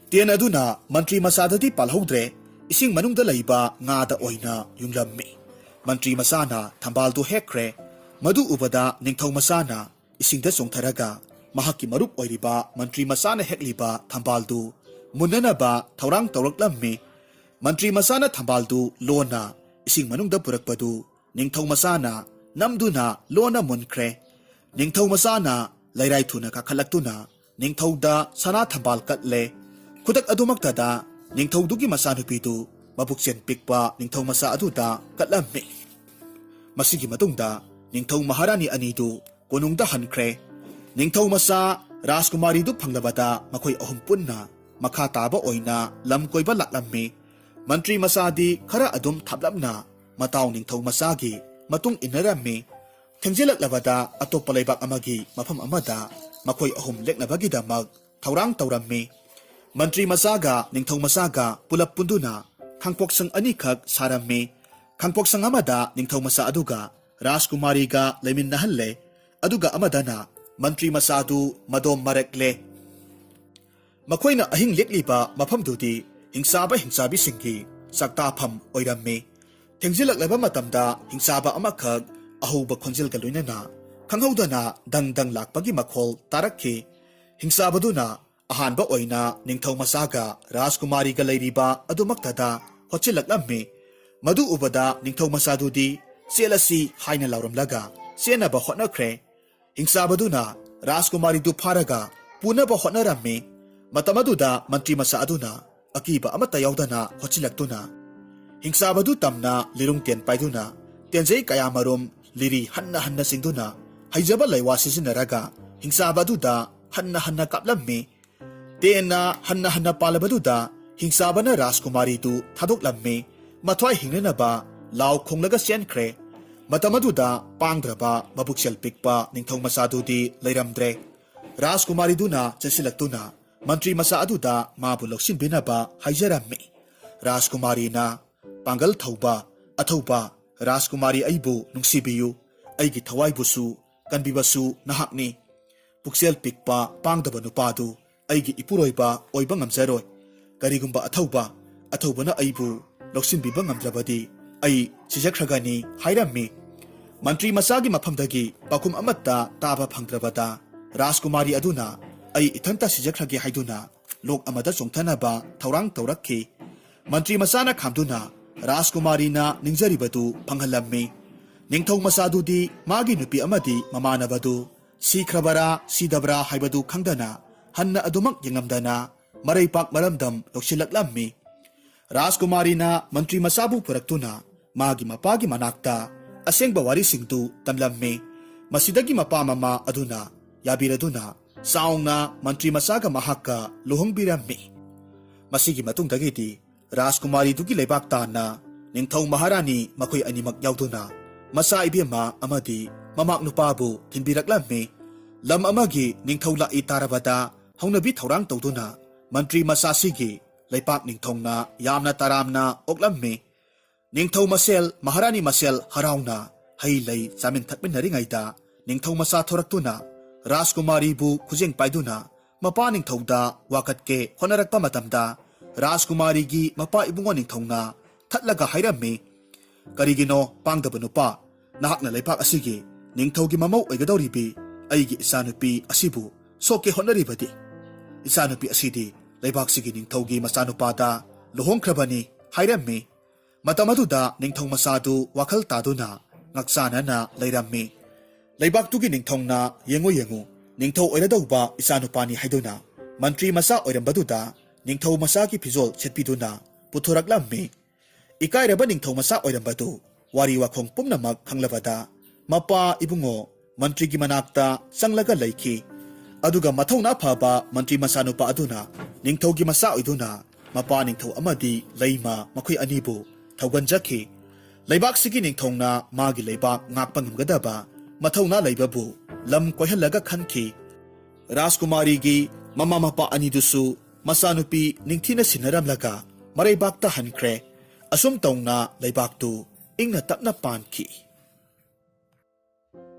ꯇꯦꯟ ꯑꯗꯨꯅ ꯃꯟꯇ꯭ꯔꯤ ꯃꯆꯥꯗꯗꯤ ꯄꯥꯜꯍꯧꯗ꯭ꯔꯦ, ꯏꯁꯤꯡ ꯃꯅꯨꯡꯗ ꯂꯩꯕ ꯉꯥꯗ ꯑꯣꯏꯅ ꯌꯨꯡꯂꯝꯃꯤ꯫ ꯃꯟꯇ꯭ꯔꯤ ꯃꯆꯥꯅ ꯊꯝꯕꯥꯜꯗꯨ ꯍꯦꯛꯈ꯭ꯔꯦ꯫ ꯃꯗꯨ ꯎꯕꯗ ꯅꯤꯡꯊꯧ ꯃꯆꯥꯅ ꯏꯁꯤꯡꯗ ꯆꯣꯡꯊꯔꯒ ꯃꯍꯥꯛꯀꯤ ꯃꯔꯨꯞ ꯑꯣꯏꯔꯤꯕ ꯃꯟꯇ꯭ꯔꯤ ꯃꯆꯥꯅ ꯍꯦꯛꯂꯤꯕ ꯊꯝꯕꯥꯜꯗꯨ ꯃꯨꯟꯅꯅꯕ ꯊꯧꯔꯥꯡ ꯇꯧꯔꯛꯂꯝꯃꯤ꯫ ꯃꯟꯇ꯭ꯔꯤ ꯃꯆꯥꯅ ꯊꯝꯕꯥꯜꯗꯨ ꯂꯣꯟꯅ ꯏꯁꯤꯡ ꯃꯅꯨꯡꯗ ꯄꯨꯔꯛꯄꯗꯨ ꯅꯤꯡꯊꯧ ꯃꯆꯥꯅ ꯅꯝꯗꯨꯅ ꯂꯣꯟꯅ ꯃꯨꯟꯈ꯭ꯔꯦ꯫ ꯅꯤꯡꯊꯧ ꯃꯆꯥꯅ ꯂꯩꯔꯥꯏ ꯊꯨꯅ ꯀꯥꯈꯠꯂꯛꯇꯨꯅ ꯅꯤꯡꯊꯧꯗ ꯁꯅꯥ ꯊꯝꯕꯥꯜ ꯀꯠꯂꯦ꯫ ꯈꯨꯗꯛ ꯑꯗꯨꯃꯛꯇꯗ ꯅꯤꯡꯊꯧꯗꯨꯒꯤ ꯃꯆꯥꯅꯨꯄꯤꯗꯨ ꯃꯕꯨꯛꯆꯦꯜ ꯄꯤꯛꯄ ꯅꯤꯡꯊꯧ ꯃꯆꯥ ꯑꯗꯨꯗ ꯀꯠꯂꯝꯃꯤ꯫ ꯃꯁꯤꯒꯤ ꯃꯇꯨꯡꯗ ꯅꯤꯡꯊꯧ ꯃꯍꯥꯔꯥꯅꯤ ꯑꯅꯤꯗꯨ ꯀꯣꯅꯨꯡꯗ ꯍꯟꯈ꯭ꯔꯦ꯫ ꯅꯤꯡꯊꯧ ꯃꯆꯥ ꯔꯥꯖꯀꯨꯃꯥꯔꯤꯗꯨ ꯐꯪꯂꯕꯗ ꯃꯈꯣꯏ ꯑꯍꯨꯝ ꯄꯨꯟꯅ ꯃꯈꯥ ꯇꯥꯕ ꯑꯣꯏꯅ ꯂꯝ ꯀꯣꯏꯕ ꯂꯥꯛꯂꯝꯃꯤ꯫ ꯃꯟꯇ꯭ꯔꯤ ꯃꯆꯥꯗꯤ ꯈꯔ ꯑꯗꯨꯝ ꯊꯥꯞꯂꯞꯅ ꯃꯇꯥꯎ ꯅꯤꯡꯊꯧ ꯃꯆꯥꯒꯤ ꯃꯇꯨꯡ ꯏꯟꯅꯔꯝꯃꯤ꯫ ꯊꯦꯡꯖꯤꯜꯂꯛꯂꯕꯗ ꯑꯇꯣꯞꯄ ꯂꯩꯕꯥꯛ ꯑꯃꯒꯤ ꯃꯐꯝ ꯑꯃꯗ ꯃꯈꯣꯏ ꯑꯍꯨꯝ ꯂꯦꯛꯅꯕꯒꯤꯗꯃꯛ ꯊꯧꯔꯥꯡ ꯇꯧꯔꯝꯃꯤ꯫ ꯃꯟꯇ꯭ꯔꯤ ꯃꯆꯥꯒ ꯅꯤꯡꯊꯧ ꯃꯆꯥꯒ ꯄꯨꯂꯞ ꯄꯨꯟꯗꯨꯅ ꯈꯥꯡꯄꯣꯛꯁꯪ ꯑꯅꯤꯈꯛ ꯁꯥꯔꯝꯃꯤ꯫ ꯈꯥꯡꯄꯣꯛꯁꯪ ꯑꯃꯗ ꯅꯤꯡꯊꯧ ꯃꯆꯥ ꯑꯗꯨꯒ ꯔꯥꯖꯀꯨꯃꯥꯔꯤꯒ ꯂꯩꯃꯤꯟꯅꯍꯜꯂꯦ, ꯑꯗꯨꯒ ꯑꯃꯗꯅ ꯃꯟꯇ꯭ꯔꯤ ꯃꯆꯥꯗꯨ ꯃꯗꯣꯝ ꯃꯔꯛꯂꯦ꯫ ꯃꯈꯣꯏꯅ ꯑꯍꯤꯡ ꯂꯦꯛꯂꯤꯕ ꯃꯐꯝꯗꯨꯗꯤ ꯍꯤꯡꯆꯥꯕ ꯍꯤꯡꯆꯥꯕꯤꯁꯤꯡꯒꯤ ꯆꯥꯛꯇꯥꯐꯝ ꯑꯣꯏꯔꯝꯃꯤ꯫ ꯊꯦꯡꯖꯤꯜꯂꯛꯂꯕ ꯃꯇꯝꯗ ꯍꯤꯡꯆꯥꯕ ꯑꯃꯈꯛ ꯑꯍꯧꯕ ꯈꯣꯟꯖꯦꯜꯒ ꯂꯣꯏꯅꯅ ꯈꯪꯍꯧꯗꯅ ꯗꯪ ꯗꯪ ꯂꯥꯛꯄꯒꯤ ꯃꯈꯣꯜ ꯇꯥꯔꯛꯈꯤ꯫ ꯍꯤꯡꯆꯥꯕꯗꯨꯅ ꯑꯍꯥꯟꯕ ꯑꯣꯏꯅ ꯅꯤꯡꯊꯧ ꯃꯆꯥꯒ ꯔꯥꯖꯀꯨꯃꯥꯔꯤꯒ ꯂꯩꯔꯤꯕ ꯑꯗꯨꯃꯛꯇꯗ ꯍꯣꯠꯆꯤꯜꯂꯛꯂꯝꯃꯤ꯫ ꯃꯗꯨ ꯎꯕꯗ ꯅꯤꯡꯊꯧ ꯃꯆꯥꯗꯨꯗꯤ "ꯆꯦꯜꯂꯁꯤ" ꯍꯥꯏꯅ ꯂꯥꯎꯔꯝꯂꯒ ꯆꯦꯟꯅꯕ ꯍꯣꯠꯅꯈ꯭ꯔꯦ꯫ ꯍꯤꯡꯆꯥꯕꯗꯨꯅ ꯔꯥꯖꯀꯨꯃꯥꯔꯤꯗꯨ ꯐꯥꯔꯒ ꯄꯨꯅꯕ ꯍꯣꯠꯅꯔꯝꯃꯤ꯫ ꯃꯇꯝ ꯑꯗꯨꯗ ꯃꯟꯇ꯭ꯔꯤ ꯃꯆꯥ ꯑꯗꯨꯅ ꯑꯀꯤꯕ ꯑꯃꯠꯇ ꯌꯥꯎꯗꯅ ꯍꯣꯠꯆꯤꯜꯂꯛꯇꯨꯅ ꯍꯤꯡꯆꯥꯕꯗꯨ ꯇꯝꯅ ꯂꯤꯔꯨꯡ ꯇꯦꯟ ꯄꯥꯏꯗꯨꯅ ꯇꯦꯟꯖꯩ ꯀꯌꯥꯃꯔꯨꯝ ꯂꯤꯔꯤ ꯍꯟꯅ ꯍꯟꯅ ꯆꯤꯡꯗꯨꯅ ꯍꯩꯖꯕ ꯂꯩꯋꯥ ꯁꯤꯖꯤꯟꯅꯔꯒ ꯍꯤꯡꯆꯥꯕ ꯑꯗꯨꯗ ꯍꯟꯅ ꯍꯟꯅ ꯀꯥꯞꯂꯝꯃꯤ꯫ ꯇꯦꯟꯅ ꯍꯟꯅ ꯍꯟꯅ ꯄꯥꯜꯂꯕꯗꯨꯗ ꯍꯤꯡꯆꯥꯕꯅ ꯔꯥꯖꯀꯨꯃꯥꯔꯤꯗꯨ ꯊꯥꯗꯣꯛꯂꯝꯃꯤ꯫ ꯃꯊ꯭ꯋꯥꯏ ꯍꯤꯡꯅꯅꯕ ꯂꯥꯎ ꯈꯣꯡꯂꯒ ꯆꯦꯟꯈ꯭ꯔꯦ꯫ ꯃꯇꯝ ꯑꯗꯨꯗ ꯄꯥꯡꯗ꯭ꯔꯕ ꯃꯕꯨꯛꯆꯦꯜ ꯄꯤꯛꯄ ꯅꯤꯡꯊꯧ ꯃꯆꯥꯗꯨꯗꯤ ꯂꯩꯔꯝꯗ꯭ꯔꯦ꯫ ꯔꯥꯖꯀꯨꯃꯥꯔꯤꯗꯨꯅ ꯆꯦꯟꯁꯤꯜꯂꯛꯇꯨꯅ ꯃꯟꯇ꯭ꯔꯤ ꯃꯆꯥ ꯑꯗꯨꯗ ꯃꯥꯕꯨ ꯂꯧꯁꯤꯟꯕꯤꯅꯕ ꯍꯥꯏꯖꯔꯝꯃꯤ꯫ ꯔꯥꯖꯀꯨꯃꯥꯔꯤꯅ, "ꯄꯥꯡꯒꯜ ꯊꯧꯕ, ꯑꯊꯧꯕ ꯔꯥꯖꯀꯨꯃꯥꯔꯤ, ꯑꯩꯕꯨ ꯅꯨꯡꯁꯤꯕꯤꯌꯨ꯫ ꯑꯩꯒꯤ ꯊꯋꯥꯏꯕꯨꯁꯨ ꯀꯟꯕꯤꯕꯁꯨ ꯅꯍꯥꯛꯅꯤ꯫ ꯄꯨꯛꯆꯦꯜ ꯄꯤꯛꯄ, ꯄꯥꯡꯗꯕ ꯅꯨꯄꯥꯗꯨ ꯑꯩꯒꯤ ꯏꯄꯨꯔꯣꯏꯕ ꯑꯣꯏꯕ ꯉꯝꯖꯔꯣꯏ꯫ ꯀꯔꯤꯒꯨꯝꯕ ꯑꯊꯧꯕ, ꯑꯊꯧꯕꯅ ꯑꯩꯕꯨ ꯂꯧꯁꯤꯟꯕꯤꯕ ꯉꯝꯗ꯭ꯔꯕꯗꯤ ꯑꯩ ꯁꯤꯖꯈ꯭ꯔꯒꯅꯤ" ꯍꯥꯏꯔꯝꯃꯤ꯫ ꯃꯟꯇ꯭ꯔꯤ ꯃꯆꯥꯒꯤ ꯃꯐꯝꯗꯒꯤ ꯄꯥꯎꯈꯨꯝ ꯑꯃꯠꯇ ꯇꯥꯕ ꯐꯪꯗ꯭ꯔꯕꯗ ꯔꯥꯖꯀꯨꯃꯥꯔꯤ ꯑꯗꯨꯅ "ꯑꯩ ꯏꯊꯟꯇ ꯁꯤꯖꯈ꯭ꯔꯒꯦ" ꯍꯥꯏꯗꯨꯅ ꯂꯣꯛ ꯑꯃꯗ ꯆꯣꯡꯊꯅꯕ ꯊꯧꯔꯥꯡ ꯇꯧꯔꯛꯈꯤ꯫ ꯃꯟꯇ꯭ꯔꯤ ꯃꯆꯥꯅ ꯈꯥꯝꯗꯨꯅ ꯔꯥꯖꯀꯨꯃꯥꯔꯤꯅ ꯅꯤꯡꯖꯔꯤꯕꯗꯨ ꯐꯪꯍꯜꯂꯝꯃꯤ꯫ ꯅꯤꯡꯊꯧ ꯃꯆꯥꯗꯨꯗꯤ ꯃꯥꯒꯤ ꯅꯨꯄꯤ ꯑꯃꯗꯤ ꯃꯃꯥꯟꯅꯕꯗꯨ ꯁꯤꯈ꯭ꯔꯕꯔꯥ ꯁꯤꯗꯕ꯭ꯔꯥ ꯍꯥꯏꯕꯗꯨ ꯈꯪꯗꯅ ꯍꯟꯅ ꯑꯗꯨꯃꯛ ꯌꯦꯡꯉꯝꯗꯅ ꯃꯔꯩꯄꯥꯛ ꯃꯔꯝꯗꯝ ꯂꯧꯁꯤꯜꯂꯛꯂꯝꯃꯤ꯫ ꯔꯥꯖꯀꯨꯃꯥꯔꯤꯅ ꯃꯟꯇ꯭ꯔꯤ ꯃꯆꯥꯕꯨ ꯄꯨꯔꯛꯇꯨꯅ ꯃꯥꯒꯤ ꯃꯄꯥꯒꯤ ꯃꯅꯥꯛꯇ ꯑꯁꯦꯡꯕ ꯋꯥꯔꯤꯁꯤꯡꯗꯨ ꯇꯝꯂꯝꯃꯤ꯫ ꯃꯁꯤꯗꯒꯤ ꯃꯄꯥ ꯃꯃꯥ ꯑꯗꯨꯅ ꯌꯥꯕꯤꯔꯗꯨꯅ ꯆꯥꯎꯅ ꯃꯟꯇ꯭ꯔꯤ ꯃꯆꯥꯒ ꯃꯍꯥꯛꯀ ꯂꯨꯍꯣꯡꯕꯤꯔꯝꯃꯤ꯫ ꯃꯁꯤꯒꯤ ꯃꯇꯨꯡꯗꯒꯤꯗꯤ ꯔꯥꯖꯀꯨꯃꯥꯔꯤꯗꯨꯒꯤ ꯂꯩꯕꯥꯛ ꯇꯥꯟꯅ ꯅꯤꯡꯊꯧ ꯃꯍꯥꯔꯥꯅꯤ ꯃꯈꯣꯏ ꯑꯅꯤꯃꯛ ꯌꯥꯎꯗꯨꯅ ꯃꯆꯥ ꯏꯕꯦꯝꯃ ꯑꯃꯗꯤ ꯃꯃꯥꯛ ꯅꯨꯄꯥꯕꯨ ꯊꯤꯟꯕꯤꯔꯛꯂꯝꯃꯤ꯫ ꯂꯝ ꯑꯃꯒꯤ ꯅꯤꯡꯊꯧ ꯂꯥꯛꯏ ꯇꯥꯔꯕꯗ ꯍꯧꯅꯕꯤ ꯊꯧꯔꯥꯡ ꯇꯧꯗꯨꯅ ꯃꯟꯇ꯭ꯔꯤ ꯃꯆꯥꯁꯤꯒꯤ ꯂꯩꯄꯥꯛ ꯅꯤꯡꯊꯧꯅ ꯌꯥꯝꯅ ꯇꯔꯥꯝꯅ ꯑꯣꯛꯂꯝꯃꯤ꯫ ꯅꯤꯡꯊꯧ ꯃꯁꯦꯜ, ꯃꯍꯥꯔꯥꯅꯤ ꯃꯁꯦꯜ ꯍꯔꯥꯎꯅ ꯍꯩ ꯂꯩ ꯆꯥꯃꯤꯟ ꯊꯛꯃꯤꯟꯅꯔꯤꯉꯩꯗ ꯅꯤꯡꯊꯧ ꯃꯆꯥ ꯊꯣꯔꯛꯇꯨꯅ ꯔꯥꯖꯀꯨꯃꯥꯔꯤꯕꯨ ꯈꯨꯖꯦꯡ ꯄꯥꯏꯗꯨꯅ ꯃꯄꯥ ꯅꯤꯡꯊꯧꯗ ꯋꯥꯀꯠꯀꯦ ꯍꯣꯠꯅꯔꯛꯄ ꯃꯇꯝꯗ ꯔꯥꯖꯀꯨꯃꯥꯔꯤꯒꯤ ꯃꯄꯥ ꯏꯕꯨꯡꯉꯣ ꯅꯤꯡꯊꯧꯅ ꯊꯠꯂꯒ ꯍꯥꯏꯔꯝꯃꯤ, "ꯀꯔꯤꯒꯤꯅꯣ ꯄꯥꯡꯗꯕ ꯅꯨꯄꯥ, ꯅꯍꯥꯛꯅ ꯂꯩꯕꯥꯛ ꯑꯁꯤꯒꯤ ꯅꯤꯡꯊꯧꯒꯤ ꯃꯃꯧ ꯑꯣꯏꯒꯗꯧꯔꯤꯕꯤ ꯑꯩꯒꯤ ꯏꯆꯥꯅꯨꯄꯤ ꯑꯁꯤꯕꯨ ꯁꯣꯛꯀꯦ ꯍꯣꯠꯅꯔꯤꯕꯗꯤ? ꯏꯆꯥꯅꯨꯄꯤ ꯑꯁꯤꯗꯤ ꯂꯩꯕꯥꯛꯁꯤꯒꯤ ꯅꯤꯡꯊꯧꯒꯤ ꯃꯆꯥꯅꯨꯄꯥꯗ ꯂꯨꯍꯣꯡꯈ꯭ꯔꯕꯅꯤ" ꯍꯥꯏꯔꯝꯃꯤ꯫ ꯃꯇꯝ ꯑꯗꯨꯗ ꯅꯤꯡꯊꯧ ꯃꯆꯥꯗꯨ ꯋꯥꯈꯜ ꯇꯥꯗꯨꯅ ꯉꯥꯛꯆꯥꯅꯅ ꯂꯩꯔꯝꯃꯤ꯫ ꯂꯩꯕꯥꯛꯇꯨꯒꯤ ꯅꯤꯡꯊꯧꯅ "ꯌꯦꯡꯉꯨ, ꯌꯦꯡꯉꯨ, ꯅꯤꯡꯊꯧ ꯑꯣꯏꯔꯗꯧꯕ ꯏꯆꯥꯅꯨꯄꯥꯅꯤ" ꯍꯥꯏꯗꯨꯅ ꯃꯟꯇ꯭ꯔꯤ ꯃꯆꯥ ꯑꯣꯏꯔꯝꯕꯗꯨꯗ ꯅꯤꯡꯊꯧ ꯃꯆꯥꯒꯤ ꯐꯤꯖꯣꯜ ꯁꯦꯠꯄꯤꯗꯨꯅ ꯄꯨꯊꯣꯔꯛꯂꯝꯃꯤ꯫ ꯏꯀꯥꯏꯔꯕ ꯅꯤꯡꯊꯧ ꯃꯆꯥ ꯑꯣꯏꯔꯝꯕꯗꯨ ꯋꯥꯔꯤ ꯋꯥꯈꯣꯡ ꯄꯨꯝꯅꯃꯛ ꯈꯪꯂꯕꯗ ꯃꯄꯥ ꯏꯕꯨꯡꯉꯣ ꯃꯟꯇ꯭ꯔꯤꯒꯤ ꯃꯅꯥꯛꯇ ꯆꯪꯂꯒ ꯂꯩꯈꯤ꯫ ꯑꯗꯨꯒ ꯃꯊꯧꯅꯥ ꯐꯕ ꯃꯟꯇ꯭ꯔꯤ ꯃꯆꯥꯅꯨꯄꯥ ꯑꯗꯨꯅ ꯅꯤꯡꯊꯧꯒꯤ ꯃꯆꯥ ꯑꯣꯏꯗꯨꯅ ꯃꯄꯥ ꯅꯤꯡꯊꯧ ꯑꯃꯗꯤ ꯂꯩꯃ ꯃꯈꯣꯏ ꯑꯅꯤꯕꯨ ꯊꯧꯒꯟꯖꯈꯤ꯫ ꯂꯩꯕꯥꯛꯁꯤꯒꯤ ꯅꯤꯡꯊꯧꯅ ꯃꯥꯒꯤ ꯂꯩꯕꯥꯛ ꯉꯥꯛꯄ ꯉꯝꯒꯗꯕ ꯃꯊꯧꯅꯥ ꯂꯩꯕꯕꯨ ꯂꯝ ꯀꯣꯏꯍꯜꯂꯒ ꯈꯟꯈꯤ꯫ ꯔꯥꯖꯀꯨꯃꯥꯔꯤꯒꯤ ꯃꯃꯥ ꯃꯄꯥ ꯑꯅꯤꯗꯨꯁꯨ ꯃꯆꯥꯅꯨꯄꯤ ꯅꯤꯡꯊꯤꯅ ꯁꯤꯟꯅꯔꯝꯂꯒ ꯃꯔꯩꯕꯥꯛꯇ ꯍꯟꯈ꯭ꯔꯦ꯫ ꯑꯁꯨꯝ ꯇꯧꯅ ꯂꯩꯕꯥꯛꯇꯨ ꯏꯪꯅ ꯇꯞꯅ ꯄꯥꯟꯈꯤ꯫